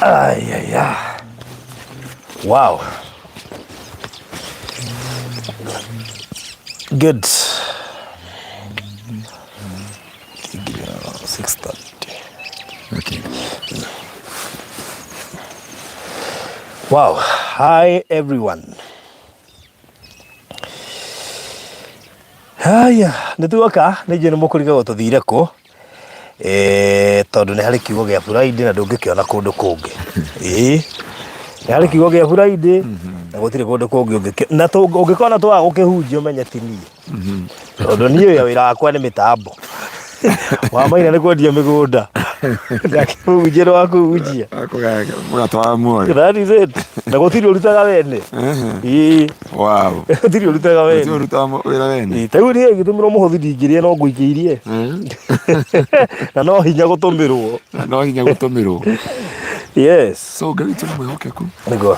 Ay, ay, ay. Wow. Good. 6:30. Okay. Wow. Hi, everyone. Haya, nĩ tuoka nĩ njũĩ nĩ mũkũrigagwo tũthire kũ. Eh, tondũ nĩ harĩ kiugo gĩa Friday na ndũngĩkĩona kũndũ kũngĩ. Ĩĩ. Nĩ harĩ kiugo gĩa Friday na gũtirĩ kũndũ kũngĩ ũngĩkĩ na ũngĩkona twaga gũkĩhunjia ũmenye ti niĩ. Tondũ niĩ wĩra wakwa nĩ mĩtambo. Wamaina nĩ kwendia mĩgũnda. Ndakĩhunjia nĩ wa kũhunjia. Mũgatwara muoyo. That is it. Na gũtirĩ ũrutaga wene. Ĩĩ. Wow. Gũtirĩ ũrutaga wene. Gũtirĩ ũrutaga wĩra wene. Ĩĩ, ta rĩu niĩ ngĩtũmĩrwo mũhothi ndingĩrĩa no ngũikĩirie. Na no hinya gũtũmĩrwo. Na no hinya gũtũmĩrwo. Yes. So Ngai witũ nĩ mwĩhokeku. Nĩguo.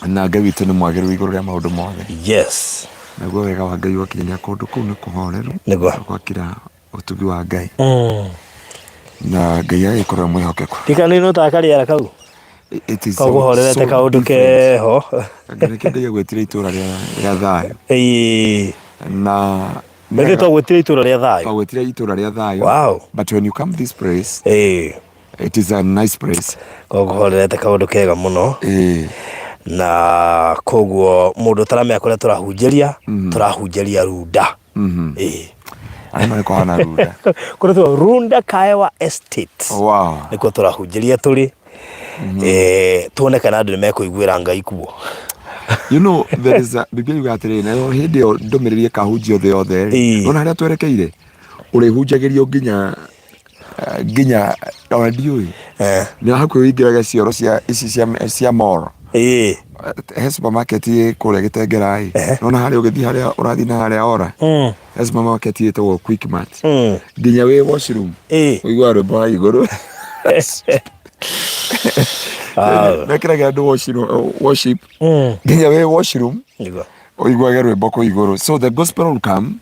Na Ngai witũ nĩ mwagĩrĩru igũrũ rĩa maũndũ mothe. Yes. Naguo wega wa Ngai wakinya kũndũ kũu nĩ kũhoreru. Nĩguo. Gwakira ũtugi wa Ngai. Na Ngai agĩkorwo e mwĩhokeku. Ndikana no ta karĩara kau. It is Kau kũhorerete so kaũndũ different. keho. Ngai nĩkĩo Ngai agwĩtire itũra rĩa thayũ. Ĩĩ. Na Nĩkĩ twagwĩtire itũra rĩa thayũ? Twagwĩtire itũra rĩa thayũ. Wow. But when you come this place, Ĩĩ. it is a nice place. Kau kũhorerete kaũndũ kega mũno. Ĩĩ. Na koguo mũndũ ũtaramenya kũrĩa tũrahunjĩria, tũrahunjĩria Runda. Ĩĩ. Arĩa marĩ kũhana Runda. Kũrĩa tũra Runda Kaewa Estate. Wow. Nĩkuo tũrahunjĩria tũrĩ. Eh, tuone kana andũ nĩmekũiguĩra Ngai kuo. You know, there is a, Biblia yugaga atĩrĩrĩ, nayo hĩndĩ ĩyo ndũmĩrĩri ĩkahunjio thĩ yothe rĩ, Ĩĩ. nona harĩa twerekeire, ũrĩhunjagĩrio nginya nginya ona ndiũĩ Eh. nĩ hakuhĩ ũingĩraga cioro cia ici cia cia mall. Ĩĩ. He supermarket ĩ kũrĩa Gĩtengera ĩ, nona harĩa ũgĩthiĩ harĩa ũrathiĩ na harĩa ora, he supermarket ĩtagwo Quickmart, nginya wĩ washroom Ĩĩ. ũiguaga rwĩmbo hau igũrũ. Wow. Mekĩraga andũ worship nginya wĩ washroom Nĩguo. ũiguage rwĩmbo kũu igũrũ. So the gospel will come.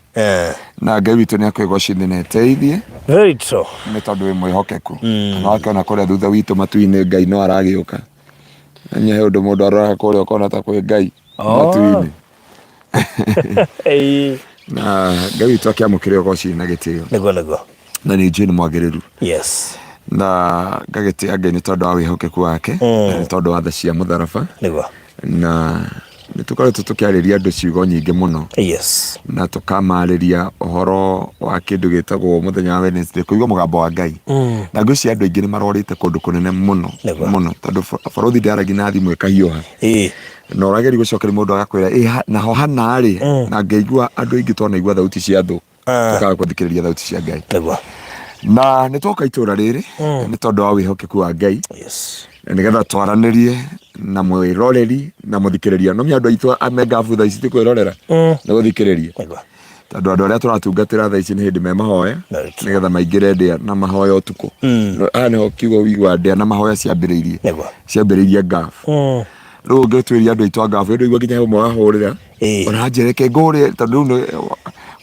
Na Ngai witũ nĩ akwĩgocithia na eteithie. Very true. Nĩ tondũ wĩ mwĩhokeku. Na wakĩona kũrĩa thutha witũ matu-inĩ Ngai no aragĩũka. Na he ũndũ mũndũ aroraga kũrĩa ũkona ta kwĩ Ngai matu-inĩ. Ĩĩ. Na Ngai witũ akĩamũkĩre ũgoci na gĩtĩo. Nĩguo nĩguo. Na nĩ njũĩ nĩ mwagĩrĩru. Yes. Na ngagĩtĩa Ngai nĩ tondũ wa wĩhokeku wake. Na nĩ tondũ wa tha cia mũtharaba. Nĩguo. Na nĩ tũkoretwo tũkĩarĩria andũ ciugo nyingĩ mũno. Yes. Na tũkamarĩria ũhoro wa kĩndũ gĩtagwo mũthenya wa Wednesday, kũigua mũgambo wa Ngai. Na ngwĩciria andũ aingĩ nĩ marorĩte kũndũ kũnene mũno. Nĩguo. Mũno. Tondũ borothi ndĩaragia na thimũ ĩkahiũha. Ĩĩ. Na ũrageria gũcokeria mũndũ agakwĩra, ĩ, naho hana rĩ, na ngaigua andũ aingĩ twanaigua thauti cia thũ. Tũkaga gũthikĩrĩria thauti cia Ngai. Nĩguo. Na nĩ twoka itũra rĩrĩ nĩ tondũ wa wĩhokeku wa Ngai. Yes. Na nĩgetha twaranĩrie na mwĩroreri na mũthikĩrĩria. No andũ aitũ a mengabu thaa ici ti kwĩrorera, nĩ gũthikĩrĩria. Nĩguo. Tondũ andũ arĩa tũratungatĩra thaa ici nĩ hĩndĩ me mahoya, Very true. nĩgetha maingĩre ndĩa na mahoya ũtukũ. Haha nĩho kiugo ũiguaga ndĩa na mahoya ciambĩrĩirie. Nĩguo. Ciambĩrĩirie ngabu. Rĩu ũngĩtuĩria andũ aitũ a ngabu, ndũigua nginya he ũmwe wahũrĩra. Ona njereke ngũrĩe, tondũ rĩu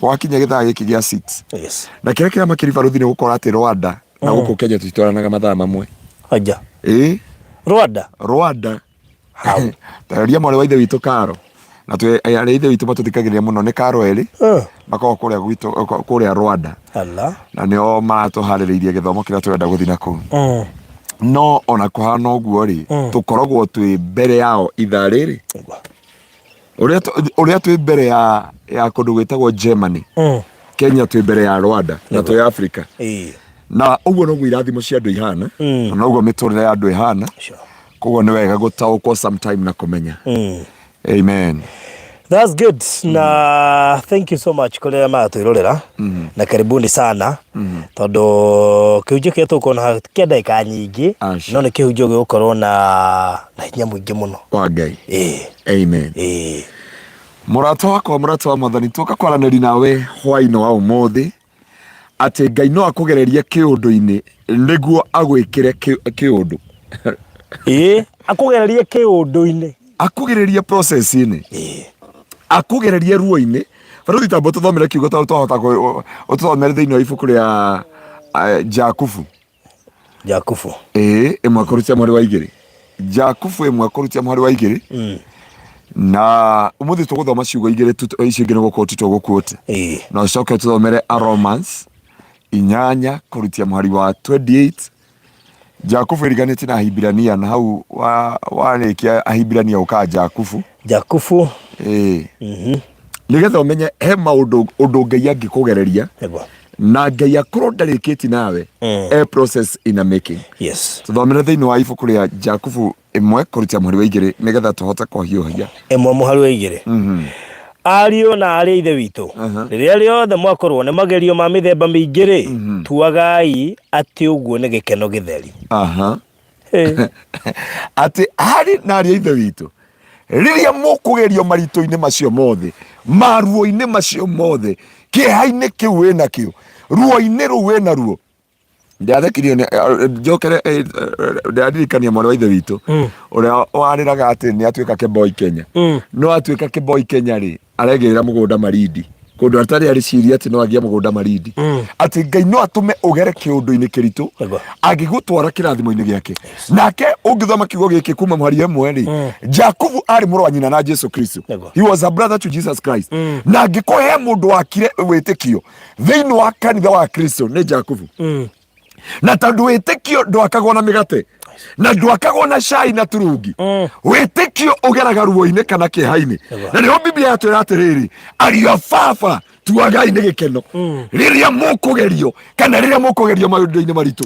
gwakinya gĩthaa gĩkĩ gĩa 6. Yes. Na kĩrĩa kĩramakĩria barũthi nĩ gũkorwo atĩ Rwanda na gũkũ Kenya tũtitwaranaga mathaa mamwe. Aja. Ĩĩ. Rwanda? Rwanda. How? Tarĩria mwarĩ wa ithe witũ Karo. Na twĩ arĩ ithe witũ matũthikagĩrĩria mũno nĩ Karo erĩ. Makoragwo kũrĩa gwitũ, kũrĩa Rwanda. Allah. Na nĩo maratũharĩrĩirie gĩthomo kĩrĩa tũrenda gũthiĩ na kũu. No ona kũhana ũguo rĩ, tũkoragwo twĩ mbere yao ithaa rĩrĩ. Nĩguo. Ũrĩa ũrĩa twĩ mbere ya kũndũ gwĩtagwo Germany. Kenya twĩ mbere ya Rwanda na twĩ Africa. Ĩĩ. Na ũguo noguo irathimo cia andũ ihana, na noguo mĩtũrĩre ya andũ ĩhana. Sure. Koguo nĩ wega gũtaũkwo sometime na kũmenya. Amen. That's good. Na thank you so much kũrĩ arĩa maratwĩrorera. Na karibuni sana. Tondũ kĩhunjio kĩrĩa tũkuona kĩa ndagĩka nyingĩ, Aca. no nĩ kĩhunjio gĩgũkorwo na hinya mũingĩ mũno. Wa Ngai. Ĩĩ. Amen. Ĩĩ. Mũrata wakwa, mũrata wa Mwathani, tũka kwaranĩria nawe hwaĩ-inĩ wa ũmũthĩ atĩ Ngai no akũgererie kĩũndũ-inĩ nĩguo agwĩkĩre kĩũndũ. Ĩĩ, akũgererie kĩũndũ-inĩ. Akũgererie process-inĩ. Ĩĩ. Akũgererie ruo-inĩ. Barũthi tambo tũthomere kiugo tondũ twahota ũtũthomere thĩinĩ wa ibuku rĩa Jakubu. Jakubu. Ĩĩ, ĩmwe kũruta mweri wa igĩrĩ. Jakubu 1 kũrutia mũhari wa 2. Na ũmũthĩ tũgũthoma ciugo igĩrĩ tu, icio ingĩ nĩ gũkorwo tũtũgũkuote. Na ũcoke tũthomere a Romans 8 kũrutia mũhari wa 28. Jakubu ĩriganĩtie na Ahibirania, na hau warĩkia Ahibirania ũkaga Jakubu. Jakubu. Nĩgetha ũmenye he maũndũ ũndũ Ngai angĩkũgereria na Ngai akorwo ndarĩkĩtie nawe, e process in a making. Tũthomere thĩinĩ wa ibuku rĩa Jakubu 1 kũrutia mũhari wa 2 nĩgetha tũhote kũhiũhia. 1 mũhari wa 2. Ariũ na aarĩ a Ithe witũ, rĩrĩa rĩothe mwakorwo nĩ magerio ma mĩthemba mĩingĩ-rĩ, tuagai atĩ ũguo nĩ gĩkeno gĩtheri. Atĩ arĩ na ariũ a Ithe witũ, rĩrĩa mũkũgerio maritũ-inĩ macio mothe, maruo-inĩ macio mothe, kĩeha-inĩ kĩu wĩnakĩo, ruo-inĩ rũu wĩnaruo, ndathekirio nĩ njokere, ndĩraririkania mwarĩ wa ithe witũ ũrĩa warĩraga atĩ nĩ atuĩka kĩboi Kenya. No atuĩka kĩboi Kenya rĩ, aregĩrĩra mũgũnda Malindi, kũndũ atarĩ arĩciria atĩ no agĩe mũgũnda Malindi, atĩ Ngai no atũme ũgere kĩũndũ-inĩ kĩritũ angĩgũtwara kĩrathimo-inĩ gĩake. Nake ũngĩthoma kiugo gĩkĩ kuma mũhari 1 rĩ, Jakubu arĩ mũrũ wa nyina na Jesu Kristo. He was a brother to Jesus Christ. Na angĩkorwo he mũndũ wakire wĩtĩkio thĩinĩ wa kanitha wa Kristo nĩ Jakubu. Na tondũ wĩtĩkio ndwakagwo na mĩgate na ndwakagwo na cai na turungi, wĩtĩkio ũgeraga ruo-inĩ kana kĩeha-inĩ. Na nĩho Biblia yatwĩra atĩrĩrĩ, ariũ a baba, tuagai nĩ gĩkeno rĩrĩa mũkũgerio kana rĩrĩa mũkũgerio maũndũ-inĩ maritũ.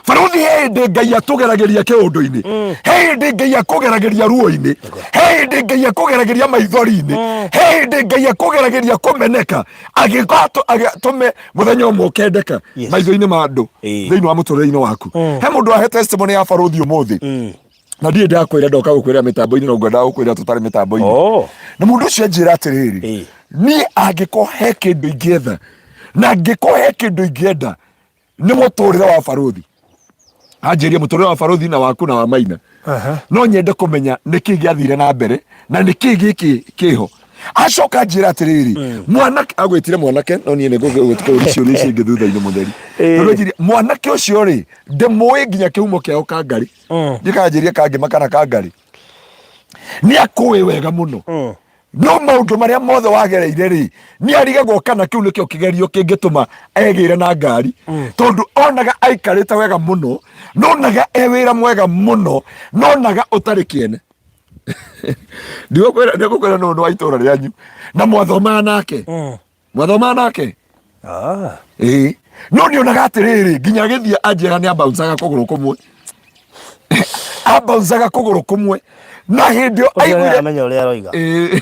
Barũthi, he hĩndĩ Ngai atũgeragĩria kĩũndũ-inĩ, he hĩndĩ Ngai akũgeragĩria ruo-inĩ, he hĩndĩ Ngai akũgeragĩria maithori-inĩ, he hĩndĩ Ngai akũgeragĩria kũmeneka, agĩtũme mũthenya ũmwe ũkendeka maitho-inĩ ma andũ thĩinĩ wa mũtũrĩre-inĩ waku. He mũndũ wahe testimony ya barũthi ũmũthĩ, na ndirĩ ndakwĩra, ndoka gũkwĩra mĩtambo-inĩ, no ngwendaga gũkwĩra tũtarĩ mĩtambo-inĩ. Na mũndũ ũcio anjĩra atĩrĩrĩ, niĩ angĩkorwo he kĩndũ ingĩetha na angĩkorwo he kĩndũ ingĩenda nĩ mũtũrĩre wa barũthi. Anjĩrie mũtũrĩre wa barũthi na waku na wa Maina. No nyende kũmenya nĩkĩ gĩathire na mbere na nĩkĩ gĩkĩ kĩho. Acoka anjĩra atĩrĩrĩ, mwanake agwĩtire mwanake, no niĩ nĩngũkũria ciũria icio ingĩ thutha-inĩ mũtheri. Tondũ anjĩrire mwanake ũcio rĩ, ndĩmũĩ nginya kĩhumo kĩao Kangarĩ. Ndikanjĩrie Kangĩma kana Kangarĩ, nĩ akũĩ wega mũno. No maũndũ marĩa mothe wagereire rĩ, nĩ arigagwo kana kĩu nĩkĩo kĩgerio kĩngĩtũma egĩre na ngari, tondũ onaga aikarĩte wega mũno, nonaga e wĩra mwega mũno, nonaga ũtarĩ kĩene. Ndigũkwĩra nũ wa itũra rĩanyu na mwathomaga nake. Mwathomaga nake. Ĩĩ, no nĩ onaga atĩrĩrĩ, nginya agĩthiĩ anjĩra nĩ ambauncaga kũgũrũ kũmwe, ambauncaga kũgũrũ kũmwe, na hĩndĩ ĩyo Ũcio nĩ aiguire aramenya ũrĩa aroiga. Ĩĩ.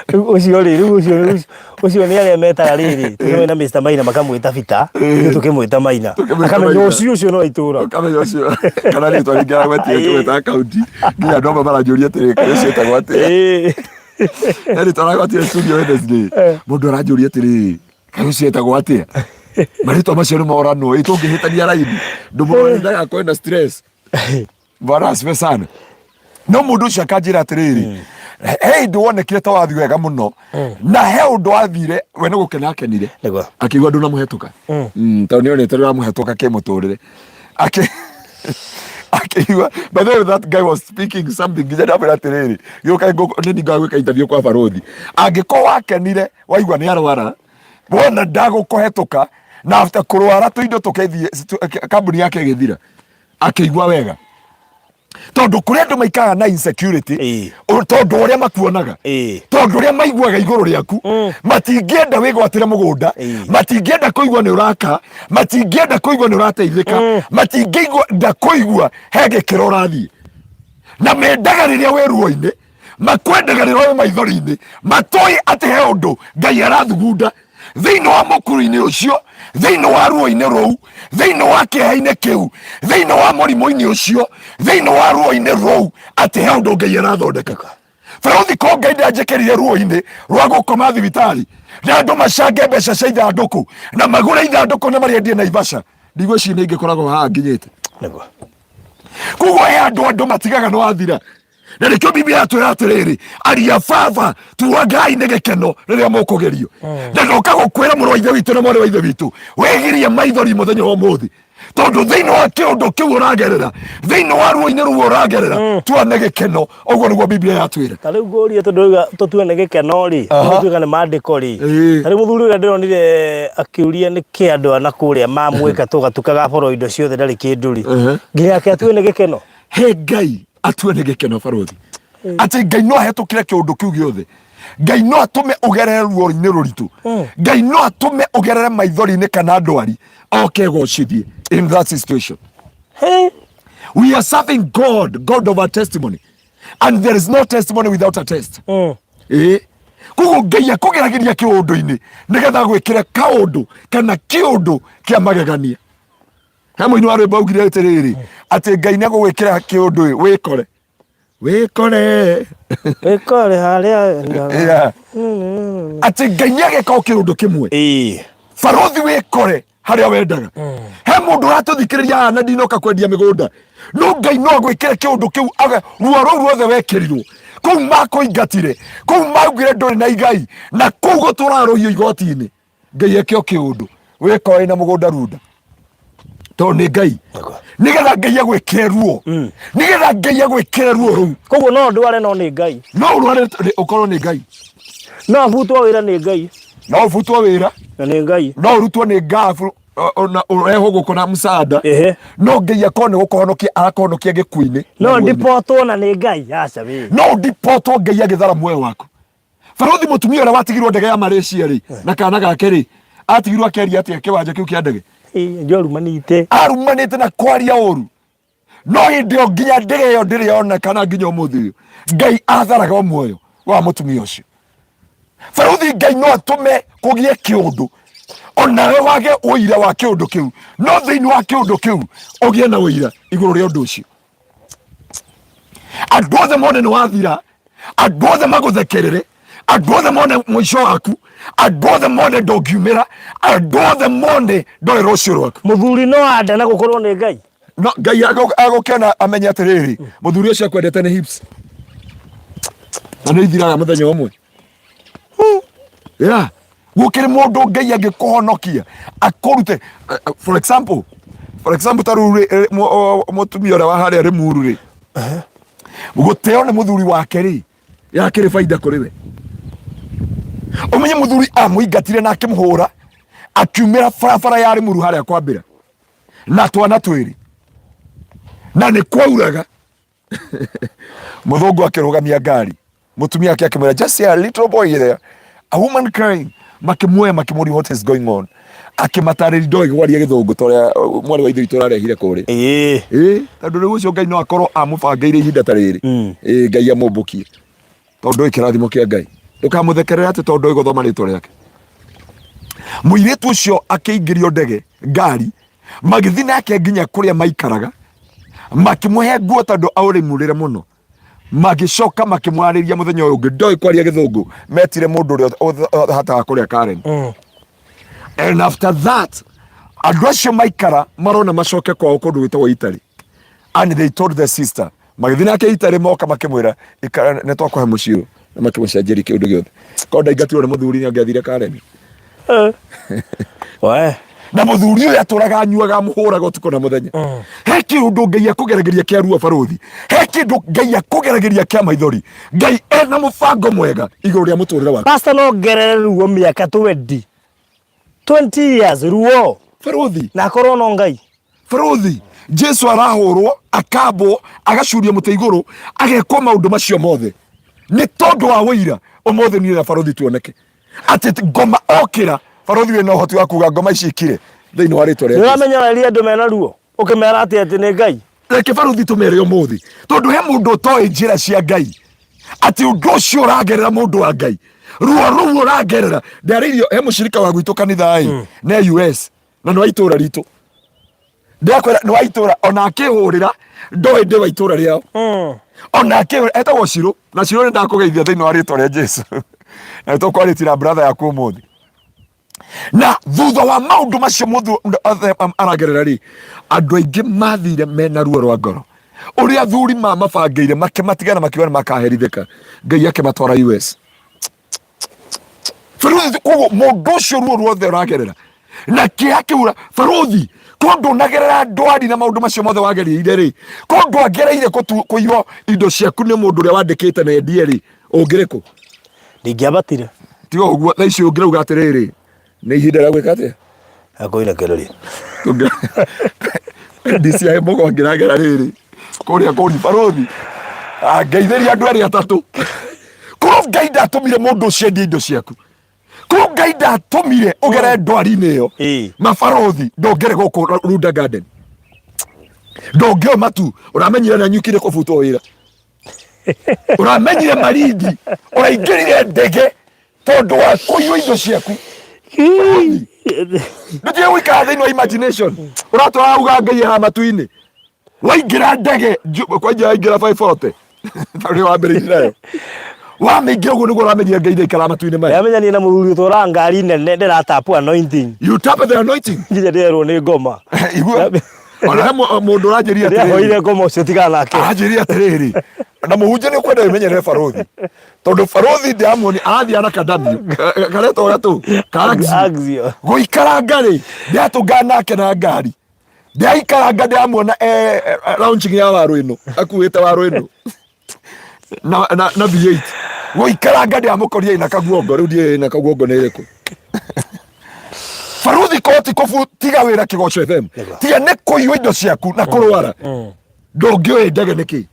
Rĩu ũcio rĩ, rĩu ũcio ũcio nĩ arĩa metaga rĩrĩ, tũkĩmwĩta na Mr. Maina makamwĩta Bita, ithuĩ tũkĩmwĩta Maina. Tũkĩmwĩta Akamenya Maina. ũcio ũcio no itũra. Ũkamenya ũcio kana rĩtwa rĩngĩ aragwetire tũgwĩta akaunti, nginya andũ amwe maranjũria atĩrĩ, kaĩ ũcio etagwo atĩa? He rĩtwa aragwetire studio Wednesday, mũndũ aranjũria atĩrĩrĩ, kaĩ ũcio etagwo atĩa? Marĩtwa macio nĩ moranwo, ĩ tũngĩhĩtania raini ndũmũrore ndagakorwo na stress. Bwana asifiwe sana. No mũndũ ũcio akanjĩra atĩrĩrĩ, he hĩndĩ wonekire ta wathiĩ wega mũno, na he ũndũ wathire we nĩ gũkena akenire. Akĩigua ndũnamũhetũka. Tondũ nĩ onete ndũramũhetũka kĩmũtũrĩre. Akĩigua, by the way, that guy was speaking something nginya ndamwĩra atĩrĩrĩ, gĩũka nĩ ningagwĩka interview kwa barũthi. Angĩkorwo wakenire waigua nĩ arwara, wona ndagũkũhetũka, na after kũrwara tũindo tũkĩthiĩ, kambuni yake ĩgĩthira, akĩigua wega tondũ kũrĩ andũ maikaraga na insecurity, tondũ ũrĩa makuonaga, tondũ ũrĩa maiguaga igũrũ rĩaku, matingĩenda wĩgwatĩre mũgũnda, matingĩenda kũigua nĩ ũraka, matingĩenda kũigua nĩ ũrateithĩka, matingĩenda kũigua he gĩkĩro ũrathiĩ, na mendaga rĩrĩa wĩ ruo-inĩ, makwendaga rĩrĩa wĩ maithori-inĩ, matoĩ atĩ he ũndũ Ngai arathugunda thĩinĩ wa mũkuru-inĩ ũcio, thĩinĩ wa ruo-inĩ rũu, thĩinĩ wa kĩeha-inĩ kĩu, thĩinĩ wa mũrimũ-inĩ ũcio, thĩinĩ wa ruo-inĩ rũu, atĩ he ũndũ Ngai arathondeka. Barũthi, ko Ngai ndanjĩkĩrire ruo-inĩ rwa gũkoma thibitarĩ na andũ macange mbeca cia ithandũkũ na magũre ithandũkũ na marĩendie Naivasha, ndigwĩciria nĩ ingĩkoragwo haha nginyĩte. Koguo he andũ matigaga nĩ wathira, na nĩkĩo Biblia yatwĩra atĩrĩrĩ, aria baba, tuagai nĩ gĩkeno rĩrĩa mũkũgerio. Na ndoka gũkwĩra mũrũ wa ithe witũ na mwarĩ wa ithe witũ, wĩgirie maithori mũthenya wa ũmũthĩ. Tondũ thĩinĩ wa kĩũndũ kĩu ũragerera, thĩinĩ wa ruo-inĩ rũu ũragerera, tua nĩ gĩkeno. Ũguo nĩguo Biblia yatwĩra. Ta rĩu ngũrie tondũ rĩu tũtue nĩ gĩkeno rĩ, tũtuĩka nĩ maandĩko rĩ. Ta rĩu mũthuri ũrĩa ndĩronire akĩũria nĩ kĩ andũ a na kũrĩa mamwĩka tũgatukaga boro indo ciothe ndarĩ kĩndũ rĩ. Nginya ake atue nĩ gĩkeno. He Ngai atue nĩ gĩkeno barũthi. Atĩ Ngai no ahetũkĩre kĩũndũ kĩu gĩothe. Ngai no atũme ũgerere ruo-inĩ rũritũ. Ngai no atũme ũgerere maithori-inĩ kana ndwari oke gocithie in that situation. Hey. We are serving God, God of our testimony. And there is no testimony without a test. Koguo Ngai akũgeragĩria kĩũndũ-inĩ nĩgetha gwĩkĩre kaũndũ kana kĩũndũ kĩa magegania. He mũini wa rwĩmbo augire atĩrĩrĩ, atĩ Ngai nĩ agũgwĩkĩra kĩũndũ ĩ, wĩkore. Wĩkore. Wĩkore harĩa wendaga. Yeah. Atĩ Ngai nĩ ageka o kĩũndũ kĩmwe. Barothi wĩkore harĩa wendaga. He mũndũ ũratũthikĩrĩria haha na ndinoka kwendia mĩgũnda, no Ngai no agwĩkĩre kĩũndũ kĩu, ruo rũu ruothe wekĩrirwo kũu, makũingatire kũu, maugire ndũrĩ na igai, na kũu gũtũraga rũhiũ igoti-inĩ, Ngai eke o kĩũndũ wĩkoe na mũgũnda runda, tondũ nĩ Ngai, nĩgetha Ngai agwĩkĩre ruo, nĩgetha Ngai agwĩkĩre ruo rũu. Koguo no ndware no nĩ Ngai. No ũrware ũkorwo nĩ Ngai. No butwo wĩra nĩ Ngai. No ũbutwo wĩra na nĩ Ngai. No ũrutwo nĩ ngabu na ũrehwo gũkũ na msaada, no Ngai akorwo nĩ gũkũhonokia arakũhonokia gĩkuũ-inĩ. No ndipotwo na nĩ Ngai, aca wĩ. No ũndipotwo Ngai agĩthara muoyo waku. Barothi mũtumia ũrĩa watigirwo ndege ya Malaysia rĩ, na kana gake rĩ, atigirwo akĩaria atĩa kĩwanja kĩu kĩa ndege? Njorumanite. Arumanĩte na kwaria ũru, no hĩndĩ ĩyo nginya ndege ĩyo ndĩrĩ yonekana nginya ũmũthĩ ũyũ. Ngai atharaga o muoyo wa mũtumia ũcio. Barothi Ngai no atũme kũgĩe kĩũndũ onawe wage ũira wa kĩũndũ kĩu, no thĩinĩ wa kĩũndũ kĩu ũgĩe na ũira igũrũ rĩa ũndũ ũcio. Andũ othe mone nĩ wathira, andũ othe magũthekerere, andũ othe mone mũico waku, andũ othe mone ndũngiumĩra, andũ othe mone ndũrĩ rũciũ rwaku. Mũthuri no ande na gũkorwo nĩ Ngai. No Ngai agũkĩona amenye atĩrĩrĩ, mũthuri ũcio akwendete nĩ hips na nĩ ithiraga mũthenya ũmwe. Yeah. Gũkĩrĩ mũndũ Ngai angĩkũhonokia akũrute, for example ta rĩu rĩ, mũtumia ũrĩa wa harĩa Rĩmuru rĩ, gũteo nĩ mũthuri wake rĩ, yakĩrĩ baida kũrĩ we. Ũmenye mũthuri amũingatire na akĩmũhũra akiumĩra barabara ya Rĩmuru harĩa kwambĩra na twana twĩrĩ, na nĩ kwauraga. Mũthũngũ akĩrũgamia ngari, mũtumia ake akĩmwĩra, "Just see a little boy there, a woman crying." Makĩmuoya, makĩmũria, "What is going on?" Akĩmatarĩria, ndoĩ gwaria gĩthũngũ ta ũrĩa mwarĩ wa ithe witũ ũrarehire kũrĩa. Ĩĩ, tondũ rĩu ũcio Ngai no akorwo amũbangĩire ihinda ta rĩrĩ. Ĩĩ, Ngai amũmbũkie tondũ ndũĩ kĩrathimo kĩa Ngai. Ndũkamũthekerere atĩ tondũ ndũĩ gũthoma rĩtwa rĩake. Mũirĩtu ũcio akĩingĩrio ndege ngari, magĩthiĩ nake nginya kũrĩa maikaraga, makĩmũhe nguo tondũ aũrĩmũrĩre mũno. Magĩcoka makĩmwarĩria mũthenya ũyũ ũngĩ, ndoĩ kwaria gĩthũngũ, metire mũndũ ũrĩa ũhotaga kũrĩa Karen. And after that andũ acio maikara marona macoke kwao kũndũ gwĩtagwo Italy, and they told the sister, magĩthiĩ nake Italy, moka makĩmwĩra, "Ikara, nĩ twakũhe mũciĩ ũyũ," na makĩmũcenjeria kĩũndũ gĩothe. Korwo ndaingatirwo nĩ mũthuri nĩ angĩathire Karen. We. Na mũthuri ũyũ atũraga anyuaga, amũhũraga ũtukũ na mũthenya. He kĩũndũ Ngai akũgeragĩria kĩa ruo barũthi, he kĩndũ Ngai akũgeragĩria kĩa maithori. Ngai ena mũbango mwega igũrũ rĩa mũtũrĩre waku. Pastor, no ngerere ruo mĩaka 20. 20 years ruo. Barũthi. Na akorwo no Ngai. Barũthi, Jesu arahũrwo, akambwo, agacurio mũtĩ igũrũ, agekwo maũndũ macio mothe nĩ tondũ wa ũira. Ũmũthĩ niĩ na barũthi tuoneke atĩ ngoma okĩra. Barũthi, wĩna ũhoti wa kuga ngoma ici ikire thĩinĩ wa rĩtwa rĩa Nĩ Jesu. ũramenya weria andũ mena ruo. Ũkĩmera atĩ atĩ nĩ Ngai. Reke barũthi tũmere ũmũthĩ, tondũ he mũndũ ũtoĩ njĩra cia Ngai, atĩ ũndũ ũcio ũragerera, mũndũ wa Ngai, ruo rũu ũragerera. Ndarĩirio he mũcirika wa gwitũ kanitha ĩ ne US, na nĩ wa itũra ritũ. Ndakwĩra nĩ wa itũra, ona akĩhũrĩra ndoĩ ndĩ wa itũra rĩao. Ona akĩhũrĩra etagwo Cirũ, na Cirũ, nĩ ndakũgeithia thĩinĩ wa rĩtwa rĩa Jesu, na nĩ tũkwarĩtie na brother yaku ũmũthĩ. Na thutha wa maũndũ macio mothe aragerera rĩ, andũ aingĩ mathire mena ruo rwa ngoro ũrĩa athuri mamabangĩire, makĩmatigana, makiuga nĩ makaherithĩka. Ngai akĩmatwara US. Barũthi, koguo mũndũ ũcio ruo ruothe ũragerera na kĩeha kĩu, barũthi, Ko ndũnagerera ndwari na maũndũ macio mothe wagereire rĩ, ko ndwagereire kũiywo indo ciaku nĩ mũndũ ũrĩa wandĩkĩte na endie rĩ, ũngĩrĩ kũ? Ndingĩambatire. Tiga ũguo, thaa ici ũngĩrauga atĩrĩrĩ, nĩ ihinda rĩa gwĩka atĩa? Akũirekereria. DCI mũgo ngĩragera rĩrĩ kũrĩa kũri barothi ngeithĩria andũ erĩ atatũ. Korwo Ngai ndatũmire mũndũ ũcio endie indo ciaku, korwo Ngai ndatũmire ũgere ndwari-inĩ ĩyo mabarothi, ndũngĩrĩ gũkũ Runda Garden, ndũngĩo matu. Ũramenyire na nyukire kũbutwo wĩra, ũramenyire Malindi ũraingĩrire ndege tondũ wa kũiywo indo ciaku. Ndũtige gũikara thĩinĩ wa imagination, ũratwara uga Ngai haha matu-inĩ. Waingĩra ndege kwanja waingĩra 540 tondũ wambĩrĩirie nayo, wamĩingĩra ũguo nĩguo ũramenyire Ngai ndaikara matu-inĩ maya. Ndamenya niĩ na mũthuri ũtwaraga ngari nene ndĩratapu anointing. You tap the anointing. Nginya ndĩrerwo nĩ ngoma. Igua ona he mũndũ ũranjĩria atĩrĩrĩ. Ndĩrahoire ngoma ũcio tigana nake. Aranjĩria atĩrĩrĩ, na mũhunjia nĩ ũkwenda wĩmenyerere barothi, tondũ barothi ndĩramuoni arathiĩ na kadamio karetwo gatũ ka Axio. Axio. Gũikaranga rĩ, ndĩratũngana nake na ngari, ndĩraikaranga ndĩramuona launching ya waru ĩno, akuĩte waru ĩno na V8. Gũikaranga ndĩramũkoria ĩna kaguongo, rĩu ndiĩ ĩna kaguongo nĩ ĩrĩkũ. Baruthi koti kũbu tiga wĩra Kĩgoco FM, tiga nĩ kũiywo indo ciaku na kũrwara, ndũngĩũĩ ndege nĩkĩ,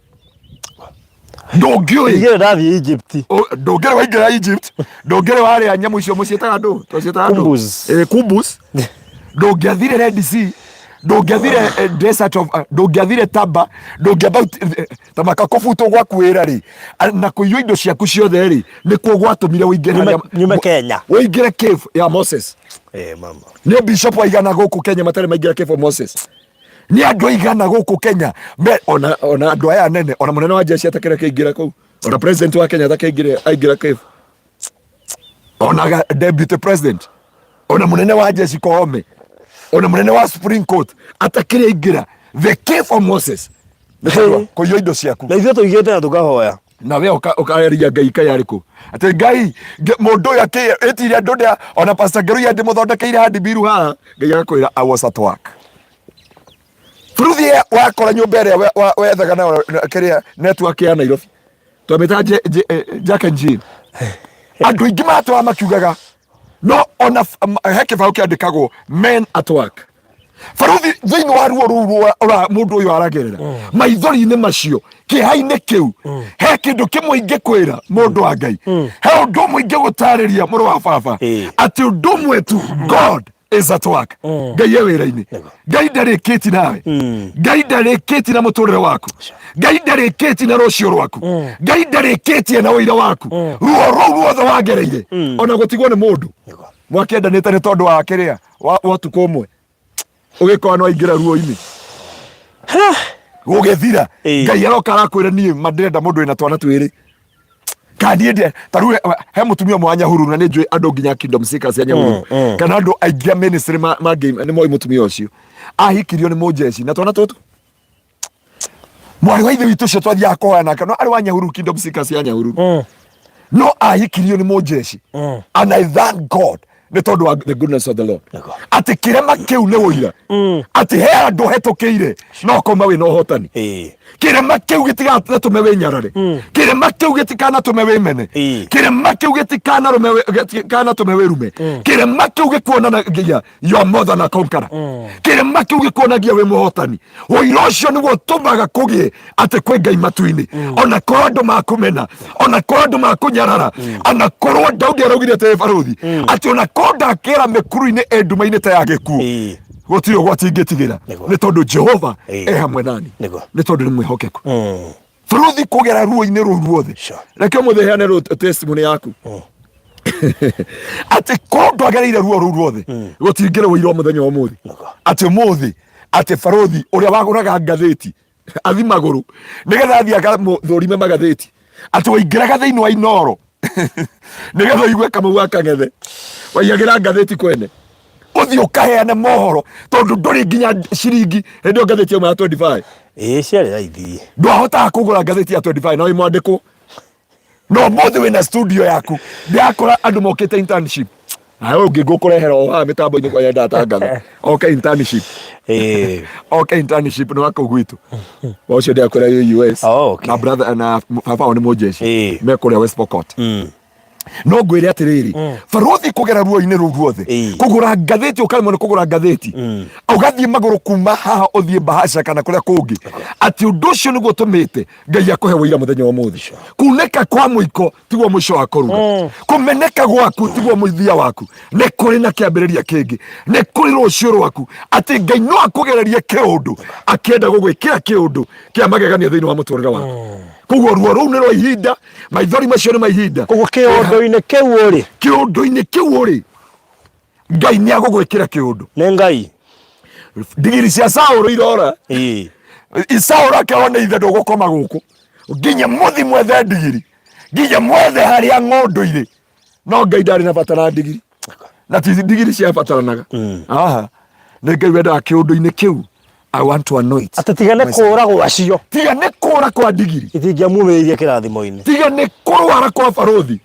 ndũngĩũĩ. Ningĩ ndathiĩ Egypt. Ndũngĩrĩ waingĩra Egypt, ndũngĩrĩ warĩa nyamũ icio mũciĩtaga ndũ, twacĩtaga ndũ? Kumbus. Kumbus. Ndũngĩathire Red Sea, ndũngĩathire desert of ndũngĩathire Taba, ndũngĩamba ta maka kũbutwo gwaku wĩra rĩ, na kũiywo indo ciaku ciothe rĩ, nĩkuo gwatũmire ũingĩre Nyume Kenya. Ũingĩre cave ya Moses. Mama. Nĩ bishop aigana gũkũ Kenya matarĩ maingĩra cave of Moses? Nĩ andũ aigana gũkũ Kenya ona andũ aya anene, ona mũnene wa jeshi atakĩrĩ akĩingĩra kũu, ona president wa Kenya atakĩingĩra aingĩra cave, ona deputy president, ona mũnene wa jeshi Koome, ona mũnene wa Supreme Court atakĩrĩ aingĩra the cave of Moses nĩ tondũ wa kũiywo indo ciaku. Na ithuĩ tũigĩte na tũkahoya. Na we ũkaeria Ngai kai arĩkũ, atĩ Ngai mũndũ ũyũ ĩtire andũ ndĩa ona Pastor Ngeruya ndĩmũthondekeire handi biru haha. Ngai agakwĩra, "I was at work." Buruthi wakora nyũmba ĩrĩa wethaga nayo kĩrĩa network ya Nairobi twamĩtaga Jack and Jill, andũ aingĩ matwara makiugaga no ona he kĩbaũ kĩandĩkagwo "Men at work". Baruthi, thĩinĩ wa ruo rũu mũndũ ũyũ aragerera, maithori-inĩ macio, kĩeha-inĩ kĩu, he kĩndũ kĩmwe ingĩkwĩra, mũndũ wa Ngai, he ũndũ ũmwe ingĩgũtarĩria, mũrũ wa baba, atĩ ũndũ ũmwe tu, God is at work. Ngai e wĩra-inĩ. Ngai ndarĩkĩti nawe, Ngai ndarĩkĩti na mũtũrĩre waku, Ngai ndarĩkĩti na rũciũ rwaku, Ngai ndarĩkĩtie na ũira waku. Ruo rũu ruothe wagereire, ona gũtigwo nĩ mũndũ mwakĩendanĩte nĩ tondũ wa kĩrĩa wa ũtukũ ũmwe, ũgĩkorwo no aingĩra ruo-inĩ gũgĩthira. Ngai aroka arakwĩra, "Niĩ ma ndĩrenda mũndũ wĩna twana twĩrĩ." Kana niĩ ta rĩu he mũtumia ũmwe wa Nyahururu, na nĩ njũĩ andũ nginya Kingdom Seekers ya Nyahururu kana andũ aingĩ a ministry ma game nĩ moĩ mũtumia ũcio ahikirio nĩ mũnjeci na twana tũtũ. Mwarĩ wa ithe witũ ũcio twathiaga kũhoya nake, no arĩ wa Nyahururu, Kingdom Seekers ya Nyahururu, no ahikirio nĩ mũnjeci. And I thank God nĩ tondũ wa the goodness of the Lord, atĩ kĩrema kĩu nĩ ũira atĩ he andũ hetũkĩire no koma wĩna ũhotani. Kĩrema kĩu gĩtikanatũme wĩnyarare, kĩrema kĩu gĩtikanatũme wĩmene, kĩrema kĩu gĩtikanatũme wĩrume, kĩrema kĩu gĩkuonanagia you are more than a conqueror, kĩrema kĩu gĩkuonagia wĩ mũhotani. Ũira ũcio nĩguo ũtũmaga kũgĩe atĩ kwĩ Ngai matu-inĩ, ona korwo andũ makũmena, ona korwo andũ makũnyarara, ona korwo Daudi araugire atĩ barũthi atĩ ona korwo ndakĩra mĩkuru-inĩ ĩ nduma-inĩ ta ya gĩkuũ, gũtirĩ ũgwati ingĩtigĩra, nĩ tondũ Jehova e hamwe nani, nĩ tondũ nĩ mwĩhokeku. Baruthi, kũgera ruo-inĩ rũu ruothe, reke ũmũthĩ heane testimony yaku atĩ korwo ndwagereire ruo rũu ruothe, gũtingĩrĩ ũira mũthenya wa ũmũthĩ, atĩ ũmũthĩ atĩ baruthi ũrĩa wagũraga ngathĩti athi magũrũ nĩgetha athiĩ akathũrime magathĩti, atĩ waingĩraga thĩinĩ wa Inoro nĩgetha ũigue Kamau wa Kang'ethe waiyagĩra ngathĩti kwene, ũthiĩ ũkaheane mohoro tondũ ndũrĩ nginya ciringi. Hĩndĩ ĩyo ngathĩti yauma ya 25. Ĩĩ, ciarĩ raithi. Ndwahotaga kũgũra ngathĩti ya 25 na wĩ mwandĩkwo, no ũmũthĩ wĩna studio yaku. Ndĩrakora andũ mokĩte internship. Nawe ũngĩ ngũkũrehera o haha mĩtambo-inĩ kwanja ndatangatha oke internship. Oke internship nĩ wa kũu gwitũ. Ũcio ndĩrakwĩra wĩ US. Oh, okay. Na brother na baba wao nĩ mũnjeshi. Me kũrĩa West Pokot. No ngwĩre atĩrĩrĩ, barũthi kũgera ruo-inĩ rũu ruothe, kũgũra ngathĩti ũkaremwo nĩ kũgũra ngathĩti, ũgathiĩ magũrũ kuma haha ũthiĩ Bahasha kana kũrĩa kũngĩ, atĩ ũndũ ũcio nĩguo ũtũmĩte Ngai akũhe ũira mũthenya wa ũmũthĩ. Kunĩka kwa mũiko tiguo mũico wa kũruga, kũmeneka gwaku tiguo mũthia waku. Nĩ kũrĩ na kĩambĩrĩria kĩngĩ, nĩ kũrĩ rũciũ rwaku, atĩ Ngai no akũgererie kĩũndũ akĩenda gũgwĩkĩra kĩũndũ kĩa magegania thĩinĩ wa mũtũrĩre waku. Koguo ruo rũu nĩ rwa ihinda, maithori macio nĩ ma ihinda. Koguo kĩũndũ-inĩ kĩu ũrĩ, kĩũndũ-inĩ kĩu ũrĩ, Ngai nĩ agũgwĩkĩra kĩũndũ. Nĩ Ngai. Ndigiri cia Saũlũ irora. Saũlũ akerwo nĩ ithe, ndũgũkoma gũkũ nginya mũthi mwethe ndigiri, nginya mwethe harĩa ng'ũndũ irĩ. No Ngai ndarĩ na bata na ndigiri, na ti ndigiri ciabataranaga. Aha, nĩ Ngai wendaga kĩũndũ-inĩ kĩu. I want to anoint. Atĩ tiga nĩ kũra gwacio. Tiga nĩ kũra kwa ndigiri. Itingĩamumĩrĩirie kĩrathimo-inĩ. Tiga nĩ kũrwara kwa barũthi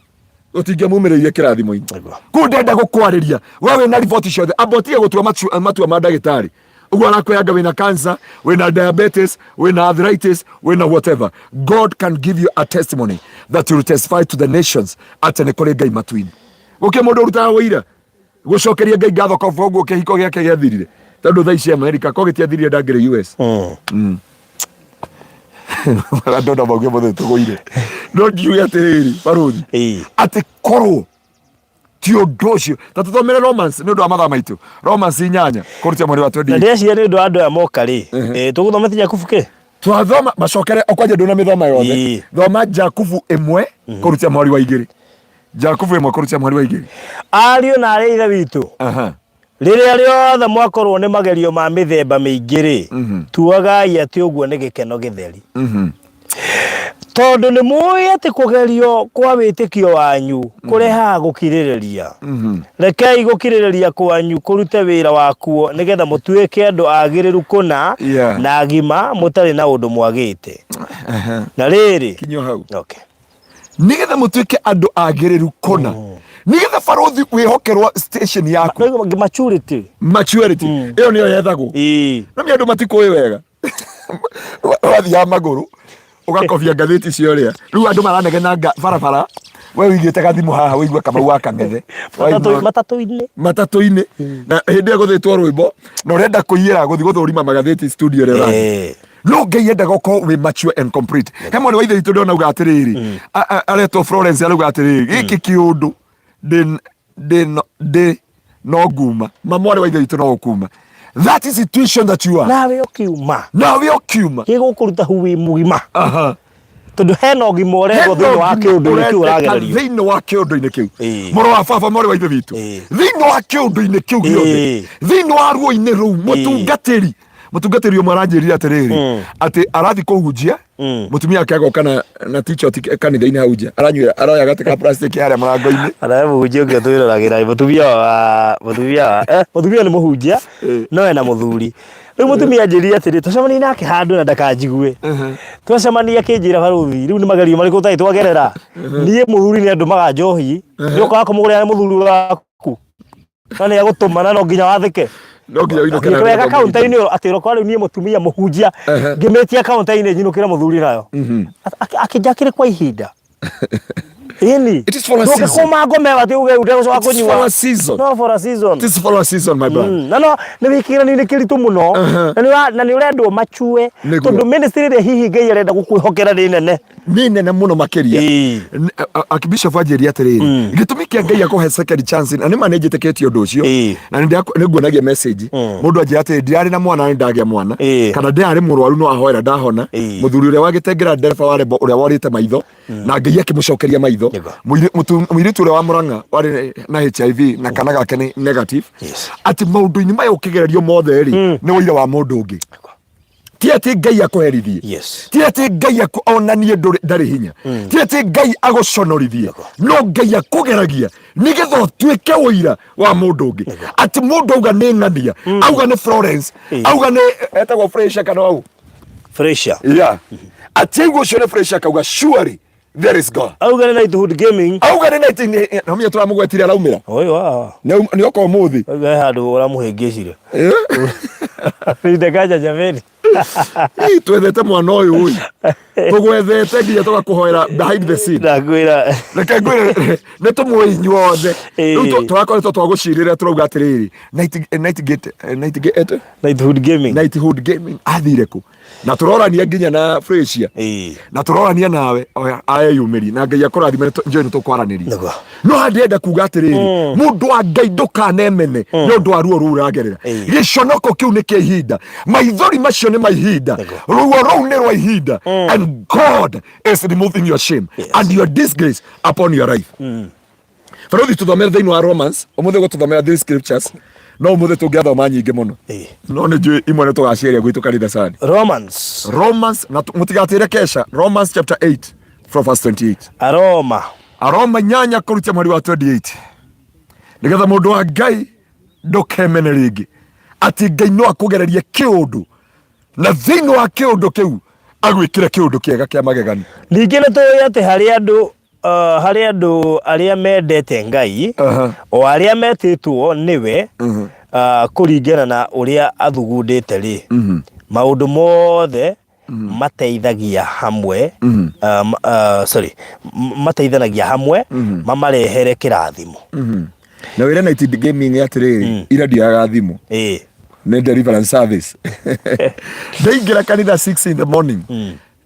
ũtingĩamumĩrĩirie kĩrathimo-inĩ. Kũu ndenda gũkwarĩria we wĩna riboti ciothe, amba ũtige gũtua matua ma ndagĩtarĩ ũguo arakwĩranga wĩna cancer, wĩna diabetes, wĩna arthritis, wĩna whatever. God can give you a testimony that you will testify to the nations atĩ nĩ kũrĩ Ngai matu-inĩ. Gũkĩ mũndũ ũrutaga ũira gũcokeria Ngai ngatho koguo ũguo kĩhiko gĩake gĩathirire, tondũ thaa ici Amerika ko gĩtiathirire ndangĩrĩ US. Andũ no mauge mũthĩ tũgũire, no ngiuge atĩrĩrĩ barũthi, atĩ korwo ti ũndũ ũcio ta tũthomere Romans nĩ ũndũ wa mathaa maitũ, Romans 8 kũrutia mweri wa Na 20. Ndĩreciria nĩ ũndũ wa andũ aya moka rĩ, tũgũthoma ti Jakubu kĩ? Twathoma macokere okwanja ndũna mĩthoma yothe. Thoma Jakubu 1 kũrutia mweri wa 2, Jakubu 1 kũrutia mweri wa 2. Ariũ na aarĩ a Ithe witũ, rĩrĩa rĩothe mwakorwo nĩ magerio ma mĩthemba mĩingĩ-rĩ, tuagai atĩ ũguo nĩ gĩkeno gĩtheri. Tondũ nĩ mũĩ atĩ kũgerio kwa wĩtĩkio wanyu kũrehaga gũkirĩrĩria. Rekei gũkirĩrĩria kwanyu kũrute wĩra wakuo nĩgetha mũtuĩke andũ agĩrĩru kũna na agima mũtarĩ na ũndũ mwagĩte. Na rĩrĩ, Kinyio hau. Okay. Nĩgetha mũtuĩke andũ agĩrĩru kũna, nĩgetha barũthi wĩhokerwo station yaku. Maturity. Maturity ĩyo nĩyo yethagwo. No nĩ andũ matikũĩ wega, wathiaga magũrũ ũgakobia ngathĩti cia ũrĩa rĩu andũ maranegenanga barabara, we wĩigĩte gathimũ haha wĩigue Kamau wa Kang'ethe. Matatũ-inĩ. Matatũ-inĩ, na hĩndĩ ĩyo gũthĩtwo rwĩmbo na ũrenda kũiyĩra gũthiĩ gũthũrima magathĩti studio ĩrĩa ũrathiĩ. No Ngai endaga ũkorwo wĩ mature and complete. He mwana wa ithe witũ ndĩrona auga atĩrĩrĩ, aretwo Florence, arauga atĩrĩrĩ, gĩkĩ kĩũndũ ndĩ ndĩ ndĩ no nguma ma mwarĩ wa ithe witũ, no ũkuma that is situation that you are. Nawe ũkiuma. Nawe ũkiuma. Gĩgũkũruta hu wĩ mũgima. Tondũ hena ũgima ũrendwo thĩinĩ wa kĩũndũ-inĩ kĩu ũragererio. Thĩinĩ wa kĩũndũ-inĩ kĩu, mũrũ wa baba, mwarĩ wa ithe witũ, thĩinĩ wa kĩũndũ-inĩ kĩu gĩothe, thĩinĩ wa ruo-inĩ rũu, mũtungatĩri ũmwe aranjĩrire atĩrĩrĩ, atĩ arathiĩ kũhunjia, mũtumia ake agoka na t-shirt kanitha-inĩ hau nja, aranyuĩra, aroya gatĩ ka plastic harĩa mũrango-inĩ. Ana mũhunjia ũngĩ ũtwĩroragĩra, mũtumia nĩ mũhunjia no ena mũthuri. Rĩu mũtumia anjĩrire atĩrĩ, twacemania nake handũ na ndakanjigue, twacemania akĩnjĩra, "Barũthi, rĩu nĩ magerio marĩkũ ũtarĩ twagerera? Niĩ mũthuri nĩ andũmaga njohi, nĩ ũkaga kũmũgũrĩra nĩ mũthuri waku na nĩ agũtũma na no nginya wathĩke." No nginya ũinũke na wega nĩgetha kaunta-inĩ atĩ ũroka rĩu niĩ mũtumia mũhunjia ngĩmĩtia kaunta-inĩ nyinũkĩre mũthuri nayo. Akĩnjakĩrĩ kwa ihinda ĩni. It is for a season. Ndũngĩkũma ngome atĩ uge ndegũcoka It is kũnyua. for a season. No for a season. It is for a season, my brother. Na no nĩ wĩ kĩgeranio-inĩ kĩritũ mũno na nĩ ũrendwo machue Nĩguo. tondũ ministry ĩrĩa hihi Ngai arenda gũkwĩhokera nĩ nene. Nĩ nene mũno makĩria. Archbishop anjĩrire atĩrĩrĩ, gĩtũmi kĩa Ngai akũhe second chance, na nĩ ma nĩ njĩtĩkĩtie ũndũ ũcio, na nĩ nguonagia message mũndũ anjĩra atĩrĩ, "Ndirarĩ na mwana, nĩ ndagĩa mwana," kana "Ndĩrarĩ mũrwaru no ahoera ndahona." Mũthuri ũrĩa wagĩtengera ndereba wa rebo ũrĩa worĩte maitho na Ngai akĩmũcokeria maitho. Mũirĩtu ũrĩa wa Mũrang'a warĩ na HIV na kana gake nĩ negative. Atĩ maũndũ-inĩ maya ũkĩgererio mothe rĩ, nĩ ũira wa mũndũ ũngĩ, ti atĩ Ngai akũherithie, ti atĩ Ngai onanie ndarĩ hinya, ti atĩ Ngai agũconorithie, no Ngai akũgeragia nĩgetha ũtuĩke ũira wa mũndũ ũngĩ, atĩ mũndũ auga nĩ ng'ania, auga nĩ Florence, auga nĩ etagwo Fresha kana au Fresha. Yeah, atĩ aigua ũcio nĩ Fresha akauga surely. There is God. Auga nĩ Knighthood Gaming. Auga nĩ Night no menya tũramũgwetire araumĩra. Oi wa. Nĩ oka ũmũthĩ. Auga he handũ ũramũhĩngĩcire. Ndekaja jameni. Ii, twethete mwana ũyũ ĩ. Tũgwethete nginya tũgakũhoera behind the scene. Ndakwĩra. Reke ngwĩre nĩ tũmũĩ inyuothe. Rĩu tũrakoretwo twagũcirĩra tũrauga atĩrĩrĩ Night Gate Night Gate Knighthood Gaming. Knighthood Gaming athire kũ? Na tũrorania nginya na Frasier. Na tũrorania nawe oya ayeyumĩrie na Ngai akũrathime njũĩ nĩ tũkwaranĩria. Nĩguo. No haha ndĩrenda kuga atĩrĩrĩ mũndũ wa Ngai ndũkanemene nĩ ũndũ wa ruo rũu ũragerera. Gĩconoko kĩu nĩ kĩa ihinda, maithori macio nĩ ma ihinda, ruo rũu nĩ rwa ihinda, and God is removing your shame and your disgrace upon your life. Barothi tũthomere thĩinĩ wa Romans, ũmũthĩ gũtũthomera three scriptures, no ũmũthĩ tũngĩathoma nyingĩ mũno. No nĩ njũĩ imwe nĩ tũgaciaria gwitũ kanitha cani. Romans. Romans, na mũtigatĩre kesha, Romans chapter 8 from verse 28. Aroma. Aroma inyanya kũrutia mweri wa 28. Nĩgetha mũndũ wa Ngai ndũkemene rĩngĩ atĩ Ngai no akũgererie kĩũndũ na thĩinĩ wa kĩũndũ kĩu agwĩkĩre kĩũndũ kĩega kĩa magegani. Ningĩ nĩ tũĩ atĩ harĩ andũ harĩ andũ arĩa mendete Ngai, o arĩa metĩtwo nĩwe, kũringana na ũrĩa athugundĩte rĩ, maũndũ mothe mateithagia hamwe, sorry, mateithanagia hamwe mamarehere kĩrathimo. Na wĩre Night Gaming atĩrĩrĩ, ira ndioyaga thimũ. Nĩ deliverance service. Ndaingĩra kanitha 6 in the morning.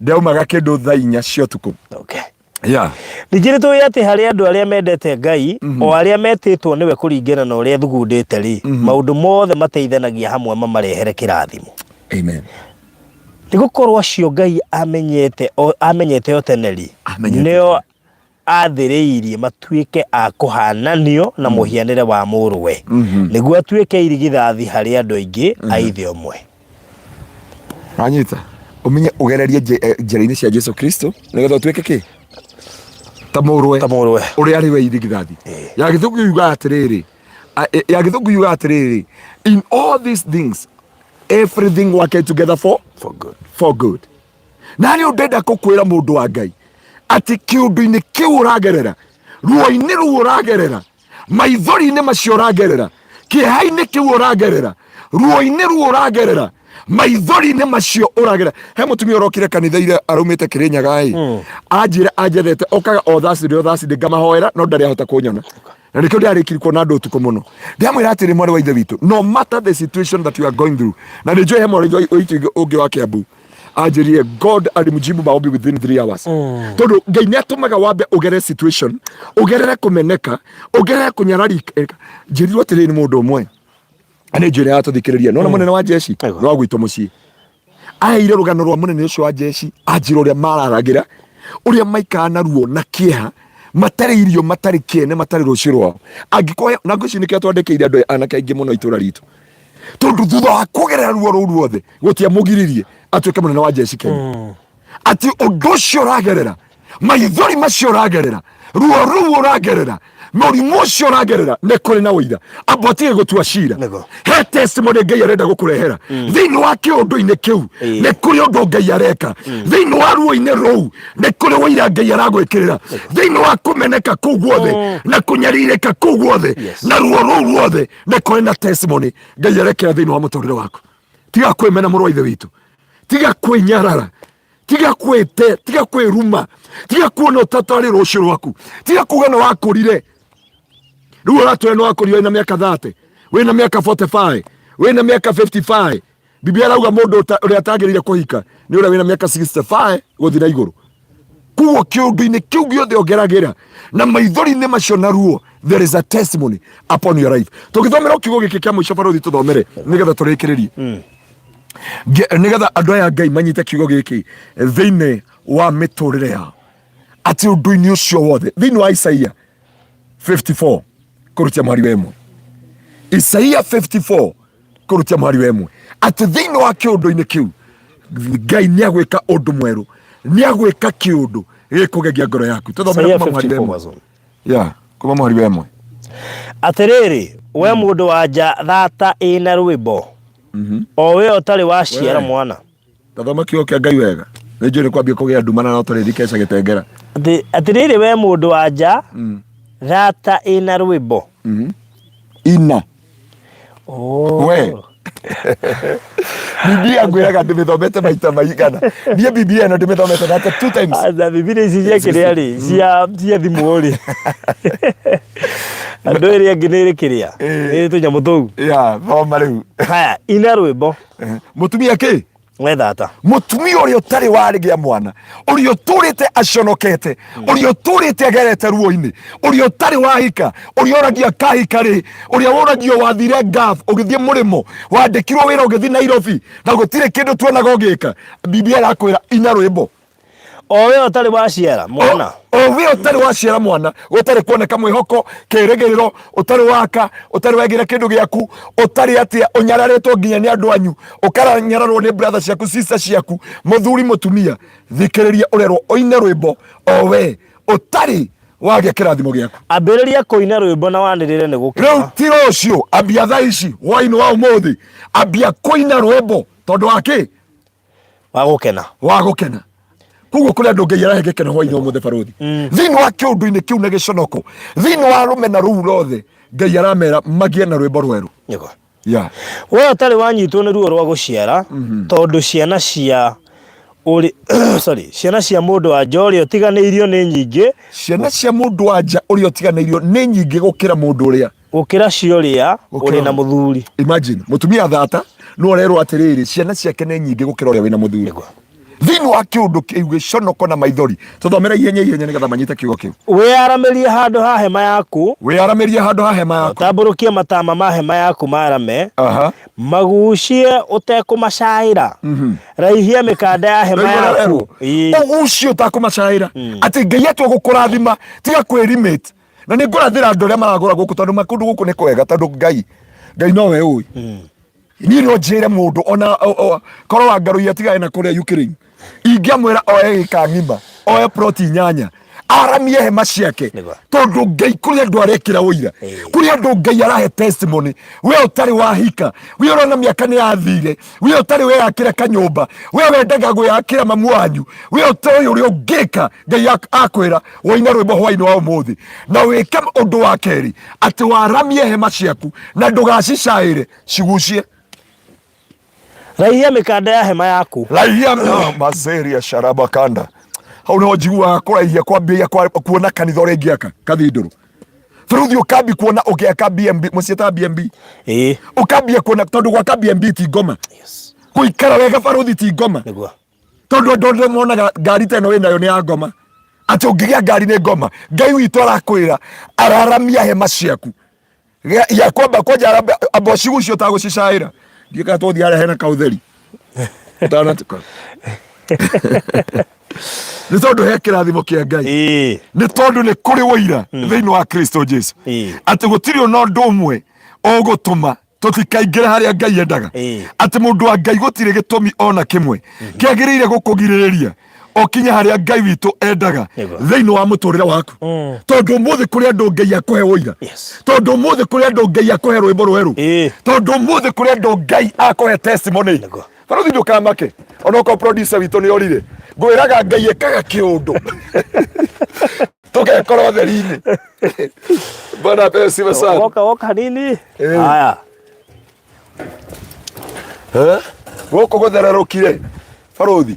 Ndaumaga kĩndũ thaa inya cia ũtukũ. Okay. Yeah. Ningĩ nĩ tũĩ atĩ harĩ andũ arĩa mendete Ngai, o arĩa metĩtwo nĩwe kũringana na ũrĩa athugundĩte rĩ, maũndũ mothe mateithanagia hamwe mamarehere kĩrathimo. Amen. Nĩ gũkorwo acio Ngai amenyete o, amenyete o tene rĩ, Amenyete nĩo athĩrĩirie matuĩke a kũhananio na mũhianĩre wa mũrũwe, nĩguo atuĩke irigithathi harĩ andũ aingĩ a ithe ũmwe. Wanyita umenye ugererie njĩra-inĩ cia Jesu Kristo nĩgetha ũtuĩke kĩ ta mũrũwe Ta mũrũwe. Ũrĩa arĩ we irigithathi. Ya gĩthũngũ yugaga atĩrĩrĩ, ya gĩthũngũ yugaga atĩrĩrĩ, in all these things everything working together for For good. For good. Na nĩ ndenda kũkwĩra mũndũ wa Ngai atĩ kĩũndũ-inĩ kĩu ũragerera, ruo-inĩ rũu ũragerera, maithori-inĩ macio ũragerera, kĩeha-inĩ kĩu ũragerera, ruo-inĩ rũu ũragerera, maithori-inĩ macio ũragerera. He mũtumia ũrokire kanitha ira araumĩte Kĩrĩnyaga ĩ, anjĩra anjethete okaga o Thursday o Thursday ngamahoera, no ndarĩ ahota kũnyona na nĩkĩo ndĩarĩkirie kuona andũ ũtukũ mũno. Ndĩramwĩra atĩrĩ, mwarĩ wa ithe witũ, no matter the situation that you are going through, na nĩ njũĩ he mwarĩ wa ithe witũ ũngĩ wa Kĩambu anjĩrire God alimjibu maombi within 3 hours, tondũ Ngai nĩ atũmaga wambe ũgere situation, ũgerere kũmeneka, ũgerere kũnyararika. Njĩrirwo atĩrĩrĩ nĩ mũndũ ũmwe na nĩ njũĩ nĩ aratũthikĩrĩria, nona mũnene wa jeshi nĩ wa gwitũ mũciĩ aheire rũgano rwa mũnene ũcio wa jeshi, anjĩra ũrĩa mararagĩra, ũrĩa maikara na ruo na kĩeha, matarĩ irio, matarĩ kĩene, matarĩ rũciũ rwao. Angĩkorwo na ngwĩciria nĩkĩo twandĩkĩire andũ anake aingĩ mũno itũra ritũ, tondũ thutha wa kũgerera ruo rũu ruothe gũtiamũgiririe atuĩke mũnene wa jeshi Kenya. Atĩ ũndũ ũcio ũragerera, maithori macio ũragerera, ruo rũu ũragerera, mũrimũ ũcio ũragerera, nĩ kũrĩ na ũira. Amba ũtige gũtua cira. Nĩguo. He testimony Ngai arenda gũkũrehera thĩinĩ wa kĩũndũ-inĩ kĩu. Nĩ kũrĩ ũndũ Ngai areka thĩinĩ wa ruo-inĩ rũu, nĩ kũrĩ ũira Ngai aragwĩkĩrĩra thĩinĩ wa kũmeneka kũu guothe na kũnyarirĩka kũu guothe na ruo rũu ruothe. Nĩ kũrĩ na testimony Ngai arekĩra thĩinĩ wa mũtũrĩre waku. Tiga kwĩmena, mũrũ wa ithe witũ, tiga kwĩnyarara, tiga kwĩte, tiga kwĩruma, tiga kuona ũtatarĩ rũciũ rwaku, tiga kuga nĩ wakũrire. Rĩu ũratwĩra nĩ wakũrire wĩna mĩaka 30, wĩna mĩaka 45, wĩna mĩaka 55. Biblia ĩrauga mũndũ ũrĩa atagĩrĩire kũhika nĩ ũrĩa wĩna mĩaka 65 gũthiĩ na igũrũ. Kuguo kĩũndũ-inĩ kĩu gĩothe ũgeragĩra na maithori-inĩ macio na ruo, there is a testimony upon your life. Tũgĩthomera kiugo gĩkĩ kĩa mũico, barũthi, tũthomere nĩgetha tũrĩkĩrĩrie, nĩgetha andũ aya Ngai manyite kiugo gĩkĩ thĩinĩ wa mĩtũrĩre yao, atĩ ũndũ-inĩ ũcio wothe, thĩinĩ wa Isaia 54 kũrutia mũhari wa 1, Isaia 54 kũrutia mũhari wa 1, atĩ thĩinĩ wa kĩũndũ-inĩ kĩu Ngai nĩ agwĩka ũndũ mwerũ, nĩ agwĩka kĩũndũ gĩkũgegia ngoro yaku. Tũthomere Isaia kuma mũhari wa 54 1. Verse 1. Yeah, kuma mũhari wa 1. Atĩrĩrĩ we mũndũ wa nja thata ĩna rwĩmbo, o we ũtarĩ waciara We. mwana. Tathoma kiugo kĩa Ngai wega. Nĩ njũĩ nĩ kwambia kũgĩa nduma na no tũrĩthi keca gĩtengera. Atĩ atĩrĩrĩ we mũndũ wa nja thata ĩna rwĩmbo. Ina. Oh. We. Biblia ngwĩraga ndĩmĩthomete maita maigana. Niĩ Biblia ĩno ndĩmĩthomete thate two times. Aca Biblia ici cia kĩrĩa rĩ cia cia thimũ rĩ andũ ĩrĩa ĩngĩ nĩ ĩrĩ kĩrĩa Ĩĩ. nĩ ĩrĩ tũnyamũ tũu. Ya, thoma rĩu. Haya, ina rwĩmbo. Mũtumia kĩ? We thata. Mũtumia ũrĩa ũtarĩ warĩgĩa mwana, ũrĩa ũtũrĩte aconokete, ũrĩa ũtũrĩte agerete ruo-inĩ, ũrĩa ũtarĩ wahika, ũrĩa ũragia kahika rĩ, ũrĩa ũragio wathire Gulf ũgĩthiĩ mũrĩmo, wandĩkirwo wĩra ũgĩthiĩ Nairobi na gũtirĩ kĩndũ tuonaga ũgĩka. Biblia ĩrakwĩra ina rwĩmbo. O we ũtarĩ waciara mwana. O we ũtarĩ waciara mwana, gũtarĩ kuoneka mwĩhoko, kĩrĩgĩrĩro, ũtarĩ waka, ũtarĩ wegĩra kĩndũ gĩaku, ũtarĩ atĩa, ũnyararĩtwo nginya nĩ andũ anyu, ũkaranyararwo nĩ brother ciaku, sister ciaku, mũthuri mũtumia, thikĩrĩria ũrerwo ũine rwĩmbo o we ũtarĩ wagĩa kĩrathimo gĩaku. Ambĩrĩria kũina rwĩmbo na wanĩrĩre nĩ gũkena. Rĩu ti rũciũ, ambia thaa ici, hwainĩ wa ũmũthĩ, ambia kũina rwĩmbo tondũ wa kĩ? Wa gũkena. Wa gũkena. Koguo kũrĩ andũ Ngai arahe gĩkeno hwainĩ ũmũthĩ barũthi. Thĩinĩ wa kĩũndũ-inĩ kĩu na gĩconoko, thĩinĩ wa rũmena rũu rothe, Ngai aramera magĩe na rwĩmbo rwerũ. Nĩguo. Yeah. We ũtarĩ wanyitwo nĩ ruo rwa gũciara, tondũ ciana cia ũrĩ sorry, ciana cia mũndũ wa nja ũrĩa ũtiganĩirio nĩ nyingĩ. Ciana cia mũndũ wa nja ũrĩa ũtiganĩirio nĩ nyingĩ gũkĩra mũndũ ũrĩa. Gũkĩra cia ũrĩa ũrĩ na mũthuri. Imagine, mũtumia thata no arerwo atĩrĩrĩ, ciana ciake nĩ nyingĩ gũkĩra ũrĩa wĩna mũthuri. Thĩinĩ wa kĩũndũ kĩu gĩconoko na maithori, tũthomere ihenya ihenya nĩgetha manyite kiugo kĩu. Wĩyaramĩrie handũ ha hema yaku. Wĩyaramĩrie handũ ha hema yaku. Ũtambũrũkie matama ma hema yaku marame. Magucie ũtekũmacaĩra. Raihia mĩkanda ya hema yaku. Ũgucie ũtakũmacaĩra. Atĩ Ngai atua gũkũrathima, tiga kwĩrimit. Na nĩ ngũrathĩra andũ arĩa maragũra gũkũ tondũ kũndũ gũkũ nĩ kwega tondũ Ngai Ngai nowe ũĩ. Niĩ no njĩre mũndũ ona korwo wa ngarũiya tigane na kũrĩa Ukraine, ingĩamwĩra oe ĩka ng'ima, oe ploti inyanya, aramie hema ciake. Tondũ Ngai kũrĩ andũ arekĩra ũira, kũrĩ andũ Ngai arahe testimony. We ũtarĩ wahika, we ũrona mĩaka nĩ yathire, we ũtarĩ weyakĩra kanyũmba, we wendaga gwĩyakĩra mamu wanyu, we ũtoĩ ũrĩa ũngĩka, Ngai akwĩra woine rwĩmbo hwainĩ wa ũmũthĩ na wĩke ũndũ wa kerĩ, atĩ waramie hema ciaku na ndũgacicaĩre, cigucie. Raihia mĩkanda ya hema yaku. Raihia mazeria sharaba kanda. Hau niho njiguaga kũraihia kwambia kuona kanitha ũrĩa ingĩaka kathindũrũ. Bĩrũthi ũkambi kuona ũgĩaka BMB, mũciĩtaga BMB. Ĩĩ. Ũkambia kuona tondũ gwaka BMB ti ngoma. Yes. Gũikara wega barũthi ti ngoma. Nĩguo. Tondũ andũ othe monaga ngari ta ĩno wĩnayo nĩ ya ngoma. Atĩ ũngĩgĩa ngari nĩ ngoma. Ngai witũ arakwĩra araramia hema ciaku. Ya kwamba kwanja amba ũcigucie ũtagũcicaĩra. Ndiũĩ kana tũgũthiĩ harĩa hena kaũtheri. Ũtanatuka. Nĩ tondũ he kĩrathimo kĩa Ngai. Nĩ tondũ nĩ kũrĩ ũira thĩinĩ wa Kristo Jesu. Atĩ gũtirĩ ona ũndũ ũmwe ũgũtũma tũtikaingĩre harĩa Ngai endaga. Atĩ mũndũ wa Ngai gũtirĩ gĩtũmi ona kĩmwe kĩagĩrĩire gũkũgirĩrĩria ũkinye harĩa Ngai witũ endaga thĩinĩ wa mũtũrĩre waku. Tondũ ũmũthĩ kũrĩ andũ Ngai akũhe ũira. Tondũ ũmũthĩ kũrĩ andũ Ngai akũhe rwĩmbo rwerũ. Tondũ ũmũthĩ kũrĩ andũ Ngai akũhe testimony. Barũthi ndũkamake onokorwo producer witũ nĩ orire, ngwĩraga Ngai ĩkaga kĩũndũ tũgekora ũtheri-inĩ. Bwana apewe sifa sana. Woka woka hanini. Haya. Gũkũ gũthererũkire barũthi.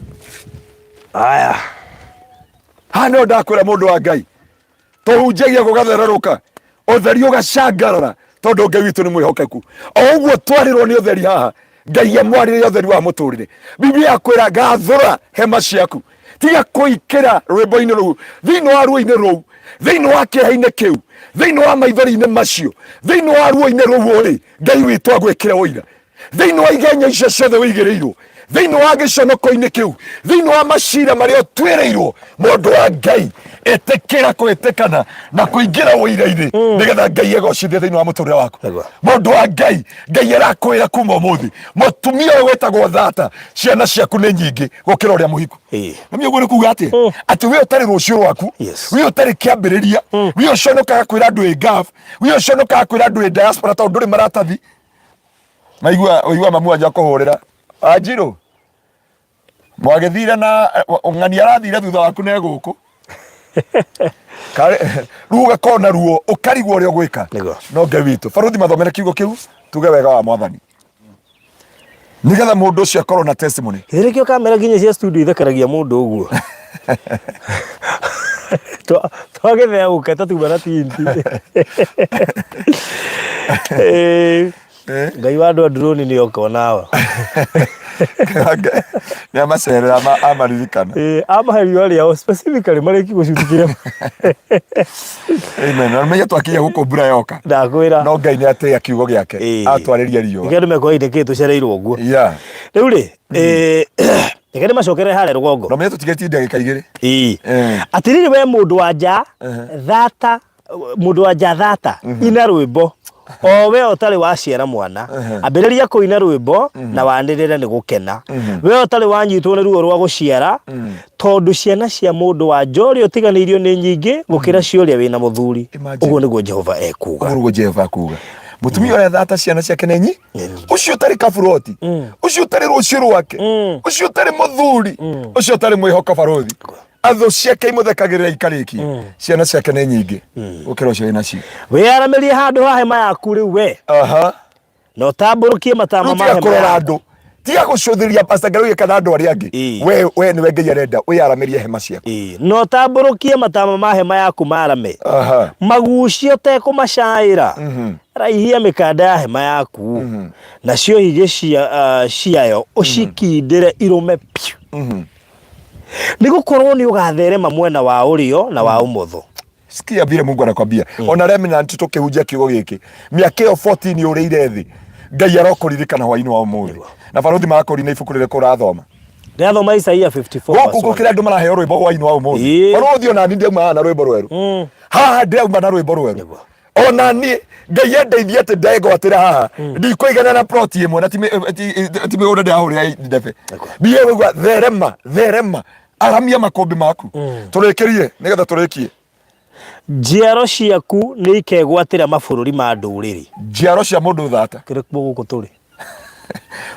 Haya. Haha nĩho ndakwĩra mũndũ wa Ngai, tũhunjagia gũgathererũka, ũtheri ũgacangarara, tondũ Ngai witũ nĩ mwĩhokeku. O ũguo twarĩrwo nĩ ũtheri haha, Ngai amwarĩre ũtheri wa mũtũrĩre. Biblia yakwĩra gathũra hema ciaku, tiga kũikĩra rwĩmbo-inĩ rũu, thĩinĩ wa ruo-inĩ rũu, thĩinĩ wa kĩeha-inĩ kĩu, thĩinĩ wa maithori-inĩ macio, thĩinĩ wa ruo-inĩ rũu ũrĩ, Ngai witũ agwĩkĩre ũira. Thĩinĩ wa igenyo icio ciothe wĩigĩrĩirwo, thĩinĩ wa gĩconoko-inĩ kĩu, thĩinĩ wa macira marĩa ũtuĩrĩirwo, mũndũ wa Ngai, ĩtĩkĩra kwĩtĩkana na kũingĩra ũira-inĩ nĩgetha Ngai egocithie thĩinĩ wa mũtũrĩre waku. Mũndũ wa Ngai, Ngai arakwĩra kuma ũmũthĩ, mũtumia ũyũ wĩtagwo thata, ciana ciaku nĩ nyingĩ gũkĩra ũrĩa mũhiku. Na ũguo nĩ kuga atĩa? Atĩ we ũtarĩ rũciũ rwaku, we ũtarĩ kĩambĩrĩria, we ũconokaga kwĩra andũ ĩ Gulf, we ũconokaga kwĩra andũ ĩ diaspora tondũ ndũrĩ maratathi. Maigua, ũigua mamu wanyu akũhũrĩra. Wanjirũ. Mwagĩthire na ng'ani arathire thutha waku ne gũkũ. Rĩu ũgakorwo na ruo ũkarigwo ũrĩa ũgwĩka. Nĩguo. No Ngai witũ, barũthi mathomere kiugo kĩu tuge wega wa mwathani. Nĩgetha mũndũ ũcio akorwo na testimony. Githĩ nĩkĩo kamera nginya cia studio ithekeragia mũndũ ũguo. Twagĩthea gũketa tuma na tinti. Ngai wa andũ a drone nĩ oka onawa. Nĩ amacerera amaririkana. Amahe riũa rĩao specifically marĩkie gũcuti kĩrĩa. Amen. Na menye twakinya gũkũ mbura yoka. Ndakwĩra. No Ngai nĩ atĩĩa kiugo gĩake. Atwarĩria riũa. Nĩkĩo andũ mekwaga nĩkĩ tũcereirwo ũguo. Yeah. Rĩu rĩ, reke ndĩmacokerere harĩa rũgongo. No menye tũtigĩtie ndagĩka igĩrĩ. Ĩĩ. Atĩrĩrĩ we mũndũ wa nja, thata mũndũ wa nja thata ina rwĩmbo o we ũtarĩ waciara mwana ambĩrĩria kũina rwĩmbo na wanĩrĩre nĩ gũkena we ũtarĩ wanyitwo nĩ ruo rwa gũciara tondũ ciana cia mũndũ wa nja ũrĩa ũtiganĩirio nĩ nyingĩ gũkĩra cia ũrĩa wĩna mũthuri. Imagine. Ũguo nĩguo Jehova ekuuga. Ũguo nĩguo Jehova akuga. Mũtumia ũrĩa thata ciana ciake nĩ nyi ũcio ũtarĩ kaburoti ũcio ũtarĩ rũciũ rwake ũcio ũtarĩ mũthuri ũcio ũtarĩ mwĩhoko barũthi athũ ciake imũthekagĩrĩra ikarĩkia ciana ciake nĩ nyingĩ gũkĩra ũcio wĩ nacio. Wĩyaramĩrie handũ ha hema yaku rĩu we. Aha. Na ũtambũrũkie matama Rĩu ma tiga hema kũrora yaku. andũ tiga gũcũthĩria Pastor Ngaruiya kana andũ arĩa angĩ. Ĩĩ. We we nĩwe Ngai arenda wĩyaramĩrie hema ciaku. Ĩĩ. Na ũtambũrũkie matama ma hema yaku marame. Aha. Magucie ũtekũmacaĩra. Raihia mĩkanda ya hema yaku. Nacio higĩ cia, ah, ciayo ũcikindĩre irũme piũ. Nĩ gũkorwo nĩ ũgatherema mwena wa ũrĩo na wa ũmotho. Sikia vile Mungu anakwambia. Ona remnant tukihunjia kiugo giki. Miaka ĩyo 14 yũrĩire thĩ. Ngai arokũririkana hwainĩ wa ũmũthĩ. Na barothi makũri na ibuku rĩrĩkũ ũrathoma? Ndĩrathoma Isaia 54 Gũkũ verse 1. gũkĩra andũ maraheo rwĩmbo hwainĩ wa ũmũthĩ. Ĩĩ. Barothi ona niĩ ndiauma haha na rwĩmbo rwerũ. Haha ndĩrauma na rwĩmbo rwerũ. Nĩguo. Ona niĩ Ngai andeithie atĩ ndegwatĩra haha. Ndikũigana na plot ĩmwe na ti mĩgũnda ndĩrahũrĩra ndebe. Ndiĩ gũigua therema, therema. Aramia makũmbĩ maku. Tũrĩkĩrie nĩgetha tũrĩkie. Njiaro ciaku nĩ ikegwatĩra mabũrũri ma ndũrĩrĩ. Njiaro cia mũndũ thata. Kĩrĩ kuo gũkũ tũrĩ.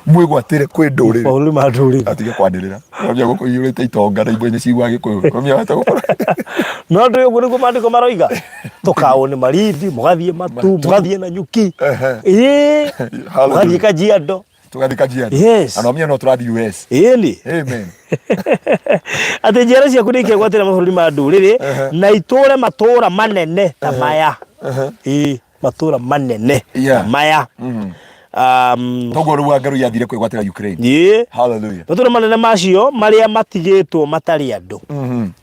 Mwĩgwatĩre kwĩ ndũrĩrĩ. Mabũrũri ma ndũrĩrĩ. Atige kwanĩrĩra. Kwambia gũkũ iyũrĩte itonga na imwe nĩ ciguaga Gĩkũyũ. Kwambia wahota gũkora. No ndũĩ ũguo nĩguo maandĩko maroiga. Tũkaũ nĩ Malindi, mũgathiĩ Matu, mũgathiĩ Nanyuki. Ehe. Ĩĩ. Hallelujah. Mũgathiĩ Kajiado. Tũgathiĩ Kajiado. Yes. Na nomia no tũrathiĩ US. Ĩni. Amen. Atĩ njiaro ciaku nĩ ikegwatĩra mabũrũri ma ndũrĩrĩ na itũũre matũũra manene ta maya. Ĩĩ, matũũra manene ta maya. Toguo rĩu Wangarũ yathire kwĩgwatĩra Ukraine. Ĩĩ. Hallelujah. Matũũra manene macio marĩa matigĩtwo matarĩ andũ.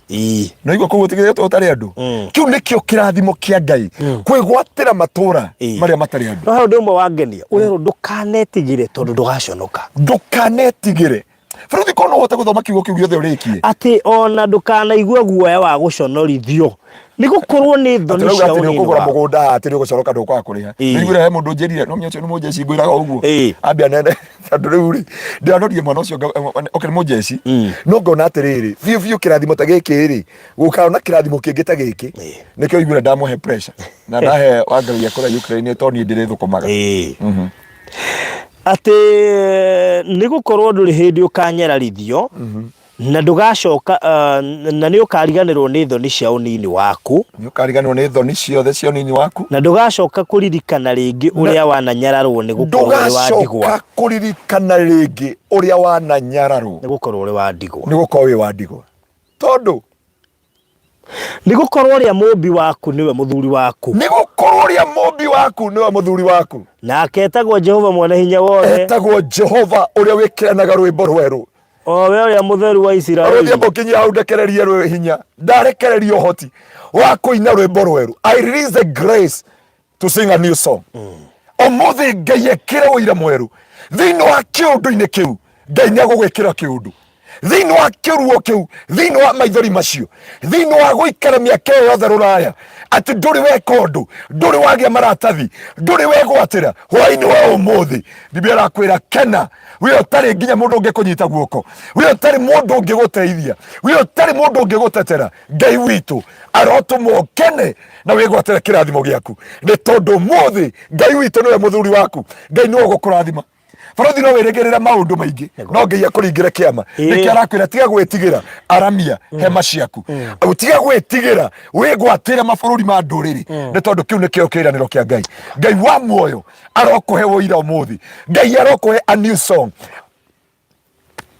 Ĩĩ. No igua kũu gũtigĩtwo ũtarĩ andũ. Kĩu nĩkĩo kĩrathimo kĩa Ngai. Kwĩgwatĩra matũũra marĩa matarĩ andũ. No he ũndũ ũmwe wangenia, ũrerwo ndũkanetigĩre tondũ ndũgaconoka. Ndũkanetigĩre. Bũrũri korwo no ũhote gũthoma kiugo kĩu gĩothe ũrĩkie. Atĩ ona ndũkanaigua guoya wa gũconorithio, nĩ gũkorwo nĩ thoni Atĩ cia atĩ nĩ ũnini ũkũgũra waku. mũgũnda haha atĩ nĩ ũgũconoka ndũkwaga kũrĩha. Ĩĩ. Nĩiguire he mũndũ ũnjĩrire, no ũcio nĩ mũnjeci ngwĩraga ũguo. Ĩĩ. Ambia nene tondũ rĩu rĩ, ndĩranorie mwana ũcio okay nĩ mũnjeci. No ngona atĩrĩrĩ, biũ biũ kĩrathimo ta gĩkĩ rĩ, gũkana kĩrathimo kĩngĩ ta gĩkĩ. Ĩĩ. Nĩkĩo ũiguire ndamũhe pressure. Na ndahe Wangarũia kũrĩa Ukraine tondũ niĩ ndĩrĩthũkũmaga. Ĩĩ. Atĩ nĩ gũkorwo ndũrĩ hĩndĩ ũkanyararithio, na ndũgacoka, na nĩ ũkariganĩrwo nĩ thoni cia ũnini waku. Nĩ ũkariganĩrwo nĩ thoni ciothe cia ũnini waku. Na ndũgacoka kũririkana rĩngĩ ũrĩa wananyararwo nĩ gũkorwo ũrĩ wa ndigwa. Ndũgacoka kũririkana rĩngĩ ũrĩa wananyararwo. Nĩ gũkorwo ũrĩ wa ndigwa. Nĩ gũkorwo wĩ wa ndigwa. Tondũ. Nĩ gũkorwo ũrĩa Mũũmbi waku nĩwe mũthuri waku. Nĩ gũkorwo ũrĩa Mũũmbi waku nĩwe mũthuri waku. Nake etagwo Jehova Mwene-Hinya-Wothe. Etagwo Jehova ũrĩa wĩkĩranaga rwĩmbo rwerũ. O we Ũrĩa Mũtheru wa Isiraeli. Rũthiĩ mũkinyie hau ndekererie rwĩ hinya. Ndarekereria ũhoti wa kũina rwĩmbo rwerũ. I release the grace to sing a new song. Ũmũthĩ Ngai ekĩre ũira mwerũ thĩinĩ wa kĩũndũ-inĩ kĩu. Ngai nĩ agũgwĩkĩra kĩũndũ thĩinĩ wa kĩruo kĩu, thĩinĩ wa maithori macio, thĩinĩ wa gũikara mĩaka ĩyo yothe rũraya atĩ ndũrĩ weka ũndũ, ndũrĩ wagĩa maratathi, ndũrĩ wegwatĩra. Hwainĩ wa ũmũthĩ Biblia ĩrakwĩra kena, we ũtarĩ nginya mũndũ ũngĩkũnyita guoko, we ũtarĩ mũndũ ũngĩgũteithia, we ũtarĩ mũndũ ũngĩgũtetera. Ngai witũ arotũma ũkene na wĩgwatĩre kĩrathimo gĩaku, nĩ tondũ ũmũthĩ Ngai witũ nĩwe mũthuri waku. Ngai nĩwe ũgũkũrathima. Barothi no wĩrĩgĩrĩre maũndũ maingĩ no Ngai akũringĩre kĩama. Nĩkĩo arakwĩra tiga gwĩtigĩra, aramia hema ciaku, tiga gwĩtigĩra, wĩgwatĩre mabũrũri ma ndũrĩrĩ, nĩ tondũ kĩu nĩkĩo kĩĩranĩro kĩa Ngai. Ngai wa muoyo arokũhe ũira ũmũthĩ, Ngai arokũhe a new song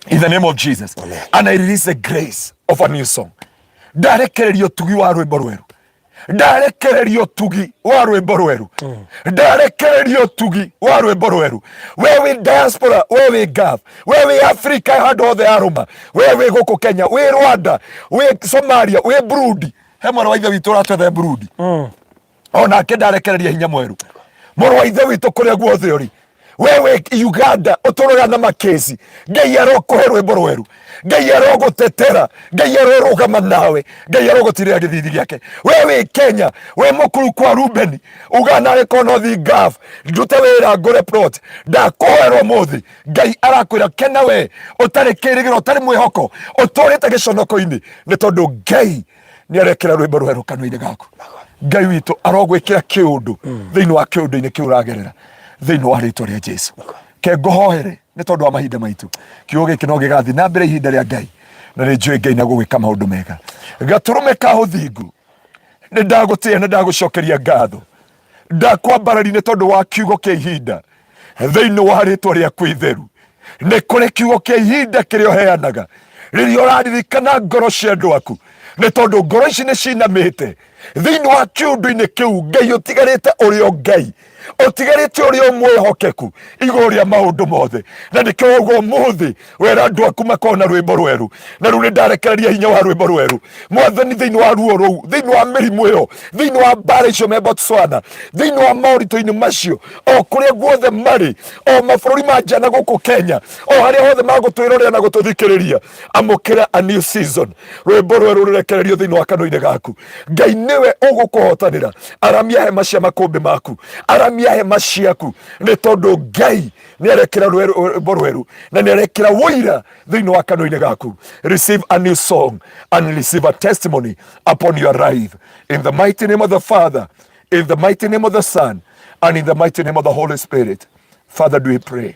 in the name of Jesus. And I release the grace of a new song. Ndarekereria ũtugi wa rwĩmbo rwerũ, ndarekereria ũtugi wa rwĩmbo rwerũ, ndarekereria ũtugi wa rwĩmbo rwerũ. We wĩ diaspora, we wĩ Gulf, we wĩ Africa, handũ hothe yarũma, we wĩ gũkũ Kenya, wĩ Rwanda, wĩ Somalia, wĩ Burundi. He mwarĩ wa ithe witũ ũratwethe Burundi, onake ndarekereria hinya mwerũ. Mũrũ wa ithe witũ kũrĩa guothe ũrĩ, we wĩ Uganda ũtũrũga na makesi, Ngai arokũhe rwĩmbo rwerũ, Ngai arogũtetera, Ngai arorũgama nawe, Ngai arogũtirĩra gĩthithi gĩake. We wĩ Kenya, wĩ mũkuru kwa Rubeni, uga nawe kono thi Gulf, ndute wĩra ngũre plot, ndakũhoera ũmũthĩ. Ngai arakwĩra kena we ũtarĩ kĩrĩgĩro, ũtarĩ mwĩhoko, ũtũrĩte gĩconoko-inĩ, nĩ tondũ Ngai nĩ arekĩra rwĩmbo rwerũ kanua-inĩ gaku. Ngai witũ arogwĩkĩra kĩũndũ thĩinĩ wa kĩũndũ-inĩ kĩu ũragerera, thĩinĩ wa rĩtwa rĩa Jesu. Ke ngũhoere nĩ tondũ wa mahinda maitũ, kiugo gĩkĩ no gĩgathiĩ na mbere ihinda rĩa Ngai, na nĩ njũĩ Ngai na gũgwĩka maũndũ mega. Gatũrũme ka ũthingu, nĩ ndagũtĩĩa na ndagũcokeria ngatho, ndakwambarari nĩ tondũ wa kiugo kĩa ihinda thĩinĩ wa rĩtwa rĩaku itheru. Nĩ kũrĩ kiugo kĩa ihinda kĩrĩa ũheanaga rĩrĩa ũraririkana ngoro cia andũ aku, nĩ tondũ ngoro ici nĩ cinamĩte thĩinĩ wa kĩũndũ-inĩ kĩu. Ngai ũtigarĩte ũrĩ o Ngai, ũtigarĩte ũrĩ o mwĩhokeku igũrũ rĩa maũndũ mothe, na nĩkĩo wauga ũmũthĩ wera andũ aku makorwo na rwĩmbo rwerũ. Na rĩu nĩ ndarekereria hinya wa rwĩmbo rwerũ, Mwathani, thĩinĩ wa ruo rũu, thĩinĩ wa mĩrimũ ĩyo, thĩinĩ wa mbara icio me Botswana, thĩinĩ wa moritũ-inĩ macio, o kũrĩa guothe marĩ, o mabũrũri ma nja na gũkũ Kenya, o harĩa hothe magũtwĩrorera na gũtũthikĩrĩria, amũkĩra a new season. Rwĩmbo rwerũ rũrekererio thĩinĩ wa kanua-inĩ gaku. Ngai nĩwe ũgũkũhotanĩra. Aramia hema cia makũmbĩ maku, aramia hema ciaku, nĩ tondũ Ngai nĩ arekĩra rwĩmbo rwerũ na nĩ arekĩra ũira thĩinĩ wa kanua-inĩ gaku. Receive a new song and receive a testimony upon your life, in the mighty name of the Father, in the mighty name of the Son, and in the mighty name of the Holy Spirit. Father, do we pray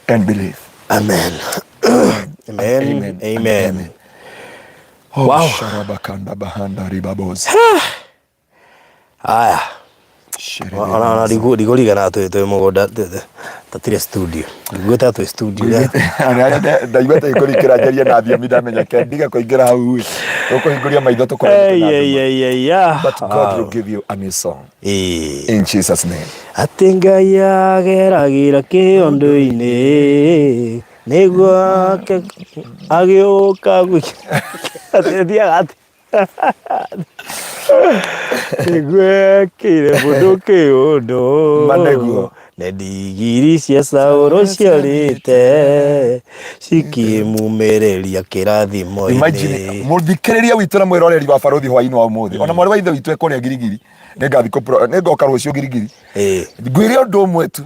and believe. Amen. Amen. Amen. Amen. Amen. Oh, Wow. sharabakanda bahanda ribabozi. Aya. Ona ndigũrigana twĩ mũgũnda, tũtirĩ studio. Ndiguĩte twĩ studio. Ndaigua ta ikũrikĩra njarie na thiomi, ndamenya ke ndiga kũingĩra hau ĩ tũkũhingũria maitho tũkorwo. Ei, ei, ei, ei, ah. But God will give you a new song in Jesus' name. Atĩ Ngai ageragĩra kĩũndũ-inĩ nĩguo agĩũka gwĩka atĩ nĩguo ekĩre mũndũ kĩũndũ. Ma nĩguo. Na ndigiri cia Saũlũ ciorĩte cikĩmumĩrĩria kĩrathimo-inĩ. Imagine mũthikĩrĩria witũ na mwĩroreri wa Barothi hwainĩ wa ũmũthĩ, ona mwarĩ wa ithe witũ ekũrĩa Girigiri, nĩngathiĩ nĩngoka rũciũ Girigiri. Ngwĩre ũndũ ũmwe tu,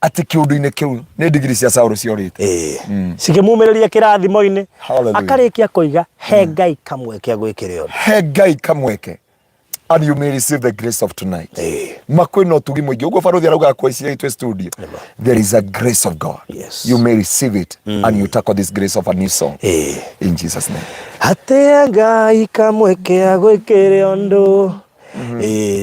atĩ kĩũndũ-inĩ kĩu nĩ ndigiri cia Saũlũ ciorĩte. Cikĩmumĩrĩria kĩrathimo-inĩ. Hallelujah. Akarĩkia koiga he Ngai kamweke agwĩkĩre ũndũ. He Ngai kamweke and you may receive the grace of tonight. Ma kwĩna ũtugi mũingĩ ũguo barothi arauga kwa ici twĩ studio, there is a grace of God. You may receive it and you tackle this grace of a new song in Jesus' name. Atĩ Ngai kamweke agwĩkĩre ũndũ.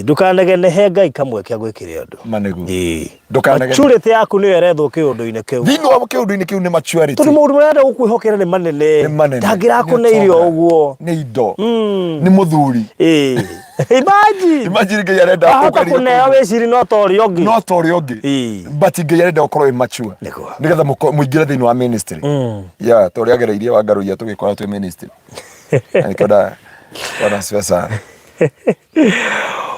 Ndũkanegene, he Ngai kamweke agwĩkĩre ũndũ. Ma nĩguo. Ndũkanegene. Maturity yaku nĩyo ĩrethwo kĩũndũ-inĩ kĩu. Thĩinĩ wa kĩũndũ-inĩ kĩu nĩ maturity. Tondũ maũndũ marĩa arenda gũkwĩhokera nĩ manene. Nĩ manene. Ndangĩrakũneire Nĩ ũtonga. ũguo. Nĩ indo. Nĩ mũthuri. Imagine. Imagine Ngai arenda Wahota ũgerie kũneo wĩciri no ta ũrĩa ũngĩ. No ta ũrĩa ũngĩ. But Ngai arenda ũkorwo wĩ mature Nĩguo. nĩgetha mũingĩre thĩinĩ wa ministry. Yeah, ta ũrĩa agereirie Wangarũiya tũgĩkora twĩ ministry. Na nĩkĩo Bwana asifiwe sana.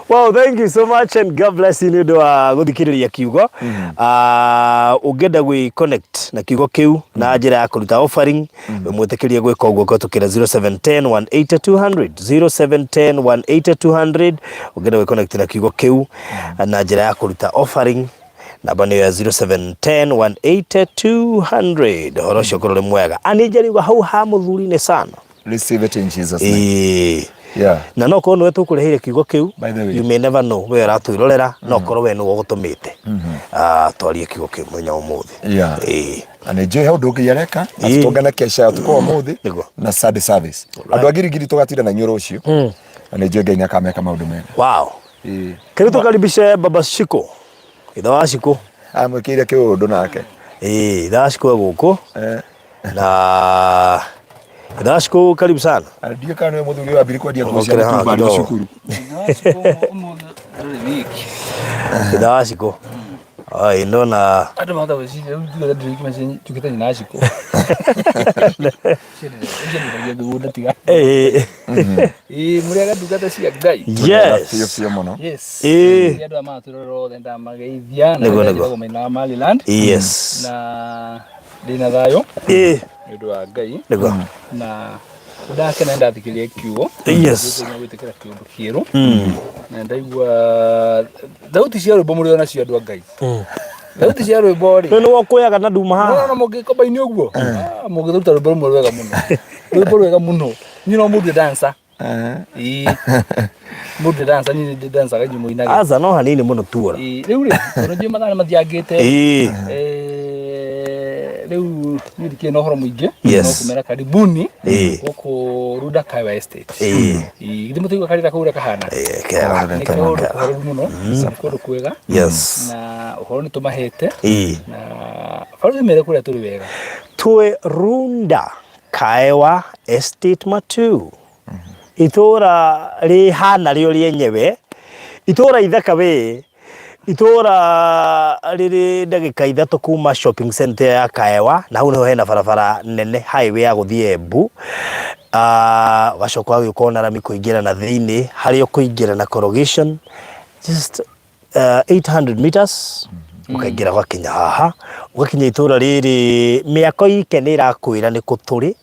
Well, thank you so much and God bless you nĩ ũndũ wa gũthikĩrĩria kiugo. Ah, ũngĩenda gwĩ connect na kiugo kĩu na njĩra ya kũruta offering, mwĩtĩkĩrie gwĩka ũguo kũhetũkĩra 0710 180 200, 0710 180 200. Ũngĩenda gwĩ connect na kiugo kĩu na njĩra ya kũruta offering, namba nĩyo ya 0710 180 200. Ũhoro ũcio ũkorwo ũrĩ mwega. Anĩnjariuga hau ha mũthuri-inĩ sana. Receive it in Jesus' name. Na no korwo nĩwe tũkũreheire kiugo kĩu. By the way. You may never know, we ũratwĩrorera no korwo we nĩwe ũgũtũmĩte twarie kiugo kĩu mũthenya wa ũmũthĩ. Ĩĩ. Na nä njå he å ndå å ngä areka na tũtũngane kesha ya ũtukũ wa ũmũthĩ Nĩguo. na Sunday service. Andå a ngirigiri tũgatinda na inyuĩ rũciũ na nä njå Ngai nĩ akameka maũndũ mega. Wow. Karibu tukaribishe Baba Shiko, ithe wa Shiko. Amwĩkĩire kĩũndũ nake. Ĩĩ, ithe wa Shiko e gũkũ na ithe wa Shiko, karibu sana. Ndiũ kana nĩwe mũthuri wa mbiri kwendia nguo cia Ũkĩre haha mũtumba arĩ kidogo. cukuru. Ithe wa Shiko. Ai, ndona Andå mahota gwĩciria rĩu njuge ndĩrĩ meciria njugĩte nyina Shiko. Ũcio mĩgũnda tiga. Ĩĩ, mũrĩaga ndungata cia Ngai. Yes. Biũ biũ mũno. Yes. Ĩĩ. Andũ aya maratwĩrorera othe ndamageithia na Nĩguo, nĩguo. njĩtagwo Maina wa Maryland na ndĩna thayũ nĩ ũndũ wa Ngai Nĩguo. Na ndakena ndathikĩrĩria kiugo nĩguo gwĩtĩkĩra kĩũndũ kĩerũ na ndaigua thauti cia rwĩmbo mũrĩ onacio andũ a Ngai, thauti cia rwĩmbo rĩ. Rĩu nĩwe ũkũyaga na nduma haha. No mũngĩkomba-inĩ ũguo, mũngĩruta rwĩmbo rũmwe rwega mũno, rwĩmbo rwega mũno, niĩ no mũndũ dancer. Ĩĩ, mũndũ dancer, niĩ nĩ dancaga inyuĩ mũinage. Aca, no hanini mũno tuora. Ĩĩ, rĩu rĩ, tondũ njũĩ mathaa nĩ mathiangĩte. Rĩu niĩ ndikĩrĩ na ũhoro mũingĩ no kũmera karibuni gũkũ Runda Kaewa Estate. Ĩĩ, githĩ mũtiguaga karĩra kau ũrĩa kahana? Ĩĩ, kega. Nĩ kũndũ kũhoreru mũno, nĩ kũndũ kwega na ũhoro nĩ tũmahete na barũthi mere kũrĩa tũrĩ wega. Twĩ Runda Kaewa Estate Matu, itũra rĩhana rĩo rĩenyewe, itũra ithaka we, itũra rĩrĩ ndagĩka 3 kuma shopping center ya Kaewa, na hau niho hena barabara nene highway ya gũthiĩ Embu. Ũgacoka ũgagĩũka ona rami kũingĩra na thĩinĩ, harĩa ũkũingĩra na corrugation just 800 meters ũkaingĩra ũgakinya haha, ũgakinya itũra rĩrĩ, mĩako ike nĩ ĩrakwĩra nĩ kũ tũrĩ.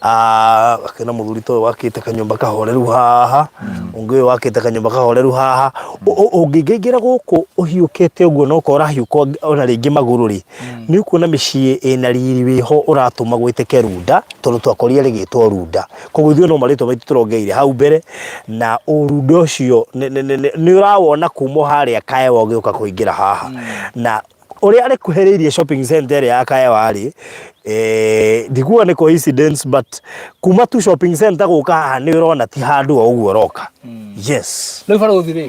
Akĩona mũthuri ta ũyũ wakĩte kanyũmba kahoreru haha, ũngĩ ũyũ wakĩte kanyũmba kahoreru haha. Ũngĩingĩra gũkũ ũhiũkĩte ũguo na ũkorwo ũrahiũka ona rĩngĩ magũrũ rĩ, nĩ ũkuona mĩciĩ ĩna riri wĩho ũratũma gwĩtĩke Runda, tondũ twakorire rĩgĩtwo Runda. Koguo ithuĩ no marĩtwa maitũ tũrongereire hau mbere, na ũrunda ũcio nĩ ũrawona kuma o harĩa Kaewa ũgĩũka kũingĩra haha. Na ũrĩa rĩkuhĩrĩirie shopping center ĩrĩa ya Kaewa rĩ, ndikuga nĩ coincidence, but kuma tu shopping center gũka haha nĩ ũrona ti handũ o ũguo ũroka. Yes. Rĩu barũthi rĩ,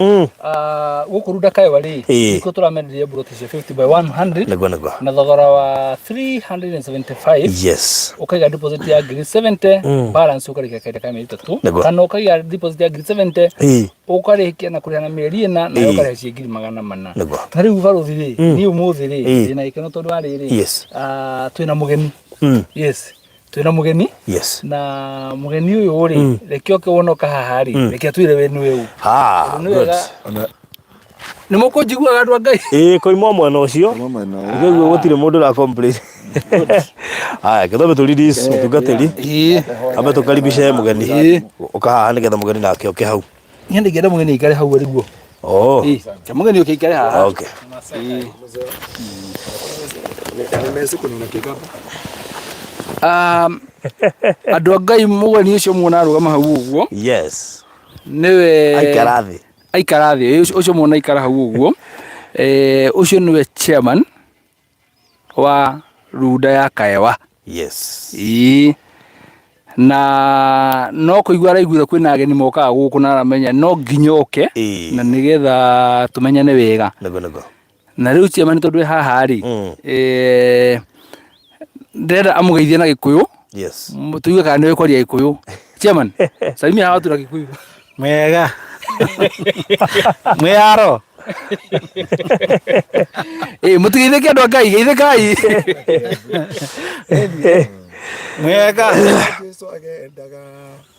gũkũ Runda Kaewa rĩ, nĩkuo tũramenderia mburoti cia 50 by 100 Nĩguo, nĩguo. na thogora wa 375. Ũkaiga deposit ya ngiri 70, balance ũkarĩkia kahinda ka mĩeri 3. Kana ũkaiga deposit ya ngiri 70, ũkarĩkia na kũrĩha na mĩeri 4 nayo ũkarĩha ciĩ ngiri 400. Na rĩu barũthi rĩ, niĩ ũmũthĩ rĩ, ndĩna gĩkeno tondũ wa rĩrĩ, twĩna mũgeni. Yes, twĩna mũgeni. Na mũgeni ũyũ rĩ, reke oke wona oka haha rĩ, reke atwĩre we nĩwe ũ. Tondũ nĩ wega. Nĩ mũkũnjiguaga andũ a Ngai? Ĩĩ, koima mwena ũcio. Koima mwena ũyũ. Nĩguo gũtirĩ mũndũ ũra complain. Haya, gĩthome tũ release mũtungatĩri. Ambe tũkaribishe mũgeni. Ũka haha nĩgetha mũgeni nake oke hau. Niĩ ndingĩenda mũgeni aikare hau arĩ guo. Oh. Ĩĩ, ke mũgeni ũke aikare haha. Okay. Andũ a Ngai, mũgeni ũcio muona arũgama hau ũguo nĩwe Aikara thĩ. Aikara thĩ. Ũcio muona aikara hau ũguo, ũcio nĩwe chairman wa Runda ya Kaewa. Ĩĩ, na no kũigua araiguire kwĩna ageni mokaga gũkũ na aramenya no nginya oke na nĩgetha tũmenyane wega. Nĩguo, nĩguo. Na rĩu chairman tondũ e haha rĩ, ndĩrenda amũgeithie na Gĩkũyũ. Tũigue kana nĩwe kwaria Gĩkũyũ. Chairman, salimia hawa watu na Gĩkũyũ. Mwega. Mwĩyaro. Ĩĩ, mũtigeithĩke andũ a Ngai, geithĩkai. Mwega. Jesu agendaga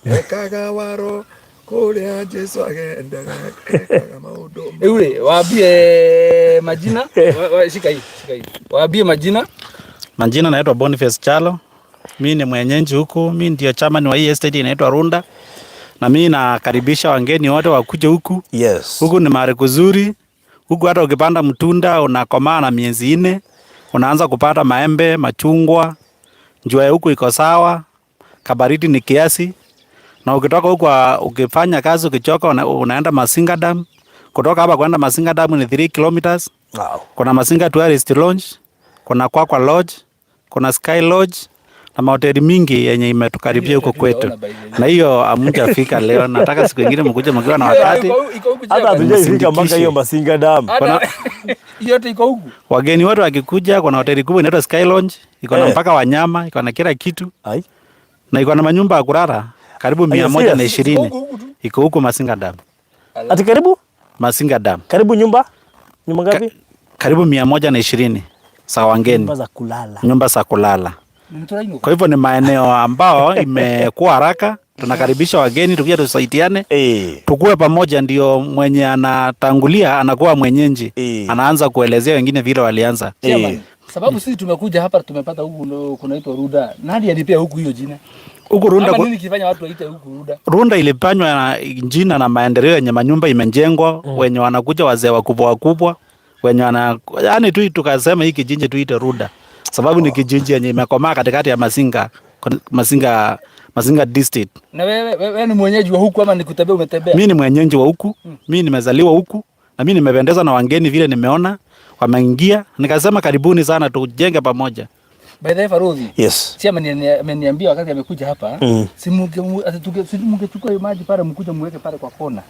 ekaga waro kũrĩa Jesu agendaga ekaga maũndũ. Rĩu rĩ, wambie majina, shika hii, shika hii. Wambie majina. Majina naitwa Boniface Chalo. Mi ni mwenyeji huku, mi ndio chairman wa hii estate inaitwa Runda. Na mi nakaribisha wageni wote wakuje huku. Huku ni mahali kuzuri. Huku hata ukipanda mtunda unakomaa na miezi 4, unaanza kupata maembe, machungwa. Njua ya huku iko sawa, kabaridi ni kiasi. Na ukitoka huko ukifanya kazi ukichoka unaenda Masinga Dam. Kutoka hapa kwenda Masinga Dam ni 3 kilometers. Wow. Kuna Masinga Tourist Lodge, kuna Kwakwa Lodge, kuna Sky Lodge na mahoteli mingi yenye imetukaribia huko kwetu. Na hiyo hamjafika leo, nataka siku nyingine mkuje mkiwa na wakati. Hata hatujaifika mpaka hiyo Masinga Dam. Yote iko huku. Wageni wote wakikuja, kuna hoteli kubwa inaitwa Sky Lounge, iko na mpaka wanyama, iko na kila kitu. Ai. Na iko na manyumba ya kulala karibu 120. Iko huku Masinga Dam. Ati karibu? Masinga Dam. Karibu nyumba? Nyumba ngapi? Karibu 120 za wageni. Nyumba za kulala. Nyumba za kulala. Kwa hivyo ni maeneo ambao imekuwa haraka, tunakaribisha wageni tukija tusaidiane. Tukue pamoja, ndio mwenye anatangulia anakuwa mwenyeji. Anaanza kuelezea wengine vile walianza. Sababu sisi tumekuja hapa tumepata huku kunaitwa Runda. Nani alipea huku hiyo jina? Huku Runda nini kilifanya watu waite huku Runda? Runda ilipanywa na jina na maendeleo yenye manyumba imejengwa, wenye wanakuja wazee wakubwa wakubwa, wenye wana yani tu tukasema hiki kijiji tuite Runda. Sababu ni kijiji yenye imekomaa katikati ya Masinga district. Na wewe ni mwenyeji wa huku ama ni kutembea umetembea? Mimi ni mwenyeji wa huku, mimi nimezaliwa huku na mimi nimependezwa na wageni vile nimeona wameingia, nikasema karibuni sana tujenge pamoja. By the way, Farodhi. Yes. Si ameniambia wakati amekuja hapa, si mungechukua hiyo maji pale mkuje muweke pale kwa kona.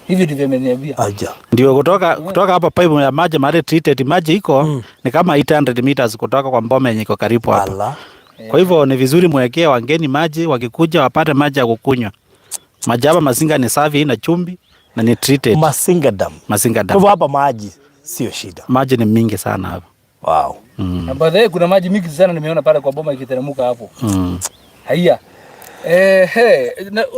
Hivi ndivyo ameniambia. Aja. Ndio kutoka hapa pipe ya maji mahali treated maji iko ni kama 800 meters kutoka kwa mbome yenye iko karibu hapa. Kwa hivyo ni vizuri mwekee wageni maji, wakikuja wapate maji ya kukunywa. Maji hapa Masinga ni safi, ina chumvi na ni treated. Masinga Dam. Masinga Dam. Kwa hivyo hapa maji sio shida. Maji ni mingi sana hapa. Wow. Na by the way, kuna maji mingi sana nimeona pale kwa boma ikiteremka hapo. Haya.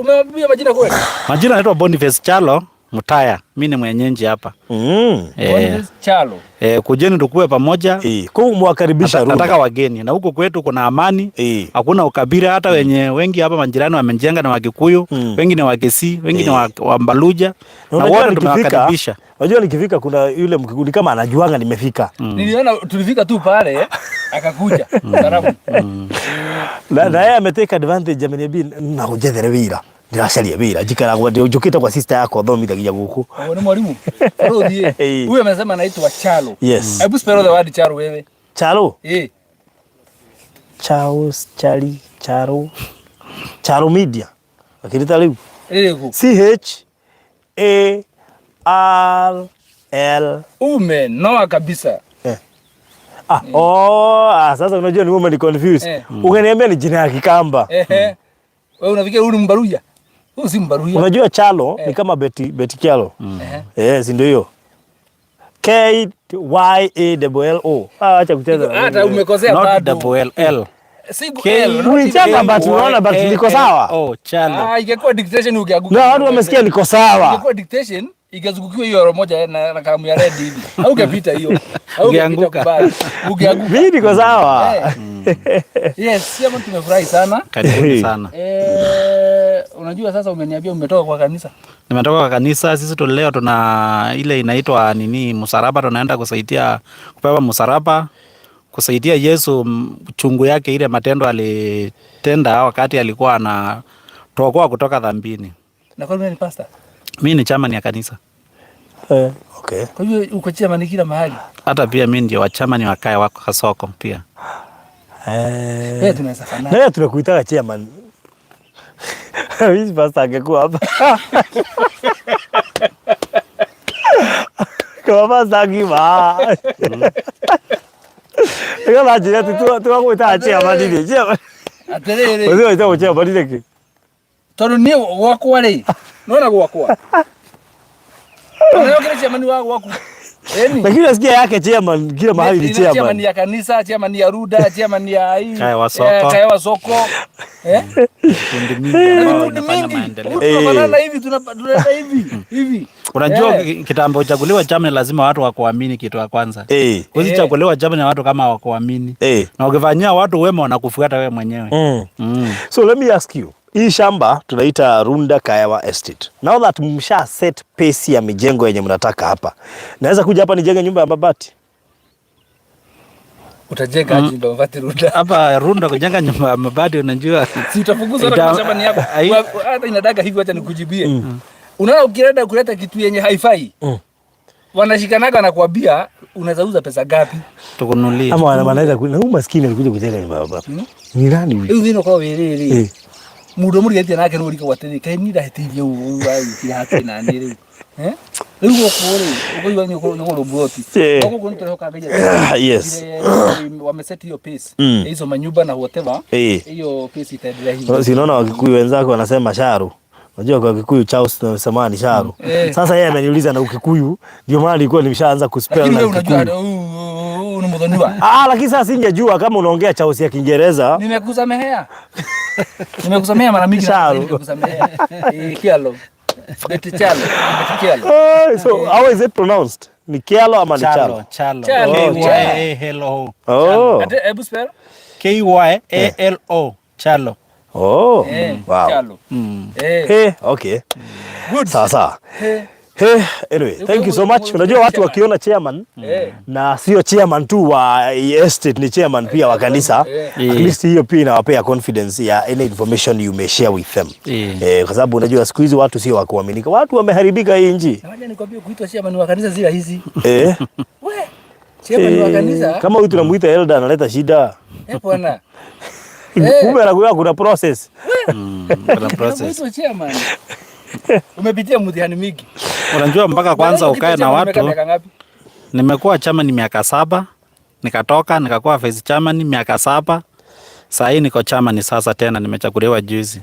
Umeambia majina kweli? Majina naitwa Boniface Chalo Mutaya. Mimi ni mwenyeji hapa. Boniface Chalo. Kujeni tukue pamoja. Kwa hiyo mwakaribisha Runda. Nataka wageni. Na huko kwetu kuna amani. Hakuna ukabila, hata wenye wengi hapa majirani wamejenga na Wakikuyu, wengi ni Wakisii, wengi ni wa Mbaluja. Na wote tumewakaribisha. Unajua nikifika kuna yule Mkikuyu kama anajuanga nimefika. Niliona tulifika tu pale akakuja. Salamu. Na yeye ametake advantage, ameniambia na kujethere wira. Ndiracaria wira, njikaragwo ndi njukite kwa sister yakwa thomithagia guku. Oh, ni mwalimu. Farodhi. Huyu amesema anaitwa Chalo. Yes. Hebu spell the word Chalo wewe. Chalo? Charles, Charlie, Charo. Charo Media. Akirita riu. C H A R L. Ume noa kabisa. Sasa unajua ni wewe ni confuse. Ungeniambia ni jina ya Kikamba. Wewe unafikiri huyu ni Mbaruya? Huyu si Mbaruya. Unajua Chalo ni kama Betty Kyalo. Si ndio hiyo? K Y A L L O. Acha kucheza. Hata umekosea Not bado. double L L. Si K L, not Ulichapa L. but unaona but niko sawa. Oh, Chalo. Ingekuwa dictation ungeanguka. Na watu wamesikia niko sawa. Ingekuwa dictation ingezungukiwa hiyo roho moja na kalamu ya red hivi. Au ungepita hiyo. Au ungepita Ungeanguka. kubali. Ungeanguka. Mimi niko sawa. Yes, sisi tumefurahi sana. Karibuni sana. Unajua sasa umeniambia umetoka kwa kanisa. Nimetoka kwa kanisa. Sisi tu leo tuna ile inaitwa nini, msalaba, tunaenda kusaidia kupewa msalaba, kusaidia Yesu chungu yake ile matendo alitenda wakati alikuwa anatuokoa kutoka dhambini. Na kwa nini ni pastor? Mimi ni chairman ya kanisa. Okay. Kwa hiyo uko chairman kila mahali. Hata pia mimi ndio wa chairman wa kaya wako Kasoko pia. Wewe tunaweza fanana. Na wewe tunakuitaga chairman. Hizi pastor angekuwa hapa. Kama pastor akiwa. Ndio la jina tu tu chairman ni chairman. Aterere. Wewe unaita chairman ni ki? Tondu ni gwakwa ri. Nona gwakwa. Ndio kile chairman wa gwaku. Eni. Lakini nasikia yake chairman kila mahali ni Ina chairman chairman. ya kanisa, chairman ya Ruda, chairman ya hii. Kaya wa soko. Kaya wa soko. Kundi mingi ambao Kundi wanafanya mingi. maendeleo. Huku tunafanana hivi, tunaenda hivi, hivi. Unajua kitambo uchaguliwa chama ni lazima watu wakuamini kitu ya kwanza. Huwezi chaguliwa chama na watu kama hawakuamini. Na ukifanyia watu wema wanakufuata wewe mwenyewe. So let me ask you. Hii shamba tunaita Runda Kayawa Estate. Now that msha set pace ya mijengo yenye mnataka hapa, naweza kuja hapa nijenge nyumba ya mabati? Utajenga aje nyumba ya mabati Runda? Hapa Runda kujenga nyumba ya mabati unajua. Si utafukuzwa hata kama shamba ni yako. Hata inadaga hivi, acha nikujibie. Unaona ukienda kuleta kitu yenye haifai. Wanashikanaga na kuambia unaweza uza pesa gapi? Tukunulie. Ama wanaweza kuna huyu maskini alikuja kujenga nyumba ya mabati. Ni nani huyu? Rĩu thĩna ũkorwo wĩ rĩrĩ. Mũndũ mũriganĩtie nake nĩ ũrikagwo atĩrĩrĩ, kaĩ niĩ ndahĩtĩirie ũũ wagĩkire hakuhĩ na niĩ rĩu. Eh? Rĩu gũkũ rĩ, ũkũigua nĩ ũkũgũrwo mburoti. Eh. No gũkũ nĩ tũrehoka Ngai Yes. Ile wameset hiyo pace. Mm. Hizo manyumba na whatever. Eh. Hiyo pace itaendelea hivyo. Si unaona Wakikuyu wenzako wanasema sharu. Unajua kwa Kikuyu Charles tunasema ni sharu. Eh. Sasa yeye ameniuliza na Ukikuyu, ndio maana nilikuwa nimeshaanza kuspell Lakini na wewe unajua Kikuyu. huu ni muthoniwa. Ah, lakini sasa singejua kama unaongea Charles ya Kiingereza. Nimekusamehea. Nimekusamehea mara mingi na Sharu. nimekusamehea. Eh, Kialo. Beti Chalo. Beti Kialo. Eh, so how is it pronounced? Ni Kialo ama ni Chalo? Chalo, Chalo. Chalo. K Y A L O. Oh. Ate hebu spell. K Y A L O. Chalo. Oh. Eh, Wow. Chalo. Eh. Hey, okay. Good. Sawa sawa. Eh. Hey, anyway, thank you so much. Unajua watu wakiona chairman Eh. na sio chairman tu wa estate, ni chairman pia wa kanisa. Eh. At least hiyo pia inawapea confidence ya any information you may share with them. Eh. Eh, kwa sababu unajua siku hizi watu sio wa kuaminika. Watu wameharibika hii nchi. Na wacha nikwambie kuitwa chairman wa kanisa si rahisi. Eh. We, chairman wa Eh, kanisa. kama huyu tunamuita elder analeta shida. Eh, bwana. Eh. Kumbe anakuwa kuna process. Kuna process. Kuitwa chairman. Umepitia mtihani mingi. Unajua mpaka kwanza Ukiitwa ukae na chairman umekaa watu. miaka ngapi? Nimekuwa chairman miaka 7, nikatoka nikakuwa vice chairman miaka 7. Saa hii niko chairman sasa tena, nimechaguliwa juzi.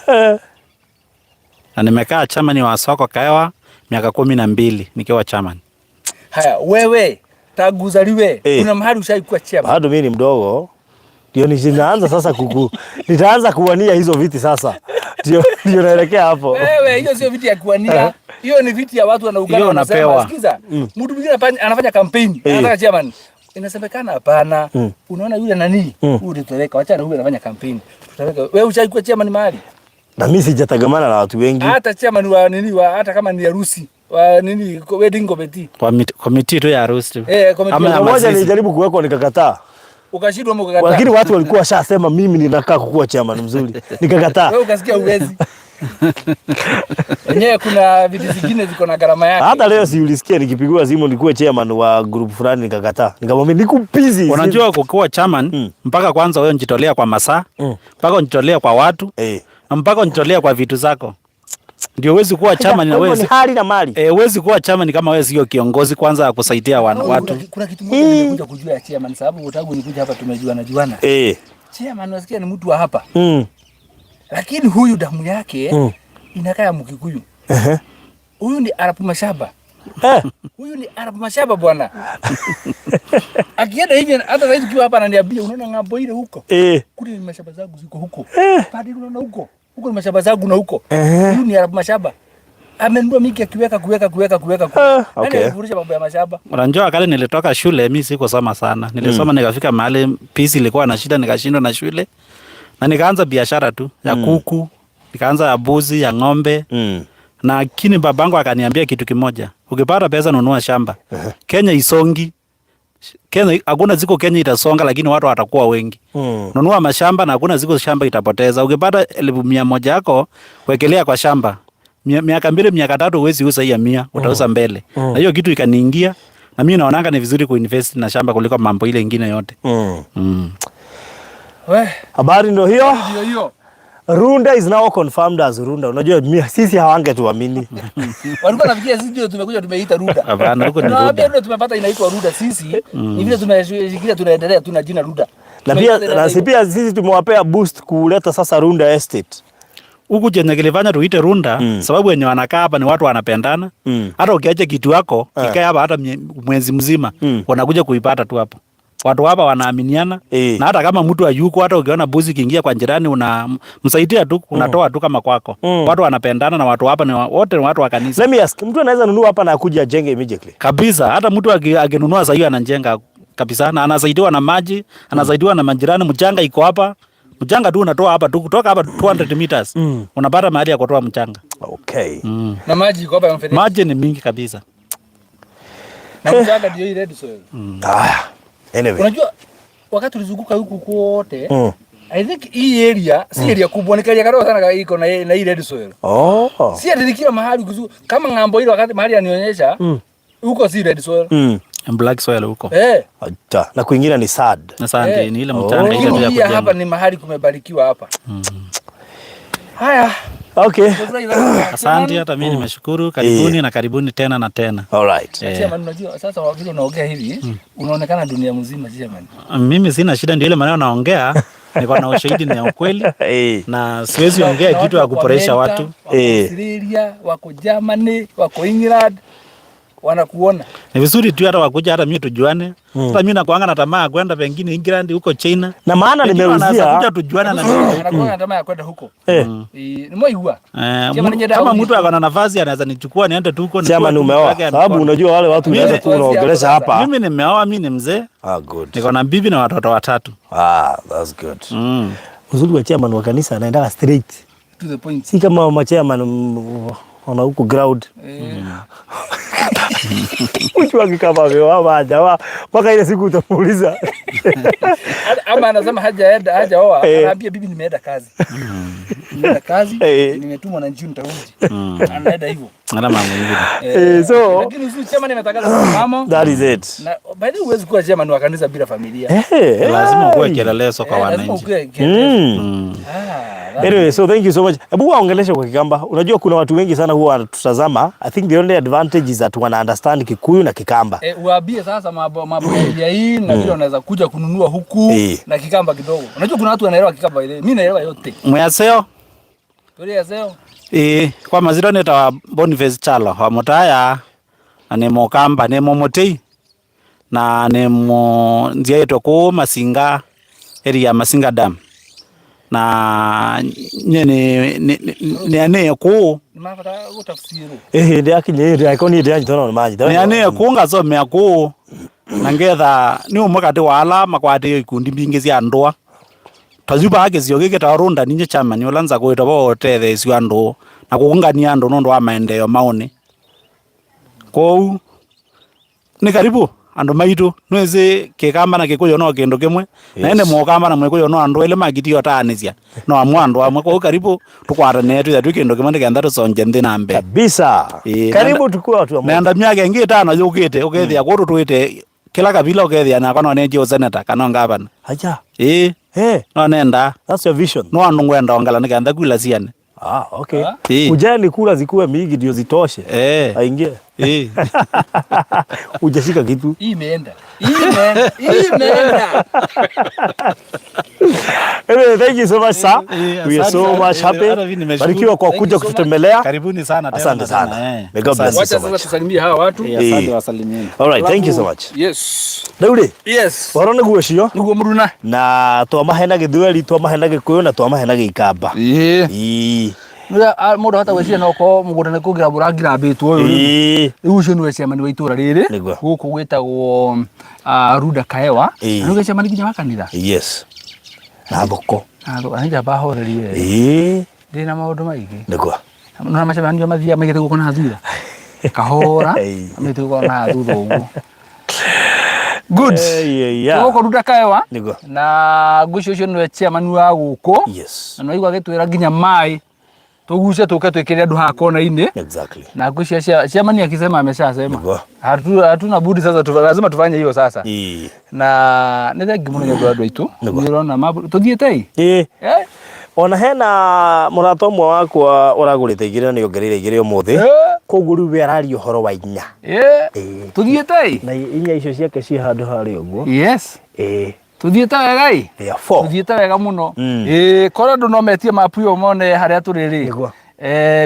Eh. Na nimekaa chairman wa soko Kaewa miaka 12 nikiwa chairman. Haya, wewe tangu uzaliwe Eh. kuna mahali ushaikuwa chairman? Bado mimi ni mdogo. Ndio ninaanza sasa kuku. Nitaanza kuwania hizo viti sasa. Ndio ndio naelekea hapo. Wewe hiyo sio viti ya kuwania. Hiyo ni viti ya watu wanaungana Hiyo wanasema, unapewa. sikiza. Mtu mwingine anafanya kampeni, Eh. anataka chairman. Inasemekana hapana. Mm. Unaona yule nani? Mm. Huyu tutaweka, wacha na huyu anafanya kampeni. Tutaweka. Wewe ushaikuwa chairman mahali? Na mimi sijatagamana na watu wengi. Hata chairman wa nini wa hata kama ni harusi wa nini wedding committee. Kwa committee tu ya harusi tu. Eh, committee Ama ya ya Moja mazishi. nilijaribu kuwekwa nikakataa. Ukashindwa ama ukakataa? Lakini watu walikuwa washasema mimi ninakaa kukuwa chairman mzuri. Nikakataa. Wewe ukasikia uwezi. Wenyewe kuna vitu zingine ziko na gharama yake. Hata leo si ulisikia nikipigiwa simu nikuwe chairman wa group fulani nikakataa. Nikamwambia niko busy. Unajua kukuwa chairman mpaka kwanza wewe unjitolea kwa masaa, mpaka unjitolea kwa watu, Eh. na mpaka unjitolea kwa vitu zako. Ndio huwezi kuwa chairman na Kwa hivyo wewe ni hali na mali. eh, huwezi kuwa chairman kama wewe sio kiongozi kwanza ya kusaidia watu. Kuna kitu moja nimekuja kujua ya chairman, sababu tangu nikuja hapa tumejuana juana. Eh. Chairman unasikia ni mtu wa hapa. Mm. Lakini huyu damu yake Mm. inakaa ya Mkikuyu. Huyu ni Arab Mashaba. Eh. Huyu ni Arab Mashaba bwana. Akienda hivi hata sasa ukiwa hapa ananiambia unaona ng'ambo ile huko. Eh. Kule ni mashamba zangu ziko huko. Eh. Pale unaona huko. Huko ni mashamba zangu na huko. Eh. Huyu ni Arab Mashaba. Amenunua mingi akiweka kuweka kuweka kuweka. Ah, Nani okay. alikufundisha mambo ya mashamba? Unajua wakati nilitoka shule mimi sikusoma sana. Nilisoma nikafika mahali pisi ilikuwa na shida nikashindwa na shule. Na nikaanza biashara tu ya kuku, nikaanza ya mbuzi, ya ng'ombe. Mm. Lakini babangu akaniambia kitu kimoja, ukipata pesa nunua shamba. Kenya isongi. Kenya hakuna siku Kenya itasonga, lakini watu watakuwa wengi. Mm. Nunua mashamba na hakuna siku shamba itapoteza. Ukipata 100,000 yako wekelea kwa shamba. Miaka 2 miaka 3 huwezi uza hiyo 100, utauza mbele. Na hiyo kitu ikaniingia na mimi naonanga ni vizuri kuinvest na shamba kuliko mambo ile ingine yote. Mm. Mm. We, Habari ndio hiyo. ndio hiyo. Runda is now confirmed as Runda. Unajua sisi hawangetuamini. Walikuwa nafikiria sisi ndio tumekuja tumeita Runda. Hapana, huko ni Tunawaambia Runda. Runda tumepata inaitwa Runda sisi. Ni vile tumeshikilia tunaendelea tuna jina Runda. Na pia na si pia sisi tumewapea boost kuleta sasa Runda Estate. Huku chenye kilifanya tuite Runda sababu wenye wanakaa hapa ni watu wanapendana. Hata ukiacha kitu yako ikae hapa hata mwezi mzima wanakuja kuipata tu hapo. Watu hapa wanaaminiana Eh. na hata kama mtu hayuko, hata ukiona buzi kiingia kwa jirani unamsaidia tu, unatoa tu kama kwako. Watu wanapendana na watu hapa ni wote ni watu wa kanisa. Let me ask, mtu anaweza nunua hapa na akuja ajenge immediately? Kabisa, hata mtu akinunua sasa hiyo anajenga kabisa na anasaidiwa na maji, anasaidiwa na majirani, mchanga iko hapa. Mchanga tu unatoa hapa tu kutoka hapa 200 meters. Unapata mahali ya kutoa mchanga. Okay. Na maji iko hapa ya mfereji. Maji ni mingi kabisa. Na mchanga ndio hii red soil. Ah. Anyway. Unajua Wakati tulizunguka huku kwote I think hii area si area kubwa, ni area kadogo sana iko na hii red soil. Si ati ni kila mahali kama ng'ambo ile wakati mahali anionyesha huko si red soil. Black soil huko. Acha. Na kwingine ni sand. Na sand ni ile mchanga ile tu ya Hii hapa kujenga. ni mahali kumebarikiwa hapa. Haya. Okay. Asante, hata mimi nimeshukuru. Karibuni na karibuni tena na tena. All right. Chairman, unajua sasa vile unaongea hivi unaonekana dunia mzima chairman. Mimi sina shida, ndio ile maneno naongea niko na ushahidi na ukweli na siwezi ongea Na kitu ya watu wako kuporesha Amerika, watu. Wako Australia, wako Germany, wako England wanakuona. Ni vizuri tu hata wakuja hata mimi tujuane. Hata mimi nakuanga na tamaa ya kwenda pengine England huko China. Na maana Pengine wanaweza nimeuzia kuja tujuane na mimi. Anakuwa na tamaa ya kwenda huko. Nimeigua. Chairman, nyenda Kama huko. mtu akona nafasi anaweza nichukua niende tu huko. Chairman, nikuwe tu umeoa. mtu wake Sababu mkono. unajua wale watu unaweza kuwa unaongelesha hapa. Mimi nimeoa, mimi ni mzee. Ah, good. Niko na bibi na watoto watatu. Ah, that's good. Uzuri wa chairman wa kanisa anaendaga straight. To the point. Si kama ma chairman wana huku ground. Uchuangi kama ameoa ama hajaoa mpaka ile siku utamuuliza. Ama anasema hajaenda, hajaoa, anaambia bibi nimeenda kazi. Nimeenda kazi, nimetumwa na njini nitarudi. Anaenda hivyo. Ana mambo hivi. So Lakini usio chairman ametangaza msimamo. That is it. Na by the way huwezi kuwa chairman wa kanisa bila familia. Lazima ukuwe kielelezo kwa Lazima wananchi. ukuwe kielelezo. Anyway, so thank you so much. Hebu waongeleshe kwa Kikamba. Unajua kuna watu wengi sana huwa wanatutazama. I think the only advantage is that wana understand Kikuyu na Kikamba. Uambie sasa mambo ya hii na vile unaweza kuja kununua huku na Kikamba kidogo. Unajua kuna watu wanaelewa Kikamba ile. Mimi naelewa yote. Mwaseo? Tulia seo. Kwa mazito ni ta Boniface Chalo wa Mutaya na ni Mukamba ni Mumutei na ni mu nzia yetu ku Masinga area Masinga Dam na nye ni ane ku Ni mafata gutafsiru. Ndi akinye ndi akoni ndi anyitona ni manyi. Ni ane ku ngasomea ku na ngetha ni umwe kati wa ala makwatio ikundi mbingi cia ndua twajuba gĩcigo gĩkĩ ta Runda ninye chairman ũla nza kwĩtwo bo ũtethecio andũ na kũngania andũ nũndũ wa maendeleo maũnĩ kũu nĩ karibu andũ maitũ nwĩsĩ Kĩkamba na Gĩkũyũ no kĩndũ kĩmwe na ĩndĩ Mũkamba na Mũgĩkũyũ no andũ elĩ makitio taanĩcia no amwe andũ amwe kũu karibu tũkwatanĩre twĩtha twĩ kĩndũ kĩmwe nĩkenda tũconje nthĩ na mbere kabisa. Karibu tukue watu wa Nenda miaka ĩngĩ ĩtano yũkĩte ũkethĩa kũndũ twĩte kila kabila ũkethĩa nakwa no nenjie ũseneta kana ngavana. Acha. No nenda. That's your vision. No andu ngwenda ongela nikenda kula ciane. Ah, okay. Ujani kula zikuwe mingi ndio zitoshe. Aingie. Hujashika kitu. Hii imeenda. Hii imeenda. Hii imeenda. Anyway, thank you so much sir. We are so much happy. Hata mimi nimeshukuru. Barikiwa kwa Thank kuja you so much. kututembelea. Karibuni sana tena. Asante sana. May God bless you Wacha so sasa much. tusalimie hawa watu. Asante, wasalimieni. All right, thank you so much. Yes. Daudi. Yes. Ũhoro nĩguo ũcio? Nĩguo mũruna. Na twamahe na Gĩthweri, twamahe na Gĩkũyũ na twamahe na Gĩikamba. Nĩũrĩa, mũndũ ahota gwĩciria no ũkorwo mũgũnda nĩ kũngira mũrangirambĩtwo ũyũ rĩu. Rĩu ũcio nĩwe chairman wa itũra rĩrĩ. Gũkũ gwĩtagwo, Runda Kaewa. Na nĩwe chairman nginya wa kanitha. Yes. Na thoko. Na thoko, na njamba horeri we. Ndĩna maũndũ maingĩ. Na macemanio mathiaga maigĩte guoko na thutha. Kahora, maigĩte guoko na thutha ũguo. Good. Gũkũ Runda Kaewa. Na ngwĩciria ũcio nĩwe chairman wa gũkũ. Na nĩwaigua agĩtwĩra nginya maĩ tuguce tuke twikire andu haha kona-inĩ. Na ngwĩciria chairman akisema ameshasema. Hatuna budi sasa, lazima tufanye hiyo sasa. Na nĩ thengi mũno nĩ ũndũ wa andũ aitũ. Nĩ ũrona mambo, tũthiĩte ĩ? Ona hena mũrata ũmwe wakwa ũragũrĩte igĩrĩ na nĩongereire igĩrĩ ũmũthĩ. Koguo rĩu we araria ũhoro wa inya. Tũthiĩte ĩ? Na inya icio ciake ciĩ handũ harĩa ũguo. Tuthiĩte wega ĩ? They are four. Tuthiĩte wega mũno. Korwo andũ no metie mapu ĩyo mone harĩa tũrĩ rĩ.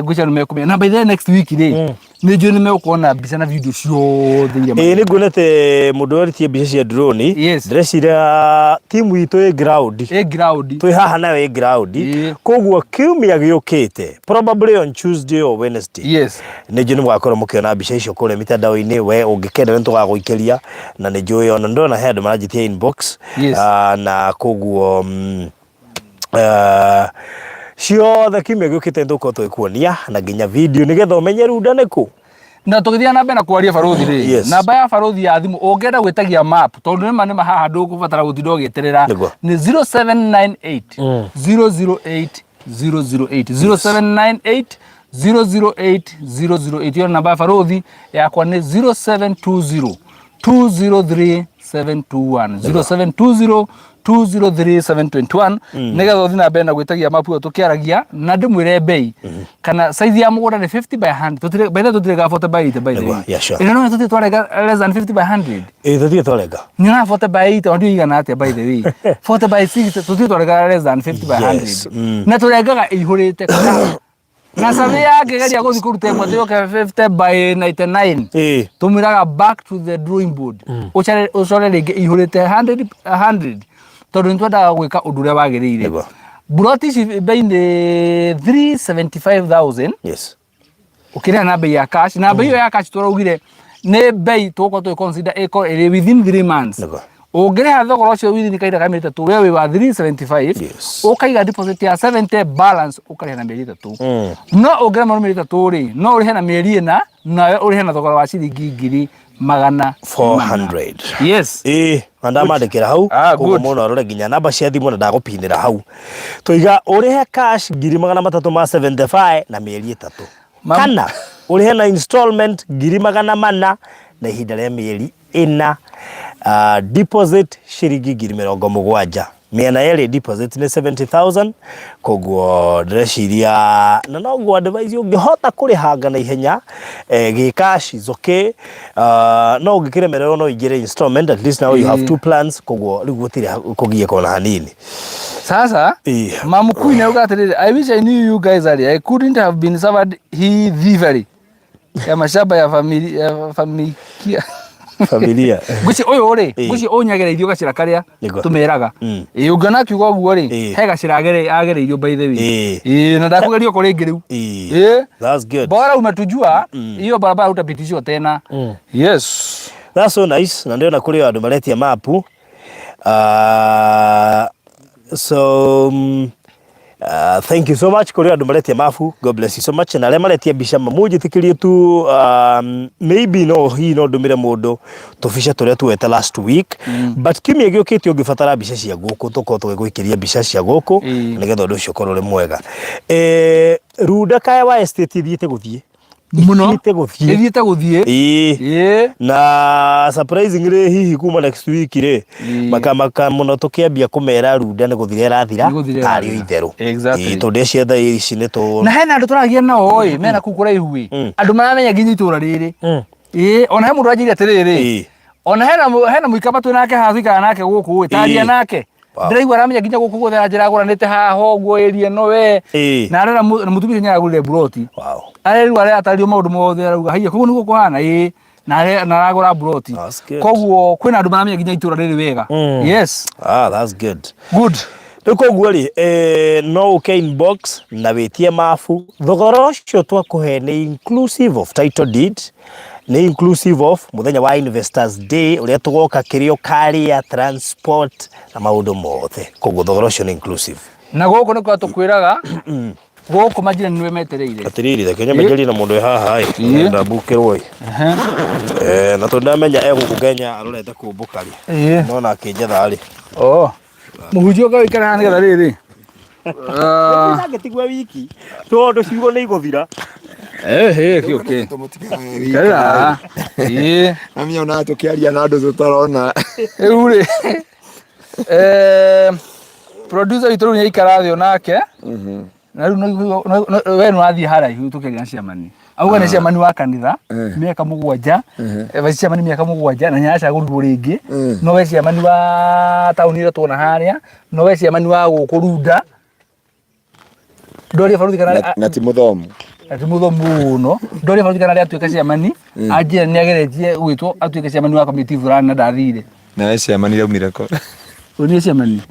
Ngwĩciria nĩ mekũmenya. Na by the way, next week rĩ, nĩ njũĩ nĩ mekuona mbica na video ciothe iria Nĩ nguonete mũndũ werĩtie mbica cia drone. Ndĩreciria timu itũ ĩ ground. Ĩ ground. Twĩ haha nayo ĩ ground. Koguo kiumia gĩũkĩte, probably on Tuesday or Wednesday. Nĩ njũĩ nĩ mũgakorwo mũkĩona mbica icio kũrĩa mitandao-inĩ, we ũngĩkenda nĩ tũgagũikĩria, na nĩ njũĩ ona ndona he andũ maranjĩtia inbox. Na koguo, ciothe kiumia gĩũkĩte nĩ tũgũkorwo tũgĩkuonia na nginya video nĩgetha ũmenye Runda nĩ kũ. Na tũgĩthiĩ na mbere na kwaria barothi rĩ, namba ya barothi ya thimũ ũngĩenda gwĩtagia map, tondũ nĩma nĩma haha ndũkũbatara gũtinda ũgĩeterera, nĩ 0798 008 008, 0798 008 008. Ĩyo nĩ namba ya barothi. Yakwa nĩ 0720 203 721, 0720 203 721, nĩgetha ũthiĩ na mbere na gwĩtagia mapu ĩyo tũkĩaragia na ndĩmwĩre mbei kana size ya mũgũnda nĩ 50 by 100. Tũtirĩ by the way, tũtirĩ ga 40 by 80 by the way. Ĩno no tũtirĩ twarenga less than 50 by 100. Ĩ, tũtirĩ twarenga. Nyonaga 40 by 80 ondio igana atĩa by the way. 40 by 60 tũtirĩ twarenga less than 50 by 100. Na tũrengaga ĩihũrĩte kana na survey angĩgeria gũthiĩ kũruta ĩmwe tũyoke 50 by 99, tũmwĩraga back to the drawing board, ũcore ũcore rĩngĩ ĩihũrĩte 100 100, tondũ nĩ twendaga gwĩka ũndũ ũrĩa wagĩrĩire. Buroti ici bei nĩ 375,000. Ũkĩrĩha na bei ya cash, na bei ĩyo ya cash tũraugire nĩ bei tũgũkorwo tũgĩ consider ĩkorwo ĩrĩ within 3 months. Ũngĩrĩha thogora ũcio within kahinda ka mĩeri 3, we wĩ wa 375, ũkaiga deposit ya 70, balance ũkarĩha na mĩeri 3. No ũngĩremwo nĩ mĩeri 3 rĩ, no ũrĩhe na mĩeri 4, nawe ũrĩhe na thogora wa ciringi 400,000. 400. Ĩ, na ndamandĩkĩra hau. Koguo mũndũ arore nginya namba cia thimũ na ndagũpinĩra hau. Tũiga ũrĩhe cash 375,000 na mĩeri 3, kana ũrĩhe na installment 400,000 na ihinda rĩa mĩeri 4, deposit ciringi 70,000. Mĩena yerĩ deposit nĩ 70,000. Koguo ndĩreciria na noguo advice, ũngĩhota kũrĩhanga na ihenya gĩ cash is okay, no ũngĩkĩremererwo no ũingĩre installment. At least now you have two plans, koguo rĩu gũtirĩ kũgiĩka ona hanini. Sasa Mamukui auga atĩrĩrĩ, "I wish I knew you guys earlier. I couldn't have been suffered hii thievery ya mashamba ya familia, ya familia." Familia. Ngwĩciria ũyũ rĩ, ngwĩciria ũyũ nĩagereirio gacĩra karĩa tũmeraga. Ĩĩ, ũngĩona akiuga ũguo rĩ, he gacĩra agereirio by the way. Ĩĩ, na ndakũgerio ko rĩngĩ rĩu. Ĩĩ. That's good. Bora umetujua hiyo barabara hutapitishwa tena. Yes. That's so nice. Na ndĩrona kũrĩ andũ maretia mapu. So thank you so much kũrĩ andũ maretia mabu. God bless you so much. Na arĩa maretia mbica mamũnjĩtĩkĩrie tu, maybe no hihi no ndũmĩre mũndũ tũbica tũrĩa tuoete last week, but kiumia gĩũkĩte ũngĩbatara mbica cia gũkũ, tũkorwo tũgĩgũikĩria mbica cia gũkũ nĩgetha ũndũ ũcio ũkorwo ũrĩ mwega. Runda Kaewa Estate ithiĩte gũthiĩ Mũno. Ithiĩte gũthiĩ. Ĩthiĩte gũthiĩ. Na surprisingly hihi kuma next week rĩ, makamaka mũno tũkĩambia kũmera Runda nĩ gũthira ĩrathira. Nĩ gũthira tarĩ ĩrathira. itherũ. Tondũ cia thaa ici nĩ tũ Na hena andũ tũragia nao ĩ mena kũu kũraihu ĩ, andũ maramenya nginya itũra rĩrĩ. Ĩĩ, ona he mũndũ anjĩire atĩrĩrĩ, ona hena mũikamba twĩ nake haha, tũikara nake gũkũ ĩ, taria nake. Ndĩraigua aramenya nginya gũkũ guothe, aranjĩra agũranĩte haha ũguo area ĩno we. Na arera na mũtumia nĩ aragũrire mburoti. Arerwo aratario maũndũ mothe, arauga haiya koguo nĩguo kũhana ĩĩ, na na aragũra mburoti. That's good. Koguo kwĩna andũ maramenya nginya itũra rĩrĩ wega. Yes. Ah, that's good. Good. Rĩu koguo rĩ, no ũke inbox na wĩtie mabu. Thogora ũcio twakũhe nĩ inclusive of title deed, nĩ inclusive of mũthenya wa Investors Day ũrĩa tũgoka kĩrĩa ũkarĩa, transport na maũndũ mothe. Koguo thogora ũcio nĩ inclusive. Na gũkũ nĩkuo tũkwĩraga gũkũ majirani nĩwe metereire. Atĩrĩrĩ, reke nyambe njarie na mũndũ wĩ haha ĩ. Ndambukĩrwo ĩ. Na tondũ ndamenya e gũkũ Kenya arorete kũmbũka rĩ, nona akĩnjetha rĩ. Oh. Mũhunjia ũka wĩikare haha nĩgetha rĩrĩ. Ndangĩtigwo wiki tondũ ciugo nĩ igũthira. Okay. Ikara. Ĩĩ. Mami ona tũkĩaria na andũ tũtarona. Rĩu rĩ, producer witũ rĩu nĩ aikara thĩ onake. Na rĩu we nĩ wathiĩ haraihu tũkĩaria na ciamani. Auga nĩ ciamani wa kanitha mĩaka 7, vice chairman mĩaka 7, na nĩaracagũrirwo rĩngĩ. No we ciamani wa taũni ĩrĩa tuona harĩa, no we ciamani wa gũkũ Runda. Ndoria baruthi kana Na ti mũthomu. Na ti mũthomu mũno. Ndoria baruthi kana arĩa atuĩka ciamani, anjĩra nĩ ageretie gwĩtwo atuĩke ciamani wa committee fulani na ndathire. Na we ciamani raumire kũ? Ũyũ nĩ ciamani.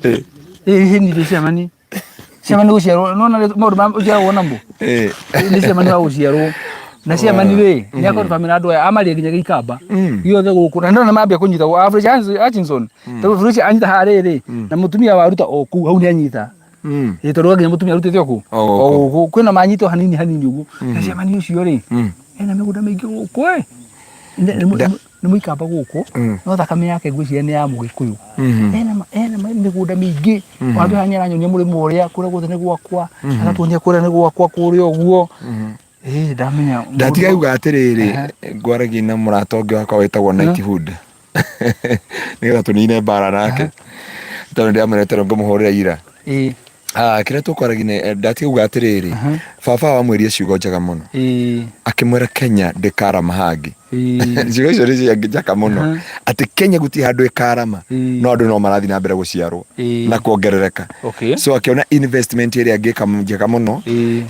Ĩĩ nĩ ciamani. Ciamani gũciarwo, nona maũndũ ma ũciaragwo namo. Nĩ ciamani wa gũciarwo. Na ciamani rĩ, nĩ akorwo famĩlĩ andũ aya amaria nginya gĩikamba. Gĩothe gũkũ. Na ndona mambia kũnyita gũ Africa Hutchinson. Tondũ Felicia anyita harĩa rĩ, na mũtumia waruta o kũu hau nĩ anyita. Ĩĩ tondũ nginya mũtumia arutĩte o kũ? O gũkũ. O gũkũ. Kwĩna manyitwo hanini hanini ũguo. Na ciamani ũcio rĩ, Ena mĩgũnda mĩingĩ gũkũ ĩ. Nĩ mũikamba gũkũ no thakame yake ngwĩciria nĩ ya mũgĩkũyũ. Ena mĩgũnda mĩingĩ. Ona haha nĩ aranyonia mũrĩmo ũrĩa kũrĩa guothe nĩ gwakwa. Agatuonia kũrĩa nĩ gwakwa kũrĩa ũguo. Ĩĩ ndamenya. Ndatiga kuga atĩrĩrĩ, ngwaragia na mũrata ũngĩ wakwa wĩtagwo Knighthood. Nĩgetha tũnine mbara nake. Tondũ ndĩramwĩrĩte rĩu ngũmũhũrĩra ira. Ĩĩ. Ah, kĩrĩa tũkwaragia nĩ eh, ndatiga kuga atĩrĩrĩ, baba wamwĩrire ciugo njega mũno. Akĩmwĩra Kenya ndĩkarama hangĩ. Ciugo icio nĩ cia njaka mũno. Atĩ Kenya gũtirĩ handũ ĩkarama, no andũ no marathiĩ na mbere gũciarwo na kuongerereka. Okay. So akĩona investment ĩrĩa angĩka njega mũno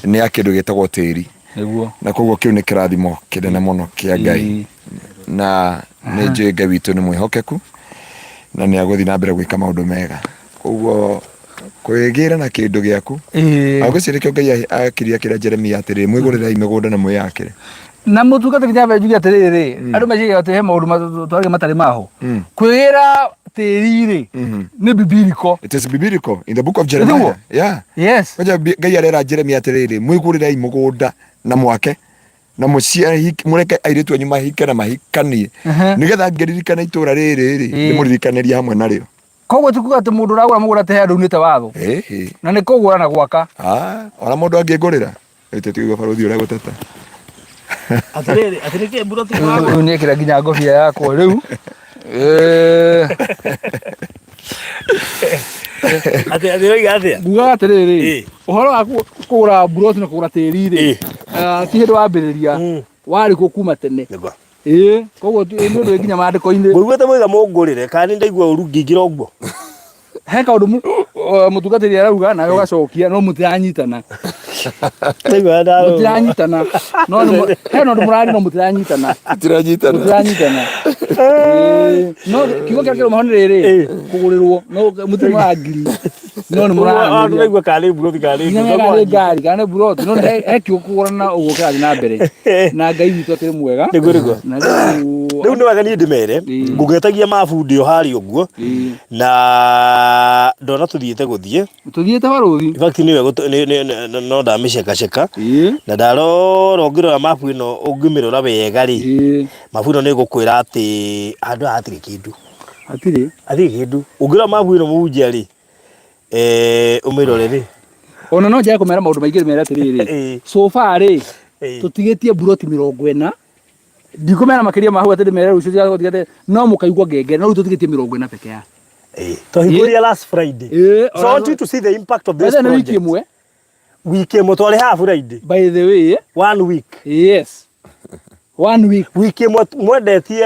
nĩ ya kĩndũ gĩtagwo tĩri. Nĩguo. Na koguo kĩu nĩ kĩrathimo kĩnene mũno kĩa Ngai. Na nĩ njũĩ Ngai witũ nĩ mwĩhokeku na nĩ agũthiĩ na mbere gwĩka maũndũ mega. Koguo kwĩgĩra na kĩndũ gĩaku agwĩciria nĩkĩo Ngai akirie akĩra Jeremia atĩrĩrĩ mwĩgũrĩrei mĩgũnda na mwĩyakĩre. Na mũtungatĩri nyambe njuge atĩrĩrĩ, andũ meciria atĩ he maũndũ twaragia matarĩ maho. Kwĩgĩra tĩri rĩ, nĩ bibiliko. It is biblical in the book of Jeremiah. Yeah. Yes. Kwanja Ngai arera Jeremia atĩrĩrĩ mwĩgũrĩrei mũgũnda na mwake na mũreke airĩtu anyu mahike na mahikanie nĩgetha ngĩririkana itũra rĩrĩ rĩ ndĩmũririkanĩrie hamwe narĩo. Koguo ti kuga atĩ mũndũ ũragũra mũgũnda atĩ he andũ unĩte watho. Ĩhĩ. Na nĩ kũgũra na gwaka. Ah, ona mũndũ angĩngũrĩra. Ĩte tiguo barũthi ũrĩa gũteta. Atĩrĩrĩ, atĩ nĩkĩ mbura ti Rĩu nĩekĩra nginya ngobia yakwa rĩu. Eh, Atĩ atĩ oiga atĩa? Ngugaga atĩrĩrĩ, Ĩ. ũhoro wa kũgũra mburoti na kũgũra tĩri rĩ, Ĩ. ah, ti hĩndĩ wambĩrĩria, warĩ kuo kuma tene. Nĩguo. Ĩĩ, koguo nĩ ũndũ wĩ nginya maandĩko-inĩ. Ngũiguĩte mwaiga mũngũrĩre kana nĩ ndaigua ũru ngĩingĩra ũguo. He kaũndũ mũtungatĩri arauga nawe ũgacokia no mũtiranyitana. Ndaigua ndarũrwo. Mũtiranyitana. No nĩ he na ũndũ mũraria no mũtiranyitana. Mũtiranyitana. Mũtiranyitana. Ĩĩ, no kiugo kĩrĩa kĩrũma ho nĩ rĩrĩ, kũgũrĩrwo no mũtirĩ mũrangiri. No nĩ mũraranĩria. Ndĩraigua karĩ mburoti karĩ Nginya menya kana nĩ ngari kana nĩ mburoti no he he kiugo kũgũrana ũguo kĩrathiĩ na mbere. Na Ngai witũ akĩrĩ mwega. Nĩguo nĩguo. Na rĩu Rĩu nĩ wega niĩ ndĩmere Ĩĩ. ngũgetagia mabundi o harĩa ũguo Ĩĩ. na ndona tũthiĩte gũthiĩ Tũthiĩte barũthi. In fact nĩwe no ndamĩcekaceka Ĩĩ. na ndarora ũngĩrora mabu ĩno ũngĩmĩrora wega rĩ Ĩĩ. mabu ĩno nĩ ĩgũkwĩra atĩ handũ haha hatirĩ kĩndũ. Hatirĩ. Hatirĩ kĩndũ. Ũngĩrora mabu ĩno mũhunjia rĩ eh, ũmĩrore rĩ Ona no njage kũmera maũndũ maingĩ mera atĩrĩrĩ. Ĩĩ. So far rĩ, Ĩĩ. tũtigĩtie mburoti 40. Ndikũmera makĩria ma hau atĩ ndĩmere rũciũ tiga no mũkaigua ngengere no rĩu tũtigĩtie 40 peke yake. Ĩĩ. Twahingũrire last Friday. Ĩĩ, So I want you to see the impact of this By the way, nĩ wiki project. ĩmwe. Wiki ĩmwe twarĩ haha Friday. By the way, One week. yes. One week. Wiki ĩmwe mwendetie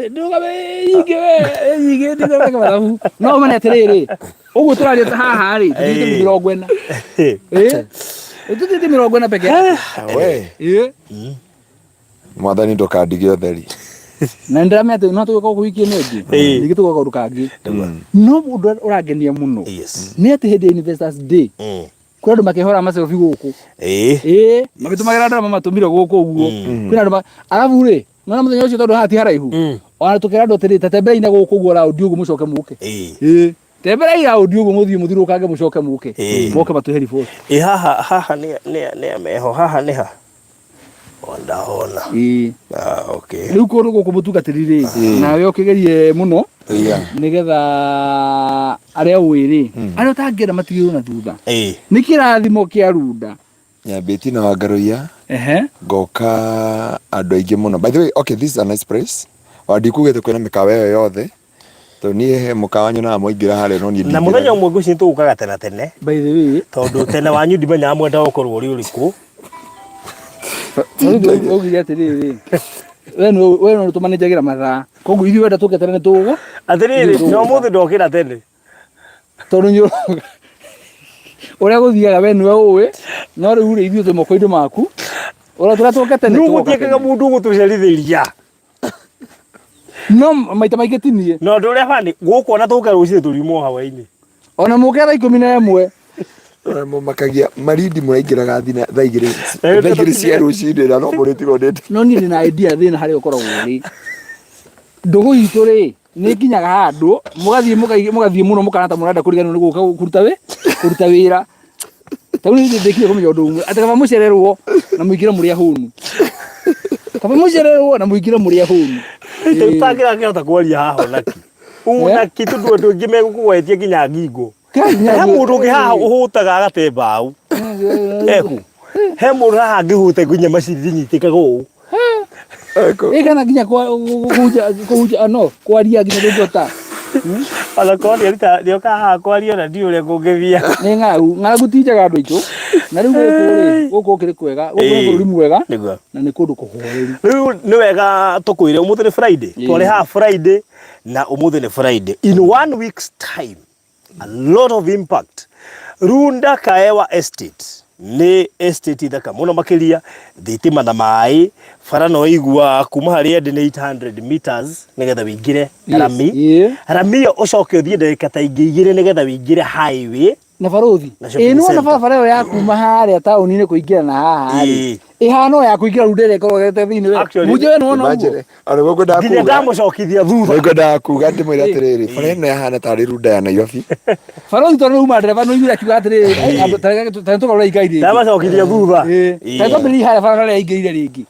Ndũgame nyingĩ we, nyingĩ ndũgame mathabu. No ũmene atĩrĩrĩ, ũguo tũraria ta haha rĩ, tũthiĩte Ĩĩ. 40. Ĩĩ. Tũthiĩte 40 peke yake. We, Ĩĩ. mwathani ndũkandige ũtheri. Na nĩndĩramenya atĩ no tũgĩũka gũkũ wiki ĩno ĩngĩ. Ĩĩ. Ningĩ tũgoka kaũndũ kangĩ. No ũndũ ũrĩa ũrangenia mũno Yes. nĩ atĩ hĩndĩ ya Investors Day kwĩ andũ makĩhora macerobi gũkũ. Ĩĩ. Ĩĩ, magĩtũmagĩra andũ arĩa mamatũmire gũkũ ũguo. Kwĩna andũ arabu rĩ, nona mũthenya ũcio tondũ haha ti haraihu. Ona tũkĩra andũ atĩrĩ, ta temberai na gũkũ ũguo raundi ũguo mũcoke mũke. Ĩĩ. Ĩĩ. Temberai raundi ũguo mũthiĩ mũthiũrũrũkange mũcoke mũke. Ĩĩ. Moke matũhe riboti. Ĩ haha haha nĩ nĩ nĩ meho haha nĩ ha? O ndahona. Ĩĩ. Ah, okay. Rĩu kũndũ gũkũ mũtungatĩri rĩ, nawe ũkĩgerie mũno Yeah. nĩgetha arĩa ũĩ rĩ, arĩa ũtangĩenda matigĩrwo na thutha. Ĩĩ. Nĩ kĩrathimo kĩa Runda. Nyambĩtie na Wangarũiya Ehe. ngoka andũ aingĩ mũno. By the way, okay, this is a nice place. Wa ndikugĩte kwĩna mĩkawa ĩyo yothe. Tondũ niĩ he mũkawa nyonaga mwaingĩra harĩa no niĩ Na mũthenya ndingĩraga. ũmwe ngwĩciria tũgũkaga tene tene By the way, tondũ tene wanyu ndimenyaga mwendaga gũkorwo ũrĩ ũrĩkũ. Rĩu augire atĩrĩrĩ, we nĩwe we nĩwe ũtũmanĩnjagĩra mathaa koguo ithuĩ wenda tũke tene nĩtũgũ Atĩrĩrĩ, na ũmũthĩ ndokĩra tene. tondũ nĩ ũrĩa gũthiaga we nĩwe ũĩ no rĩu rĩ ithuĩ twĩ moko-inĩ maku ũrĩa tũrĩa tũke tene Nũ tũgoka gũtiĩkaga tene. mũndũ ũgũtũcerithĩria. No maita maingĩ ti niĩ. Na ũndũ ũrĩa bani gũkũ ona tũke rũcinĩ tũriuma o hawainĩ. Ona mũke thaa 11. Mũmakagia marindi mũraingĩraga thina thaa 2 thaa 2 cia rũcinĩ na no mũrĩtigwo ndĩte. No niĩ ndĩna idea thĩna harĩa ũkoragwo ũrĩ. Ndũgũ itũ rĩ nĩ ĩkinyaga handũ mũgathiĩ mũgathiĩ mũno mũkana ta mũrenda kũriganĩrwo nĩ gũka kũruta wĩ kũruta wĩra. Ta rĩu niĩ ndĩkire kũmenya ũndũ ũmwe atĩ kaba mũcererwo na mũingĩre mũrĩ ahũnu. Kaba mũcererwo na mũingĩre mũrĩ ahũnu. Tũtangĩrakĩhota kwaria haha onaki. Unaki tondũ andũ aingĩ megũkũgwetia nginya ngingo. He mũndũ ũngĩ haha ũhũtaga agate mbaũ. Eku. He mũndũ haha angĩhũta nginya macini nyitĩkaga ũũ. Ĩ kana nginya kũhunja kũhunja no kwaria nginya ndũngĩhota. Ona korwo nĩaruta nĩoka haha kwaria ona ndiũĩ ũrĩa kũngĩthiĩ. Nĩ ng'aragu, ng'aragu ti njega andũ aitũ. Na rĩu gũkũ rĩ, gũkũ gũkĩrĩ kwega, gũkũ nĩ bũrũri mwega Nĩguo. na nĩ kũndũ kũhoreru. Rĩu nĩ wega tũkwĩre ũmũthĩ nĩ Friday. Ĩĩ. Twarĩ haha Friday na ũmũthĩ nĩ Friday. In one week's time a lot of impact. Runda Kaewa Estate nĩ estate thaka mũno makĩria, thitima na maĩ, bara no igua kuma harĩa ndĩ nĩ 800 meters nĩgetha wĩingĩre rami. Ĩĩ. Rami ĩyo ũcoke ũthiĩ ndagĩka ta ingĩ igĩrĩ nĩgetha wĩingĩre highway. Na barũthi. Na shopping Ĩĩ nĩwona center. barabara ĩyo ya kuma harĩa taũni-inĩ kũingĩra na haha rĩ. Ĩĩ. Ĩhana o ya kũingĩra runda ĩrĩa ĩkoragwo ĩgerete thĩinĩ we. Actually, Mũnje we nĩwona ũguo. Imagine, ona nĩguo ngwendaga Nginya kuga ndamũcokithia thutha. nĩguo ngwendaga kuga ndĩmwĩre atĩrĩrĩ bara ĩno yahana tarĩ runda ya Nairobi Barũthi tondũ nĩ uma ndereba nĩ ũiguire akiuga atĩrĩrĩ, "Ai, andũ, ta reke ta tũgarũre igai rĩngĩ." Ndamacokithia thutha. Ĩĩ. Ĩĩ. Ta twambĩrĩrie harĩa barabara ĩrĩa ĩingĩrire rĩngĩ.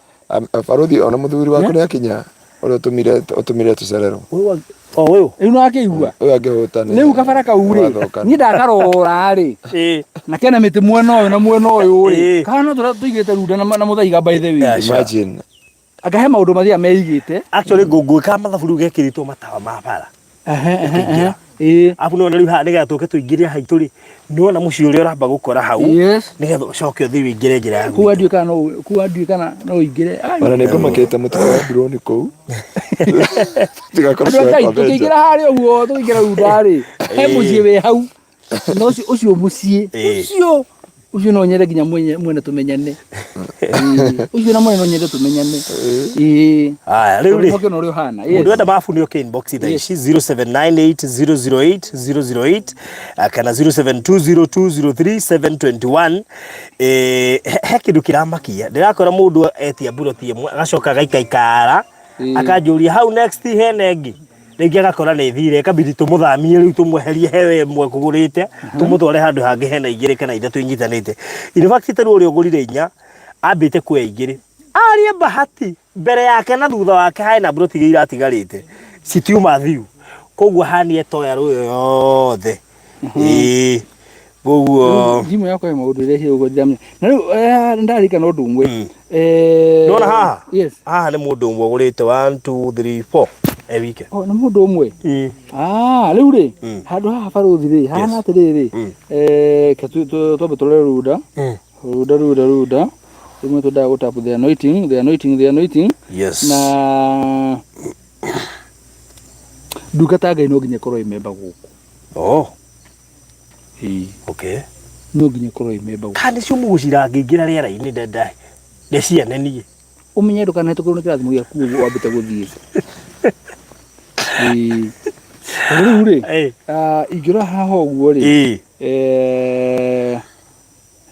Barũthi ona mũthuri waku nĩ akinya ũrĩa ũtũmire ũtũmire tũcererwo Ũyũ wa- o ũyũ. Rĩu nĩwakĩigua? ũyũ angĩhũta nĩ Rĩu kabara kau rĩ, Wathũka. niĩ ndakarora rĩ, Ĩĩ. na kena mĩtĩ mwena ũyũ na mwena ũyũ rĩ, Ĩĩ. kana no tũrĩa tũigĩte runda na na mũthaiga by the way. Yeah. Imagine Anga he maũndũ mathiaga meigĩte. Actually ngũngũĩ mathabu rĩu gekĩrĩtwo matawa ma bara. Ehe, ehe, ehe. Ũkĩingĩra. Ĩĩ. Arabu nĩwona rĩu haha nĩgetha tũke tũingĩre haitũ rĩ, nĩwona mũciĩ ũrĩa ũramba gũkora hau, Yes. nĩgetha ũcoke ũthiĩ wĩingĩre njĩra ya Kũu gwitũ. andiũĩ kana no kũu andiũĩ kana no ũingĩre. Ai. ona nĩ ngũmakĩte mũtikae drone kũu tigakorwo Andũ a Ngai ciekwa tũkĩingĩra harĩa ũguo tũkĩingĩra runda rĩ, he mũciĩ wĩ hau. Na ũcio ũcio mũciĩ Ĩĩ. ũcio ũcio no nyende nginya mwenye mwene tũmenyane. Ĩĩ. Ũcio na mwene no nyende tũmenyane. Ĩĩ. Haya, rĩu rĩ, Tondũ ũrĩa ũhana. Mũndũ Yes. wenda mabu nĩ oke inbox thaa ici 0798008008 kana 0720203721. Eh, he kĩndũ kĩramakia ndĩrakora mũndũ etia mburoti ĩmwe agacoka agaikaikara akanjũria hau next hena ĩngĩ rĩngĩ agakora nĩ thire ĩkabidi tũmũthamie rĩu tũmweherie he ĩmwe kũgũrĩte tũmũtware handũ hangĩ hena igĩrĩ kana ithatũ inyitanĩte. In fact ta rĩu ũrĩa ũgũrire inya ambĩte kuoya igĩrĩ arie bahati mbere yake na thutha wake hena mburoti igĩrĩ iratigarĩte citiuma thiu koguo hanie toya rũyo yothe. Ĩĩ koguo Thimũ yakwa ĩ maũndũ ĩrehire ũguo ndiramenya. Na rĩu eh, nĩndaririkana ũndũ ũmwe. Eh, Nĩwona haha? Yes. Haha nĩ mũndũ ũmwe ũgũrĩte 1 2 3 4 e wike. Oh, nĩ mũndũ ũmwe. Ah, rĩu rĩ, handũ haha barũthi rĩ, hahana atĩrĩrĩ, eh, ke twambe tũrore runda. Runda, runda, runda. Rĩmwe twendaga gũ tap the anointing, the anointing, the anointing. Yes. Na ndungata ya Ngai no nginya ĩkorwo ĩ memba gũkũ. Oh. Ĩĩ. Okay. No nginya ĩkorwo ĩ memba gũkũ. Kana nĩcio mũgũcirangĩingĩra rĩera-inĩ ndenda ndeciane niĩ. Ũmenye ndũkanahĩtũkĩrwo nĩ kĩrathimo gĩaku ũguo wambĩte gũthiĩ. Ĩĩ. Tondũ rĩu rĩ, Ĩĩ. ah, ingĩrora haha ũguo rĩ, Ĩĩ. eh,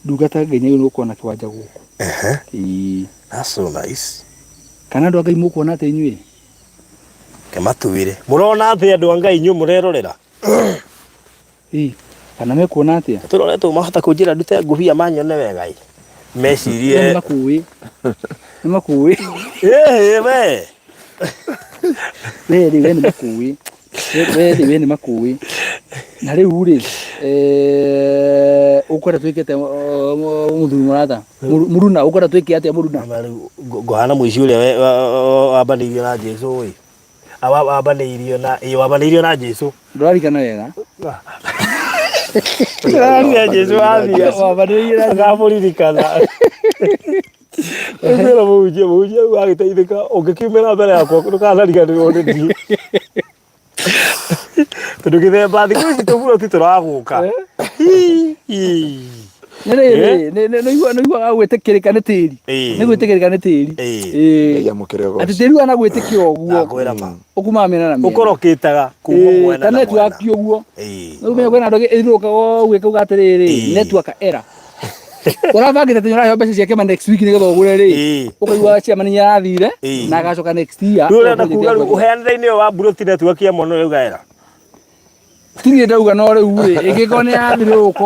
ndungata Ngai nĩ gũkorwo na kĩwanja gũkũ. Ĩĩ. That's so nice. Kana andũ a Ngai mũkuona atĩ inyuĩ? Ke matuĩre. Mũrona atĩ andũ a Ngai inyuĩ mũrerorera? Ĩĩ. Kana mekuona atĩa? Tũrore tũ mahota kũnjĩra ndute ngũbia manyone wega ĩ. Mecirie. Nĩ makũĩ. Nĩ makũĩ. Ĩĩ we. We rĩ we nĩ makũĩ. We rĩ we nĩ makũĩ. Na rĩu rĩ eh, ũkwenda twĩke atĩa mũthuri mũrata? Mũruna ũkwenda twĩke atĩa mũruna? Ama rĩu ngũhana mũici ũrĩa wambanĩirio na Jesu ĩ. Wambanĩirio na ĩ wambanĩirio na Jesu. Ndũrarikana wega. Ndĩraria Jesu athiĩ. Wambanĩirio na Akamũririkana. Kwĩra mũhunjia mũhunjia rĩu agĩteithĩka ũngĩkiumĩra mbere yakwa ndũkanariganĩrwo nĩ niĩ. Tondũ gĩthemba thikũ ici tũburoti tũragũka. Nĩ rĩrĩ, nĩ ũiguaga gwĩtĩkĩrĩka nĩ tĩri. Nĩ gwĩtĩkĩrĩka nĩ tĩri. Ngai amũkĩre ũgoci. Atĩ tĩri wana gwĩtĩkĩra ũguo. Ndakwĩra ma. Ũkumaga mĩena na mĩena. Ũkorokĩtaga kuma mwena Ta na network mwena. ũguo. Rĩu ũmenye kwĩna andũ angĩ ĩthiũrũrũkaga ũguo ĩkauga atĩrĩrĩ, network error. Ũrabangĩte atĩ nĩũraheo mbeca cia kĩama next week nĩgetha ũgũre rĩ, ũkaigua chairman nĩarathire na agacoka next year. Rĩu ũrenda kuga rĩu ũheanĩre-inĩ ũyũ wa mburoti network ya mwana ũyũ ũgaĩra? Ti niĩ ndauga no rĩu rĩ, ĩngĩkorwo nĩ yathiũrũrũka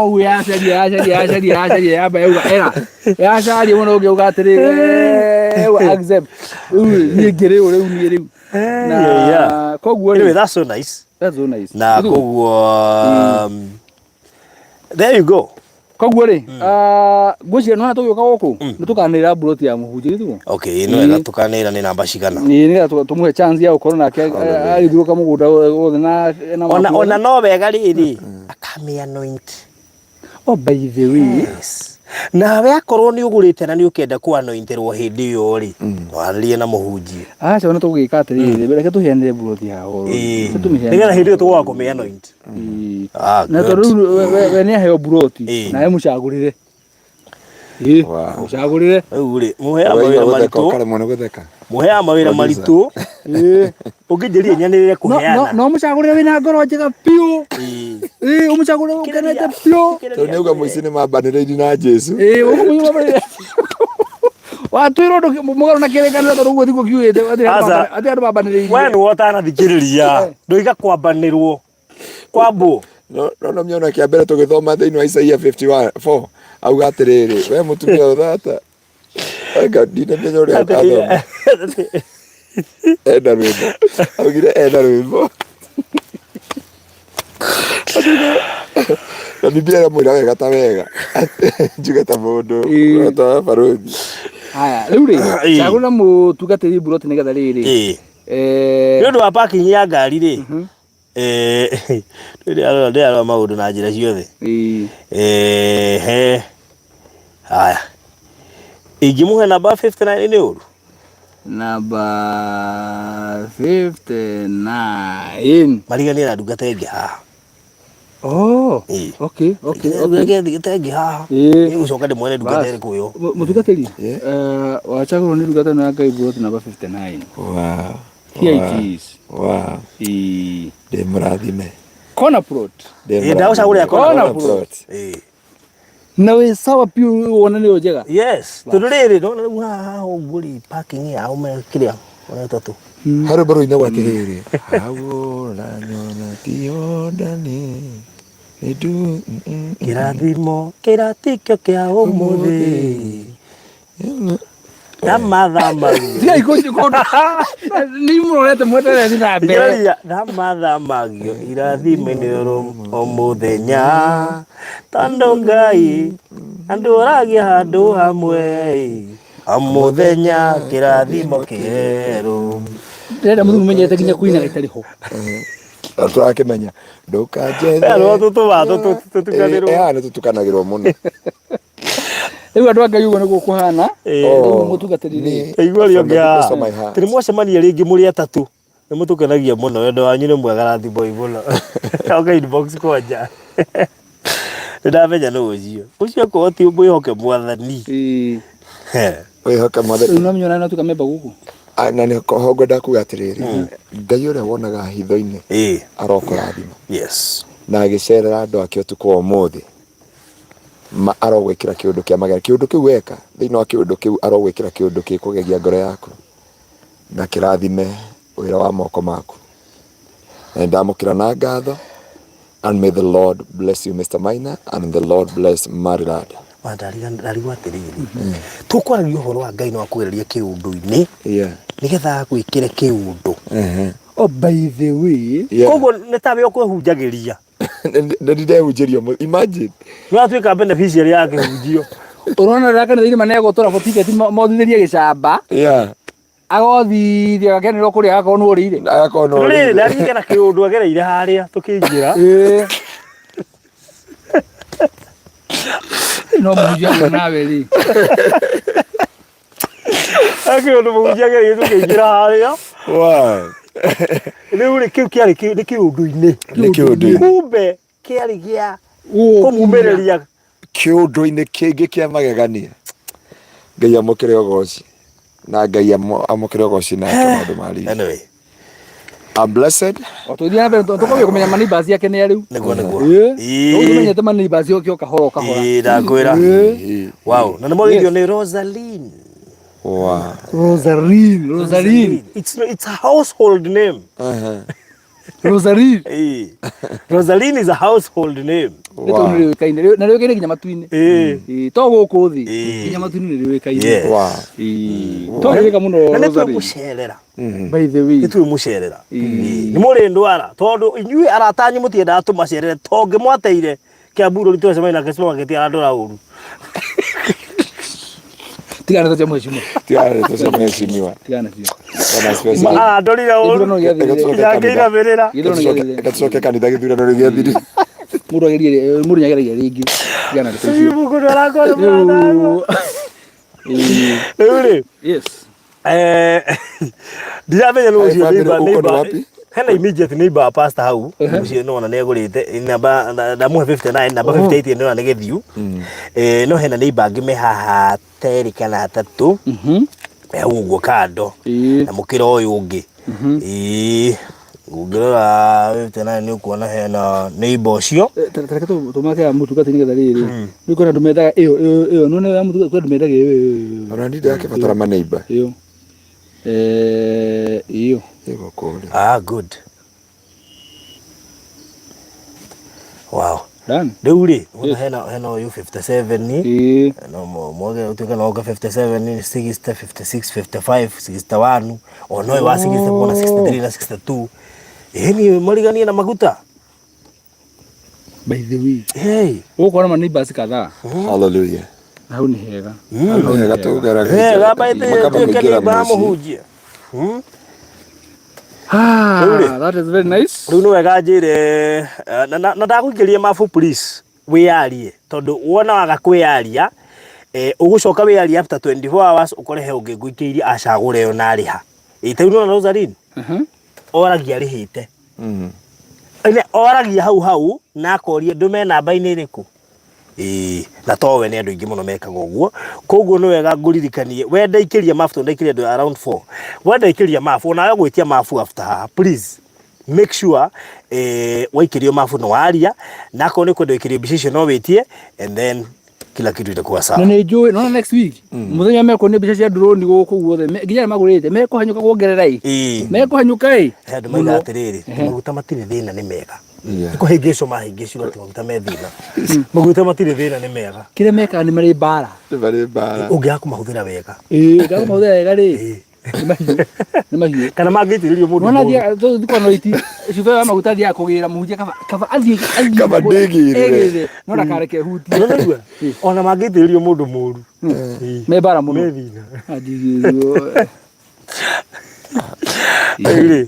ũguo yacaria yacaria yacaria yacaria yamba yauga error. Yacaria mũno ũngĩ auga atĩrĩrĩ. We accept. Rĩu niĩ ngĩrĩ ũ rĩu niĩ rĩu. Na koguo Anyway, rĩ that's so nice. That's so nice. Na koguo there you go. Koguo rĩ, ah, ngwĩciria nĩwona tũgĩũka gũkũ nĩ tũkanĩrĩra mburoti ya mũhunjia githĩ Okay, nĩ wega tũkanĩra nĩ namba cigana. Nĩ nĩgetha tũmũhe chance ya gũkorwo nake agĩthiũrũrũka mũgũnda wothe na Ona mapu. Ona no wega rĩrĩ akamĩ anoint. Oh, by the way. Yes. Nawe akorwo nĩ ũgũrĩte na nĩ ũkenda kũ anointirwo hĩndĩ ĩyo rĩ, warĩrie na mũhunjia. Aca ona tũgwĩka atĩrĩrĩ, reke tũheanĩre mburoti ya horo. Nĩgetha hĩndĩ ĩyo tũgoka kũmĩ anoint. Ah, Na good. tondũ rĩu we nĩ aheo mburoti nawe mũcagũrĩre. Ĩĩ, mũcagũrĩre. Rĩu rĩ, mũheaga Ũraigua mawĩra gũtheka maritũ, ũkaremwo nĩ gũtheka. Mũheaga mawĩra Producer. maritũ, ũngĩnjĩrire nyanĩrĩre kũheana. No mũcagũrĩre wĩna ngoro njega biũ. Ĩĩ, ũmũcagũrĩre ũkenete biũ. Tondũ nĩ auga mũici nĩ mambanĩrĩirie na Jesu. Ĩĩ, ũkũmũnyua watwĩrwo ndũ mũgarũ na kĩrĩkanĩro tondũ ũguo tiguo kiugĩte atĩ Aca. atĩ andũ mambanĩrĩirie. We nĩwe ũtanathikĩrĩria, ndũiga kwambanĩrwo, kwambwo. No no mĩona kĩa mbere tũgĩthoma thĩinĩ wa Isaia 54 auga atĩrĩrĩ, we mũtumia ũthata. Anga ndinamenya ũrĩa athoma. Enda rwĩmbo. Augire enda rwĩmbo. Na Biblia ĩramwĩra wega ta wega. Njuge ta mũndũ ta barũthi. Haya, rĩu rĩ, cagũra mũtungatĩri mburoti nĩgetha rĩrĩ. Nĩ ũndũ wa parking ya ngari rĩ, ndĩrarora maũndũ na njĩra ciothe. He haya, ingĩmũhe namba 59 nĩ ũru? Namba 59. Mariganie na ndungata ĩngĩ haha. Oh, okay. Ndungata ĩngĩ haha. Nĩgũcoka ndĩmwone ndungata Bas. ĩrĩkũ ĩyo. Mũtungatĩri, wacagũrwo nĩ ndungata ĩno ya Ngai mburoti namba 59. Wow. Here it is. Wow. Ndĩ mũrathime. Corner plot. Ndĩ Ĩĩ, ndagũcagũrĩra corner corner plot. plot. Ĩĩ. Na wĩ sawa piũ wona nĩyo njega. Yes, tondũ rĩrĩ ndona rĩu haha ũguo rĩ parking yao me kĩrĩa ona tatu. Harĩ rwĩmbo rũinagwo atĩrĩrĩ, hawũra nyona tiondani nĩndu Kĩrathimo kĩratikio kĩa ũmũthĩ thamathamagio. Tigai kũndũ. Nĩ mũrorete mweterete na mbere. Thikĩrĩria, thamathamagio irathimo-inĩ o mũthenya tondũ Ngai andũragia handũ hamwe o mũthenya kĩrathimo kĩerũ. Ndĩrenda mũthuri menyete nginya kũina gĩtarĩ ho. Na tũrakĩmenya ndũkanjethe. Rĩu tũtukanĩrwo. Ĩĩ, nĩ tũtukanagĩrwo mũno. Rĩu andũ a Ngai ũguo nĩguo kũhana. Rĩu mũtungatĩri rĩ. Igua From the rĩongĩ deepest of my heart. Tĩ mwacemania rĩngĩ mũrĩ atatũ nĩ mũtũkenagia mũno, wendo wanyu nĩ mwega rathimoi mũno. Oka inbox kwanja nĩ ndamenya nũ ũcio ũcio akorwo ti mwĩhoke mwathani. Wĩhoke mwathani. Rĩu no menya na tuka memba gũkũ. Ah, na nĩ ho ngwenda kuga atĩrĩrĩ, Ngai ũrĩa wonaga hitho-inĩ arokũrathima. Na agĩcerera andũ ake ũtukũ wa ũmũthĩ, ma arogwĩkĩra kĩũndũ kĩa magegania. Kĩũndũ kĩu weka, thĩinĩ wa kĩũndũ kĩu arogwĩkĩra kĩũndũ gĩkũgegia ngoro yaku na kĩrathime wĩra wa moko maku. Na nĩndamũkĩra na ngatho. And may the Lord bless you, Mr. Maina, and the Lord bless Maryland. Ndarigwo atĩrĩrĩ, tũkwaragia ũhoro wa Ngai no akũgererie kĩũndũ-inĩ nĩgetha agwĩkĩre kĩũndũ. Oh, by the way. Koguo nĩ tawe ũkwĩhunjagĩria. Nĩ ndĩrehunjĩrio imagine. Nĩ watuĩka beneficiary ya kĩhunjio. Ũrona rĩrĩa kanitha-inĩ maneagwo tũrabo tiketi mothithĩrie gĩcamba. Agothithia agakenera kũrĩa agakorwo nĩ ũrĩire. Agakorwo nĩ Rĩrĩ ũrĩire. ndaririkana kĩũndũ agereire harĩa tũkĩingĩra. No mũhunjia ũyũ nawe rĩ. Kĩũndũ mũhunjia agereire tũkĩingĩra harĩa. Wow. Rĩu rĩ kĩu kĩarĩ nĩ kĩũndũ-inĩ. Nĩ kĩũndũ-inĩ. Kumbe kĩarĩ gĩa kũmumĩrĩria kĩũndũ-inĩ kĩngĩ kĩa magegania. Ngai amũkĩre ũgoci na Ngai amũkĩre ũgoci nake maũndũ ma riri. Anyway. I'm blessed. O tũthiĩ na mbere tũkobia kũmenya ma neighbors yake nĩ arĩu. Nĩguo nĩguo. Ĩĩ. Rĩu tũmenyete ma neighbors yake o kahora o kahora. Ĩĩ ndakwĩra. Wow. Na nĩ mwageithio nĩ Rosaline. Wow. Rosaline, Rosaline. It's a household name. Rosaline. Ĩĩ. Rosaline is a household name. Nĩ tondũ nĩ rĩũĩkaine na rĩũĩkaine nginya matu-inĩ. Ĩĩ. Ĩĩ, to gũkũ thĩ Ĩĩ. nginya matu-inĩ nĩ rĩũĩkaine. Yes. Wow. Ĩĩ. To rĩũĩka mũno Na nĩ Rosaline. twĩmũcerera. By the way. Nĩ twĩmũcerera. Ĩĩ. Nĩ mũrĩ ndwara tondũ inyuĩ arata anyu mũtiendaga tũmacerere tongĩ mwateire Kiambu rũri twacemania nake supermarket arandora ũru. Tigana na cia mheshimiwa. Tigana na cia mheshimiwa. Tigana nacio. Bwana asifiwe sana. Arandorire ũru. Gĩthurano gĩathirire. Ngĩinamĩrĩra. Gĩthurano gĩathirire. Reke tũcoke kanitha gĩthurano rĩu gĩathirire. Mũndũ agerie mũndũ nĩageragia rĩngĩ. Tigana na icio. Mũndũ arakora mũrata. Rĩu Rĩu rĩ yes. Eh, ndiramenya nũ ũcio Hai, family, neighbor- uko ni neighbor- wapi? hena immediate neighbor wa pastor hau ũcio nĩwona nĩagũrĩte namba ndamũhe 59 namba 58 nĩwona nĩ gĩthiu Eh, no hena neighbor angĩ me haha terĩ kana atatũ me hau ũguo kando Ĩĩ. na mũkĩra ũyũ ũngĩ Ĩĩ, ũngĩrora 59 nĩ ũkuona hena neighbor ũcio Eh, ta reke tũmake ya mũtungati nĩgetha rĩrĩ rĩu kwĩna andũ mendaga ĩyo ĩyo ĩyo nĩwona ya mũtungati kwĩna andũ mendaga ĩyo ĩyo ĩyo Ona niĩ ndĩrakĩbatara maneiba. ĩyo Eh, ĩyo Ĩgũkũ rĩ. Ah, good. Wow. Done. Rĩu rĩ, wona hena hena ũyũ 57 Ĩĩ. no mwage ũtuĩke no ũke 57 60 56 55 61 ona ũyũ wa 64 na 63 na 62 ĩni mariganie na maguta By the way. hey. Ũgũkora ma neighbors kadhaa. Hallelujah. Na hau nĩ hega. Nĩ wega tũgeraga. Wega by the Makamba tuĩke kũingĩra nĩ mũciĩ. mũhunjia. Ah, Rĩu rĩ. that is very nice. Rĩu nĩ wega njĩre eh, na ndagũikĩria mabu please wĩyarie tondũ wona waga kwĩyaria eh, ũgũcoka wĩyarie after 24 hours ũkore he ũngĩ ngũikĩirie acagũre ĩyo na arĩha. Ĩ ta rĩu nĩwona Rosaline oragia arĩhĩte. Ine oragia hau hau na akoria ndũme namba-inĩ ĩrĩkũ. Ĩĩ, na to we nĩ andũ aingĩ mũno mekaga ũguo. Koguo nĩ wega ngũririkanie we ndaikĩria mabu tondũ ndaikĩria andũ around 4. We ndaikĩria mabu onawe gwĩtia mabu after haha please make sure eh, waikĩrio mabu nĩ waria na akorwo nĩ kwenda ũikĩrio mbica icio no wĩtie and then kila kitu itakuwa Na sawa. nĩ njũĩ nona next week mũthenya mekuonia mbica cia drone gũkũ guothe nginya arĩa magũrĩte mekũhanyũka kuongerera ĩ Ĩĩ. mekũhanyũka ĩ He andũ maiga atĩrĩrĩ, maguta matirĩ thĩna nĩ mega. Yeah. Nĩ kũhĩngĩcwo mahĩngĩcirwo atĩ maguta me thĩna. Maguta matirĩ thĩna nĩ mega. kĩrĩa mekaga nĩ marĩ mbara Nĩ marĩ mbara. Ũngĩaga kũmahũthĩra wega. ĩĩ ũngĩaga kũmahũthĩra wega rĩ nĩ mahiũ nĩ mahiũ Kana mangĩitĩrĩrio mũndũ Nona mũũru. thiaga tũthiĩ kwa noiti cuba ya maguta athiaga kũgĩra mũhunjia kaba kaba athiĩ athiĩ Kaba ndĩgĩrĩre. egĩrĩre no ndakareke hutie Nĩũraigua? Ona mangĩitĩrĩrio mũndũ mũũru. Ĩĩ. me mbara mũno Me thĩna. Andigĩrwo. Rĩu rĩ,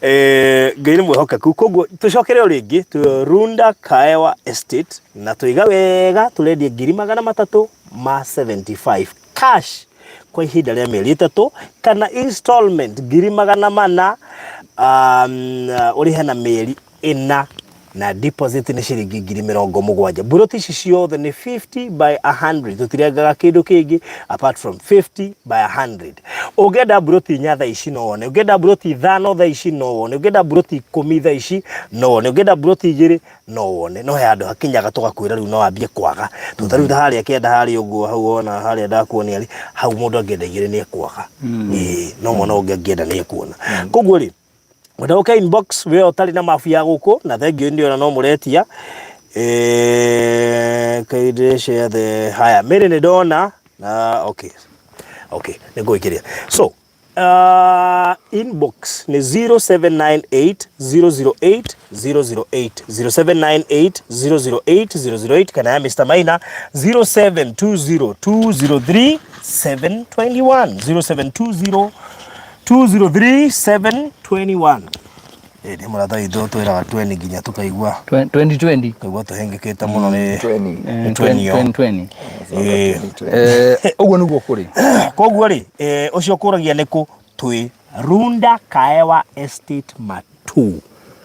eh, Ngai nĩ mwĩhokeku koguo tũcokere o rĩngĩ twĩ Runda Kaewa Estate na tũiga wega tũrendia 375,000 cash kwa ihinda rĩa mĩeri ĩtatũ kana installment 400,000 ũrĩhe na mĩeri ĩna na deposit nĩ ciringi 70,000. Mburoti ici ciothe nĩ 50 by 100, tũtirengaga kĩndũ kĩngĩ apart from 50 by 100. Ũngĩenda mburoti inya thaa ici no wone, ũngĩenda mburoti ithano thaa ici no wone, ũngĩenda mburoti ikũmi thaa ici no wone, ũngĩenda mburoti igĩrĩ no wone. No he handũ hakinyaga tũgakwĩra rĩu no wambie kwaga, tondũ ta rĩu ta harĩa kĩanda harĩa ũguo hau wona harĩa ndakuonia rĩ, hau mũndũ angĩenda igĩrĩ nĩ ekwaga. Ĩĩ, no mwana ũngĩ angĩenda nĩ ekuona. Koguo rĩ, wenda ũke inbox we ũtarĩ na mabu ya gũkũ na thengio nĩ ona no mũretia eh, kindly share the haya Mary nĩ ndona na okay okay nĩ ngũikĩria so inbox nĩ 0798 008 008 0798 008 008 kana ya Mr. Maina 0720 203 721 0720 203 721 ĩ nĩ mũrata witũ twĩraga 20 nginya tũkaigua 2020 tũkaigua tũhĩngĩkĩte mũno nĩ 20. nĩ 20 yo. 2020 Ĩ. Eh, ũguo nĩguo kũrĩ koguo rĩ eh, ũcio ũkũragia nĩ kũ twĩ Runda Kaewa Estate Matu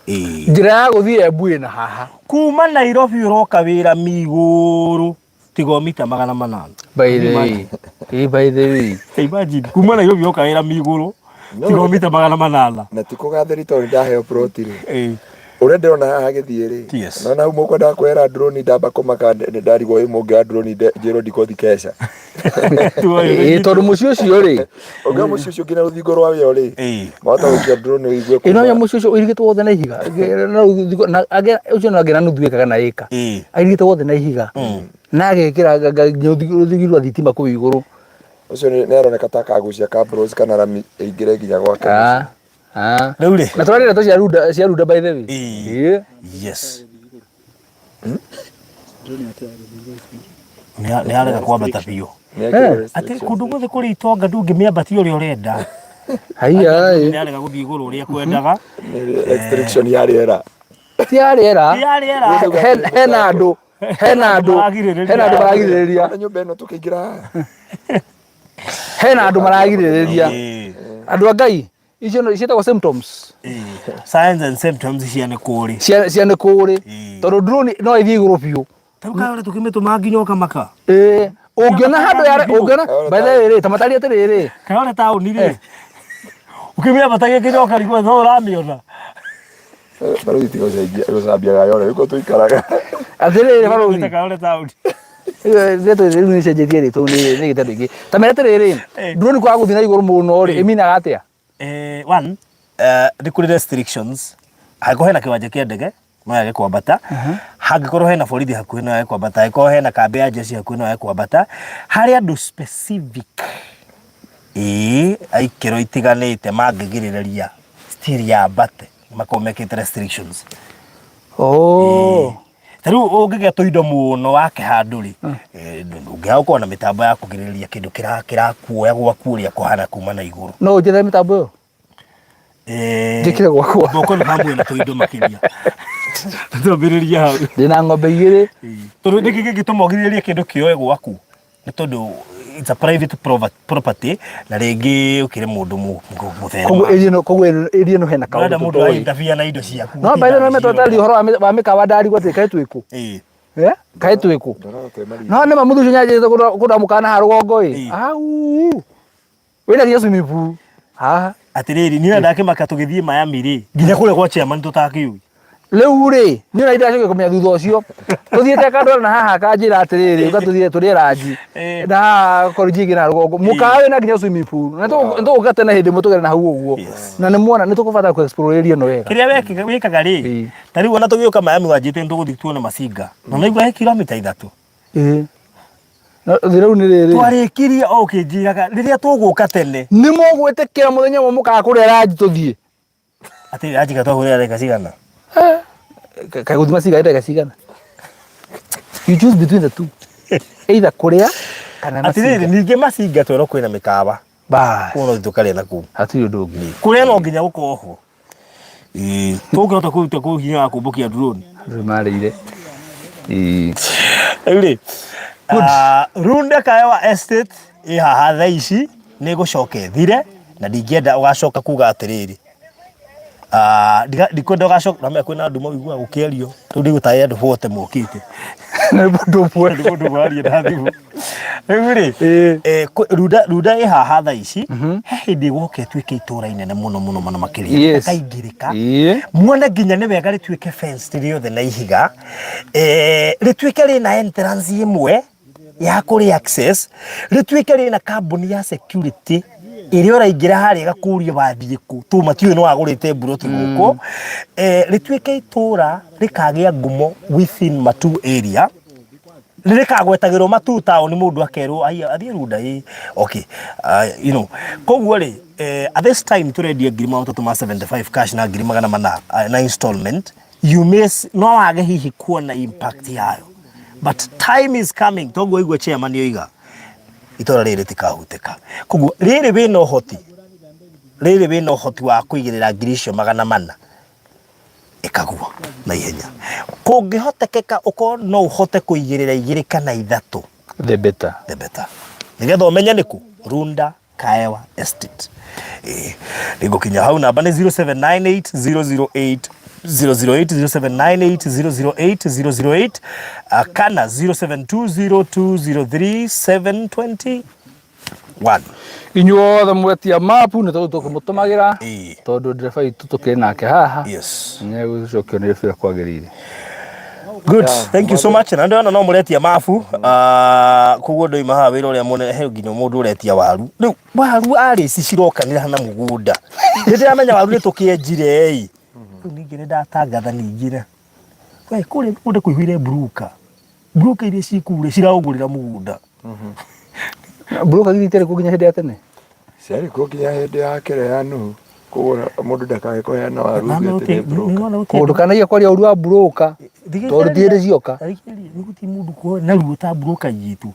Ĩ. njĩra ya gũthiĩ Embu ĩna haha kuma Nairobi ũroka wĩra migũrũ tiga mita 800 by the way Eh, by the way imagine kuma Nairobi ũroka wĩra migũrũ tiga mita 800 Na ti kũgathĩri tondũ ndaheo ploti rĩ. Ĩ. Ũrĩa ndĩrona haha gĩthiĩ rĩ, nona hau mũkwendaga kwehera drone, ndamba kũmaka ndarigwo ĩ mũngĩoya drone njĩrwo ndikũthi keca. Ĩĩ, tondũ mũciĩ ũcio rĩ, Ũngĩoya mũciĩ ũcio nginya rũthingo rwayo rĩ, mahota gũikia drone ũigue ĩno ya mũciĩ ũcio ũirigĩtwo wothe na ihiga. Na rũthingo- na ũcio no angĩ na nuthu ĩka kana ĩka. Airigĩte wothe na ihiga na agekĩra nginya rũthigi rwa thitima kũu igũrũ. Ũcio nĩ aroneka ta akagucia kabros kana rami ĩingĩre nginya gwake. Ah, ah. Rĩu rĩ. Na tũrarĩ ndeto cia Runda, cia Runda by the way. Ĩĩ. Yes. Nĩ arega kwambata biũ. Atĩ kũndũ guothe kũrĩ itonga ndũngĩmĩambatia ũrĩa ũrenda. Haiya. Nĩ arega gũthiĩ igũrũ ũrĩa kwendaga. Restriction ya rĩera. Ti ya rĩera. Ti ya rĩera. Hena andũ. Hena andũ. Hena andũ maragirĩrĩria. Nyũmba ĩno tũkĩingĩra haha. Hena andũ maragirĩrĩria. Andũ a Ngai, icio ciĩtagwo symptoms. Signs and symptoms cia nĩ kũrĩ. Cia nĩ kũrĩ. Tondũ drone no ĩthiĩ igũrũ biũ. Tarĩu kayore tũkĩmĩtũma nginya ũkamaka. Ĩĩ, ũngĩona handũ yare, ũngĩona, by the way rĩ, ta matari atĩrĩrĩ. Kayore taũni rĩ, ũkĩmĩambatagia nginya ũkarigwo no ũramĩona. Barũthi tiga gũcambia Kayore, nĩkuo tũikaraga. Atĩrĩrĩ barũthi. Kayore taũni. Ndeto rĩu nĩ cenjetie rĩtwa nĩ gĩtendo ingĩ. Ta mera atĩrĩrĩ, drone kwaga gũthiĩ na igũrũ mũno rĩ, ĩminaga atĩa? One, nĩ kũrĩ restrictions. Angĩkorwo hena kĩwanja kĩa ndege, no yage kwambata. Hangĩkorwo hena borithi hakuhĩ, no yage kwambata. Angĩkorwo hena kambĩ ya jeshi hakuhĩ, no yage kwambata. Harĩ andũ specific, ĩĩ, a ikĩro itiganĩte mangĩgirĩrĩria still yambate, makorwo mekĩte restrictions. Ta rĩu ũngĩgĩa tũindo mũno wake handũ rĩ, ndũngĩaga gũkorwo na mĩtambo ya kũgirĩrĩria kĩndũ kĩrakuoya gwaku ũrĩa kũhana kuma na igũrũ. No ũnjethere mĩtambo ĩyo? Njĩkĩre gwakwa. Guoko nĩ hamwe na tũindo makĩria. Twambĩrĩrie hau. Ndĩna ng'ombe igĩrĩ. Tondũ nĩkĩ kĩngĩtũma ũgirĩrĩrie kĩndũ kĩoe gwaku? Nĩ tondũ it's a private property na rĩngĩ ũkĩrĩ mũndũ mũtherema. Koguo area ĩno, koguo area ĩno hena kaũndũ Ndũrenda mũndũ tũtoĩ. wa interfere na indo ciaku. No by the way metwatari ũhoro wa mĩkawa ndarigwo atĩ kaĩ twĩkũ. Eh? Kaĩ twĩkũ. No nĩ ma mũthuri ũcio nyanjĩrĩte kũndũ mũkana haha rũgongo ĩ. Au. Wĩna nginya swimming pool. Haha. Atĩrĩrĩ, niĩ ndakĩmaka tũgĩthiĩ Miami rĩ, nginya kũrĩa gwa chairman tũtakĩũĩ. Rĩu rĩ, niĩ ona ndiracokia kũmenya thutha ũcio. Tũthiĩte kandwara na haha akanjĩra atĩrĩrĩ, ũka tũthiĩ tũrĩe ranji. Na haha koriji ĩngĩ na rũgongo. Mũkawa wĩna nginya swimming pool. Na tũgũka tene hĩndĩ ĩmwe tũgere na hau ũguo. Na nĩ muona nĩ tũkũbatara kũ explore area ĩno wega. Kĩrĩa wĩkaga rĩ, ta rĩu ona tũgĩũka Miami wanjĩte nĩ tũgũthiĩ tuone Masinga. Na ũnaigua he kilomita 3. Ĩĩ. Na rĩu nĩ rĩrĩ. Twarĩkirie o ũkĩnjĩraga rĩrĩa tũgũka tene. Nĩ mũgwĩtĩkĩra mũthenya ũmwe mũkaga kũrĩa ranji tũthiĩ. Atĩ ranji gatwahũrĩra ndagĩka cigana? Kaĩ gũthima cigana ndagĩka cigana? You choose between the two. Either kũrĩa kana Atĩrĩrĩ, macinga. ningĩ Masinga twerwo kwĩna mĩkawa. Bas. Kũu no tũkarĩa na kũu. Hatirĩ ũndũ ũngĩ. Kũrĩa no nginya gũkorwo ho. Ĩĩ, tũngĩhota kũruta kũu hinya wa kũmbũkia drone. Andũ marĩire. Ĩĩ. Rĩu rĩ, Runda Kaewa Estate ĩ haha thaa ici nĩ ĩgũcoka ĩthire na ndingĩenda ũgacoka kuga atĩrĩrĩ, ndikwenda ũgacoka na kwĩna andũ maiguaga gũkĩario rĩu ndigũtaĩ andũ bote mokĩte. Nĩ mũndũ ũmwe. Nĩ mũndũ ũmwe aria na thimũ. Rĩu rĩ, Runda, Runda ĩ haha thaa ici, he hĩndĩ ĩgoka ĩtuĩke itũra inene mũno mũno mũno makĩria. Ĩkaingĩrĩka. Muone nginya nĩ wega rĩtuĩke fenced rĩothe na ihiga, rĩtuĩke rĩna entrance ĩmwe ya kũrĩ access, rĩtuĩke rĩna kambuni ya security ĩrĩa ũraingĩra harĩa ĩgakũria wathiĩ kũ, tondũ matiũĩ nĩ wagũrĩte mburoti gũkũ. Rĩtuĩke itũra rĩkagĩa ngumo within Matuu area. Rĩkagwetagĩrwo Matuu taũni mũndũ akerwo aiya athiĩ Runda ĩ okay you know koguo rĩ at this time tũrendia 375,000 cash na 400,000 na installment. You may no wage hihi kuona impact yayo but time is coming. Toguo waigua chairman oiga itũra rĩrĩ rĩtikahutĩka. Koguo rĩrĩ wĩna ũhoti, rĩrĩ wĩna ũhoti wa kũigĩrĩra 400,000 ĩkagua na ihenya. Kũngĩhotekeka ũkorwo no ũhote kũigĩrĩra 2 kana 3, the better, the better, nĩgetha ũmenye nĩkũ Runda Kaewa Estate. Nĩngũkinya hau. Namba nĩ 0798 008 008, 0798 008 008, kana 0720 203 721. Inyuothe mwetia mapu nĩ tondũ tũkĩmũtũmagĩra Tondũ ndereba itũ tũkĩrĩ nake haha. Yes. Nĩegũcokio nĩ ũrĩa kwagĩrĩire. Good. Thank you so much. Na ndĩrona no mũretia mabu. Ah, koguo ndoima haha wĩra ũrĩa mũnene he nginya mũndũ ũretia waru. Rĩu waru arĩ ici cirokanĩra na mũgũnda. Nĩ ndĩramenya waru nĩ tũkĩenjire ĩ. Rĩu ningĩ nĩ ndatangatha ningĩ na. We kũrĩa mũgũnda kũihũire mburuka. Mburuka iria ciĩ kũu rĩ ciraũgũrĩra mũgũnda. Mburuka githĩ itiarĩ kuo nginya hĩndĩ ya tene? Ciarĩ kuo nginya hĩndĩ ya kĩrĩa ya Nuhu. Koguo mũndũ ndakage kũheana waru uge atĩ nĩ broker. Koguo ndũkanaiye kwaria ũru wa broker tondũ ti hĩndĩ cioka. Thikĩrĩria, nĩ gũtirĩ mũndũ kuo na ruo ta broker itũ.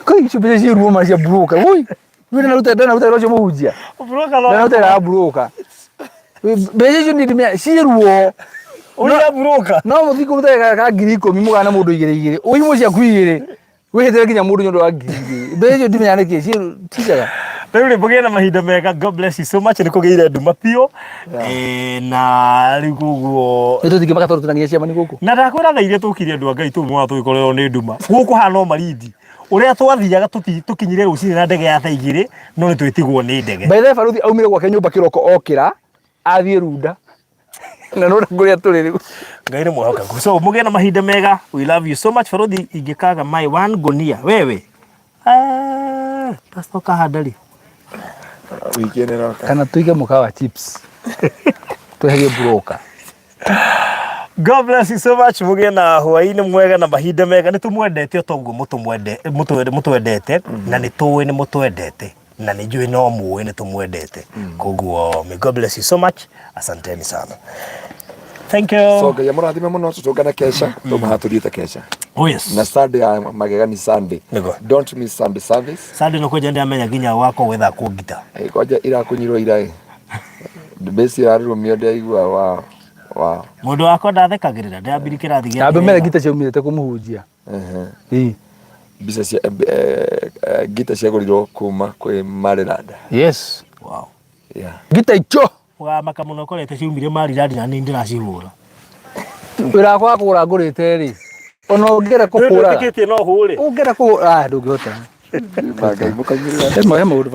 Kai icio mbeca ciĩ ruo ma cia broker. Woi. Wĩ ndanaruta ndanaruta wĩra ũcio mũhunjia. Broker no Ndanaruta wĩra wa broker. Mbeca icio niĩ ndimenya ciĩ ruo. Ũrĩa broker. No mũthiĩ kũruta ka 10,000 mũgana mũndũ igĩrĩ igĩrĩ. Ũimwo ciaku igĩrĩ. Wĩhĩtĩre nginya mũndũ nĩ ũndũ wa 2,000. Mbeca icio ndimenya nĩkĩ ciĩ ti njega. Rĩu rĩ mũgĩe na mahinda mega. God bless you so much. Nĩ kũgĩire nduma biũ. Eh, na rĩu koguo Nĩ tũtingĩmaka tondũ twĩna nginya ciamani gũkũ. na ndakwĩra thaa iria tũkire andũ a Ngai tũu tũgĩkorerwo nĩ nduma gũkũ hana o marindi ũrĩa twathiaga tũkinyire rũcinĩ na ndege ya thaa igĩrĩ no nĩ twĩtigwo nĩ ndege. By the way, baruthi aumire gwake nyũmba kĩroko okĩra athiĩ Runda. Na nona kũrĩa tũrĩ rĩu. Ngai nĩ mwĩhokeku. So mũgĩe na mahinda mega. We love you so much. Baruthi ingĩkaga mai one ngũnia wewe. Ah, pastor kahanda rĩ. Wiki ĩno ĩroka. Kana tũige mũkawa chips. Tweherie broker. God bless you so much. Mũgĩe na hwaĩ-inĩ mwega na mahinda mega. Nĩ tũmwendete o toguo mũtwendete na nĩ tũĩ nĩ mũtwendete na nĩ njũĩ no mũĩ nĩ tũmwendete. Koguo may God bless you so much. Asanteni sana. Thank you. So Ngai amũrathime mũno tũtũngane kesha tũmaha tũthiĩte kesha. Oh yes. Na Sunday ya magegani Sunday. Nĩguo. Don't miss Sunday service. Sunday no kwenja ndamenya nginya wakwa gwetha ngita. Eh, kwanja irakunyirwo ira ĩ. Base irarurumio ndĩraigua wa wa Mũndũ wakwa ndathekagĩrĩra ndĩrambiri kĩrathi gĩa Ambe mere ngita ciaumĩte kũmũhunjia. Ehe. Ĩĩ. Mbica cia eh, eh, ngita ciagũrirwo kuma kwĩ Maryland. Yes. Wow. Yeah. Ngita icio. Ũgamaka mũno ũkorete ciumire Maryland na nĩ ndĩracihũra. Wĩra wakwa wa kũgũra ngũrĩte rĩ. Ona ũngĩenda kũhũra. Ndwĩtĩkĩtie no hũre. Ũngĩenda kũhũra ah ndũngĩhota. Ngai mũkanyurĩra. He maũndũ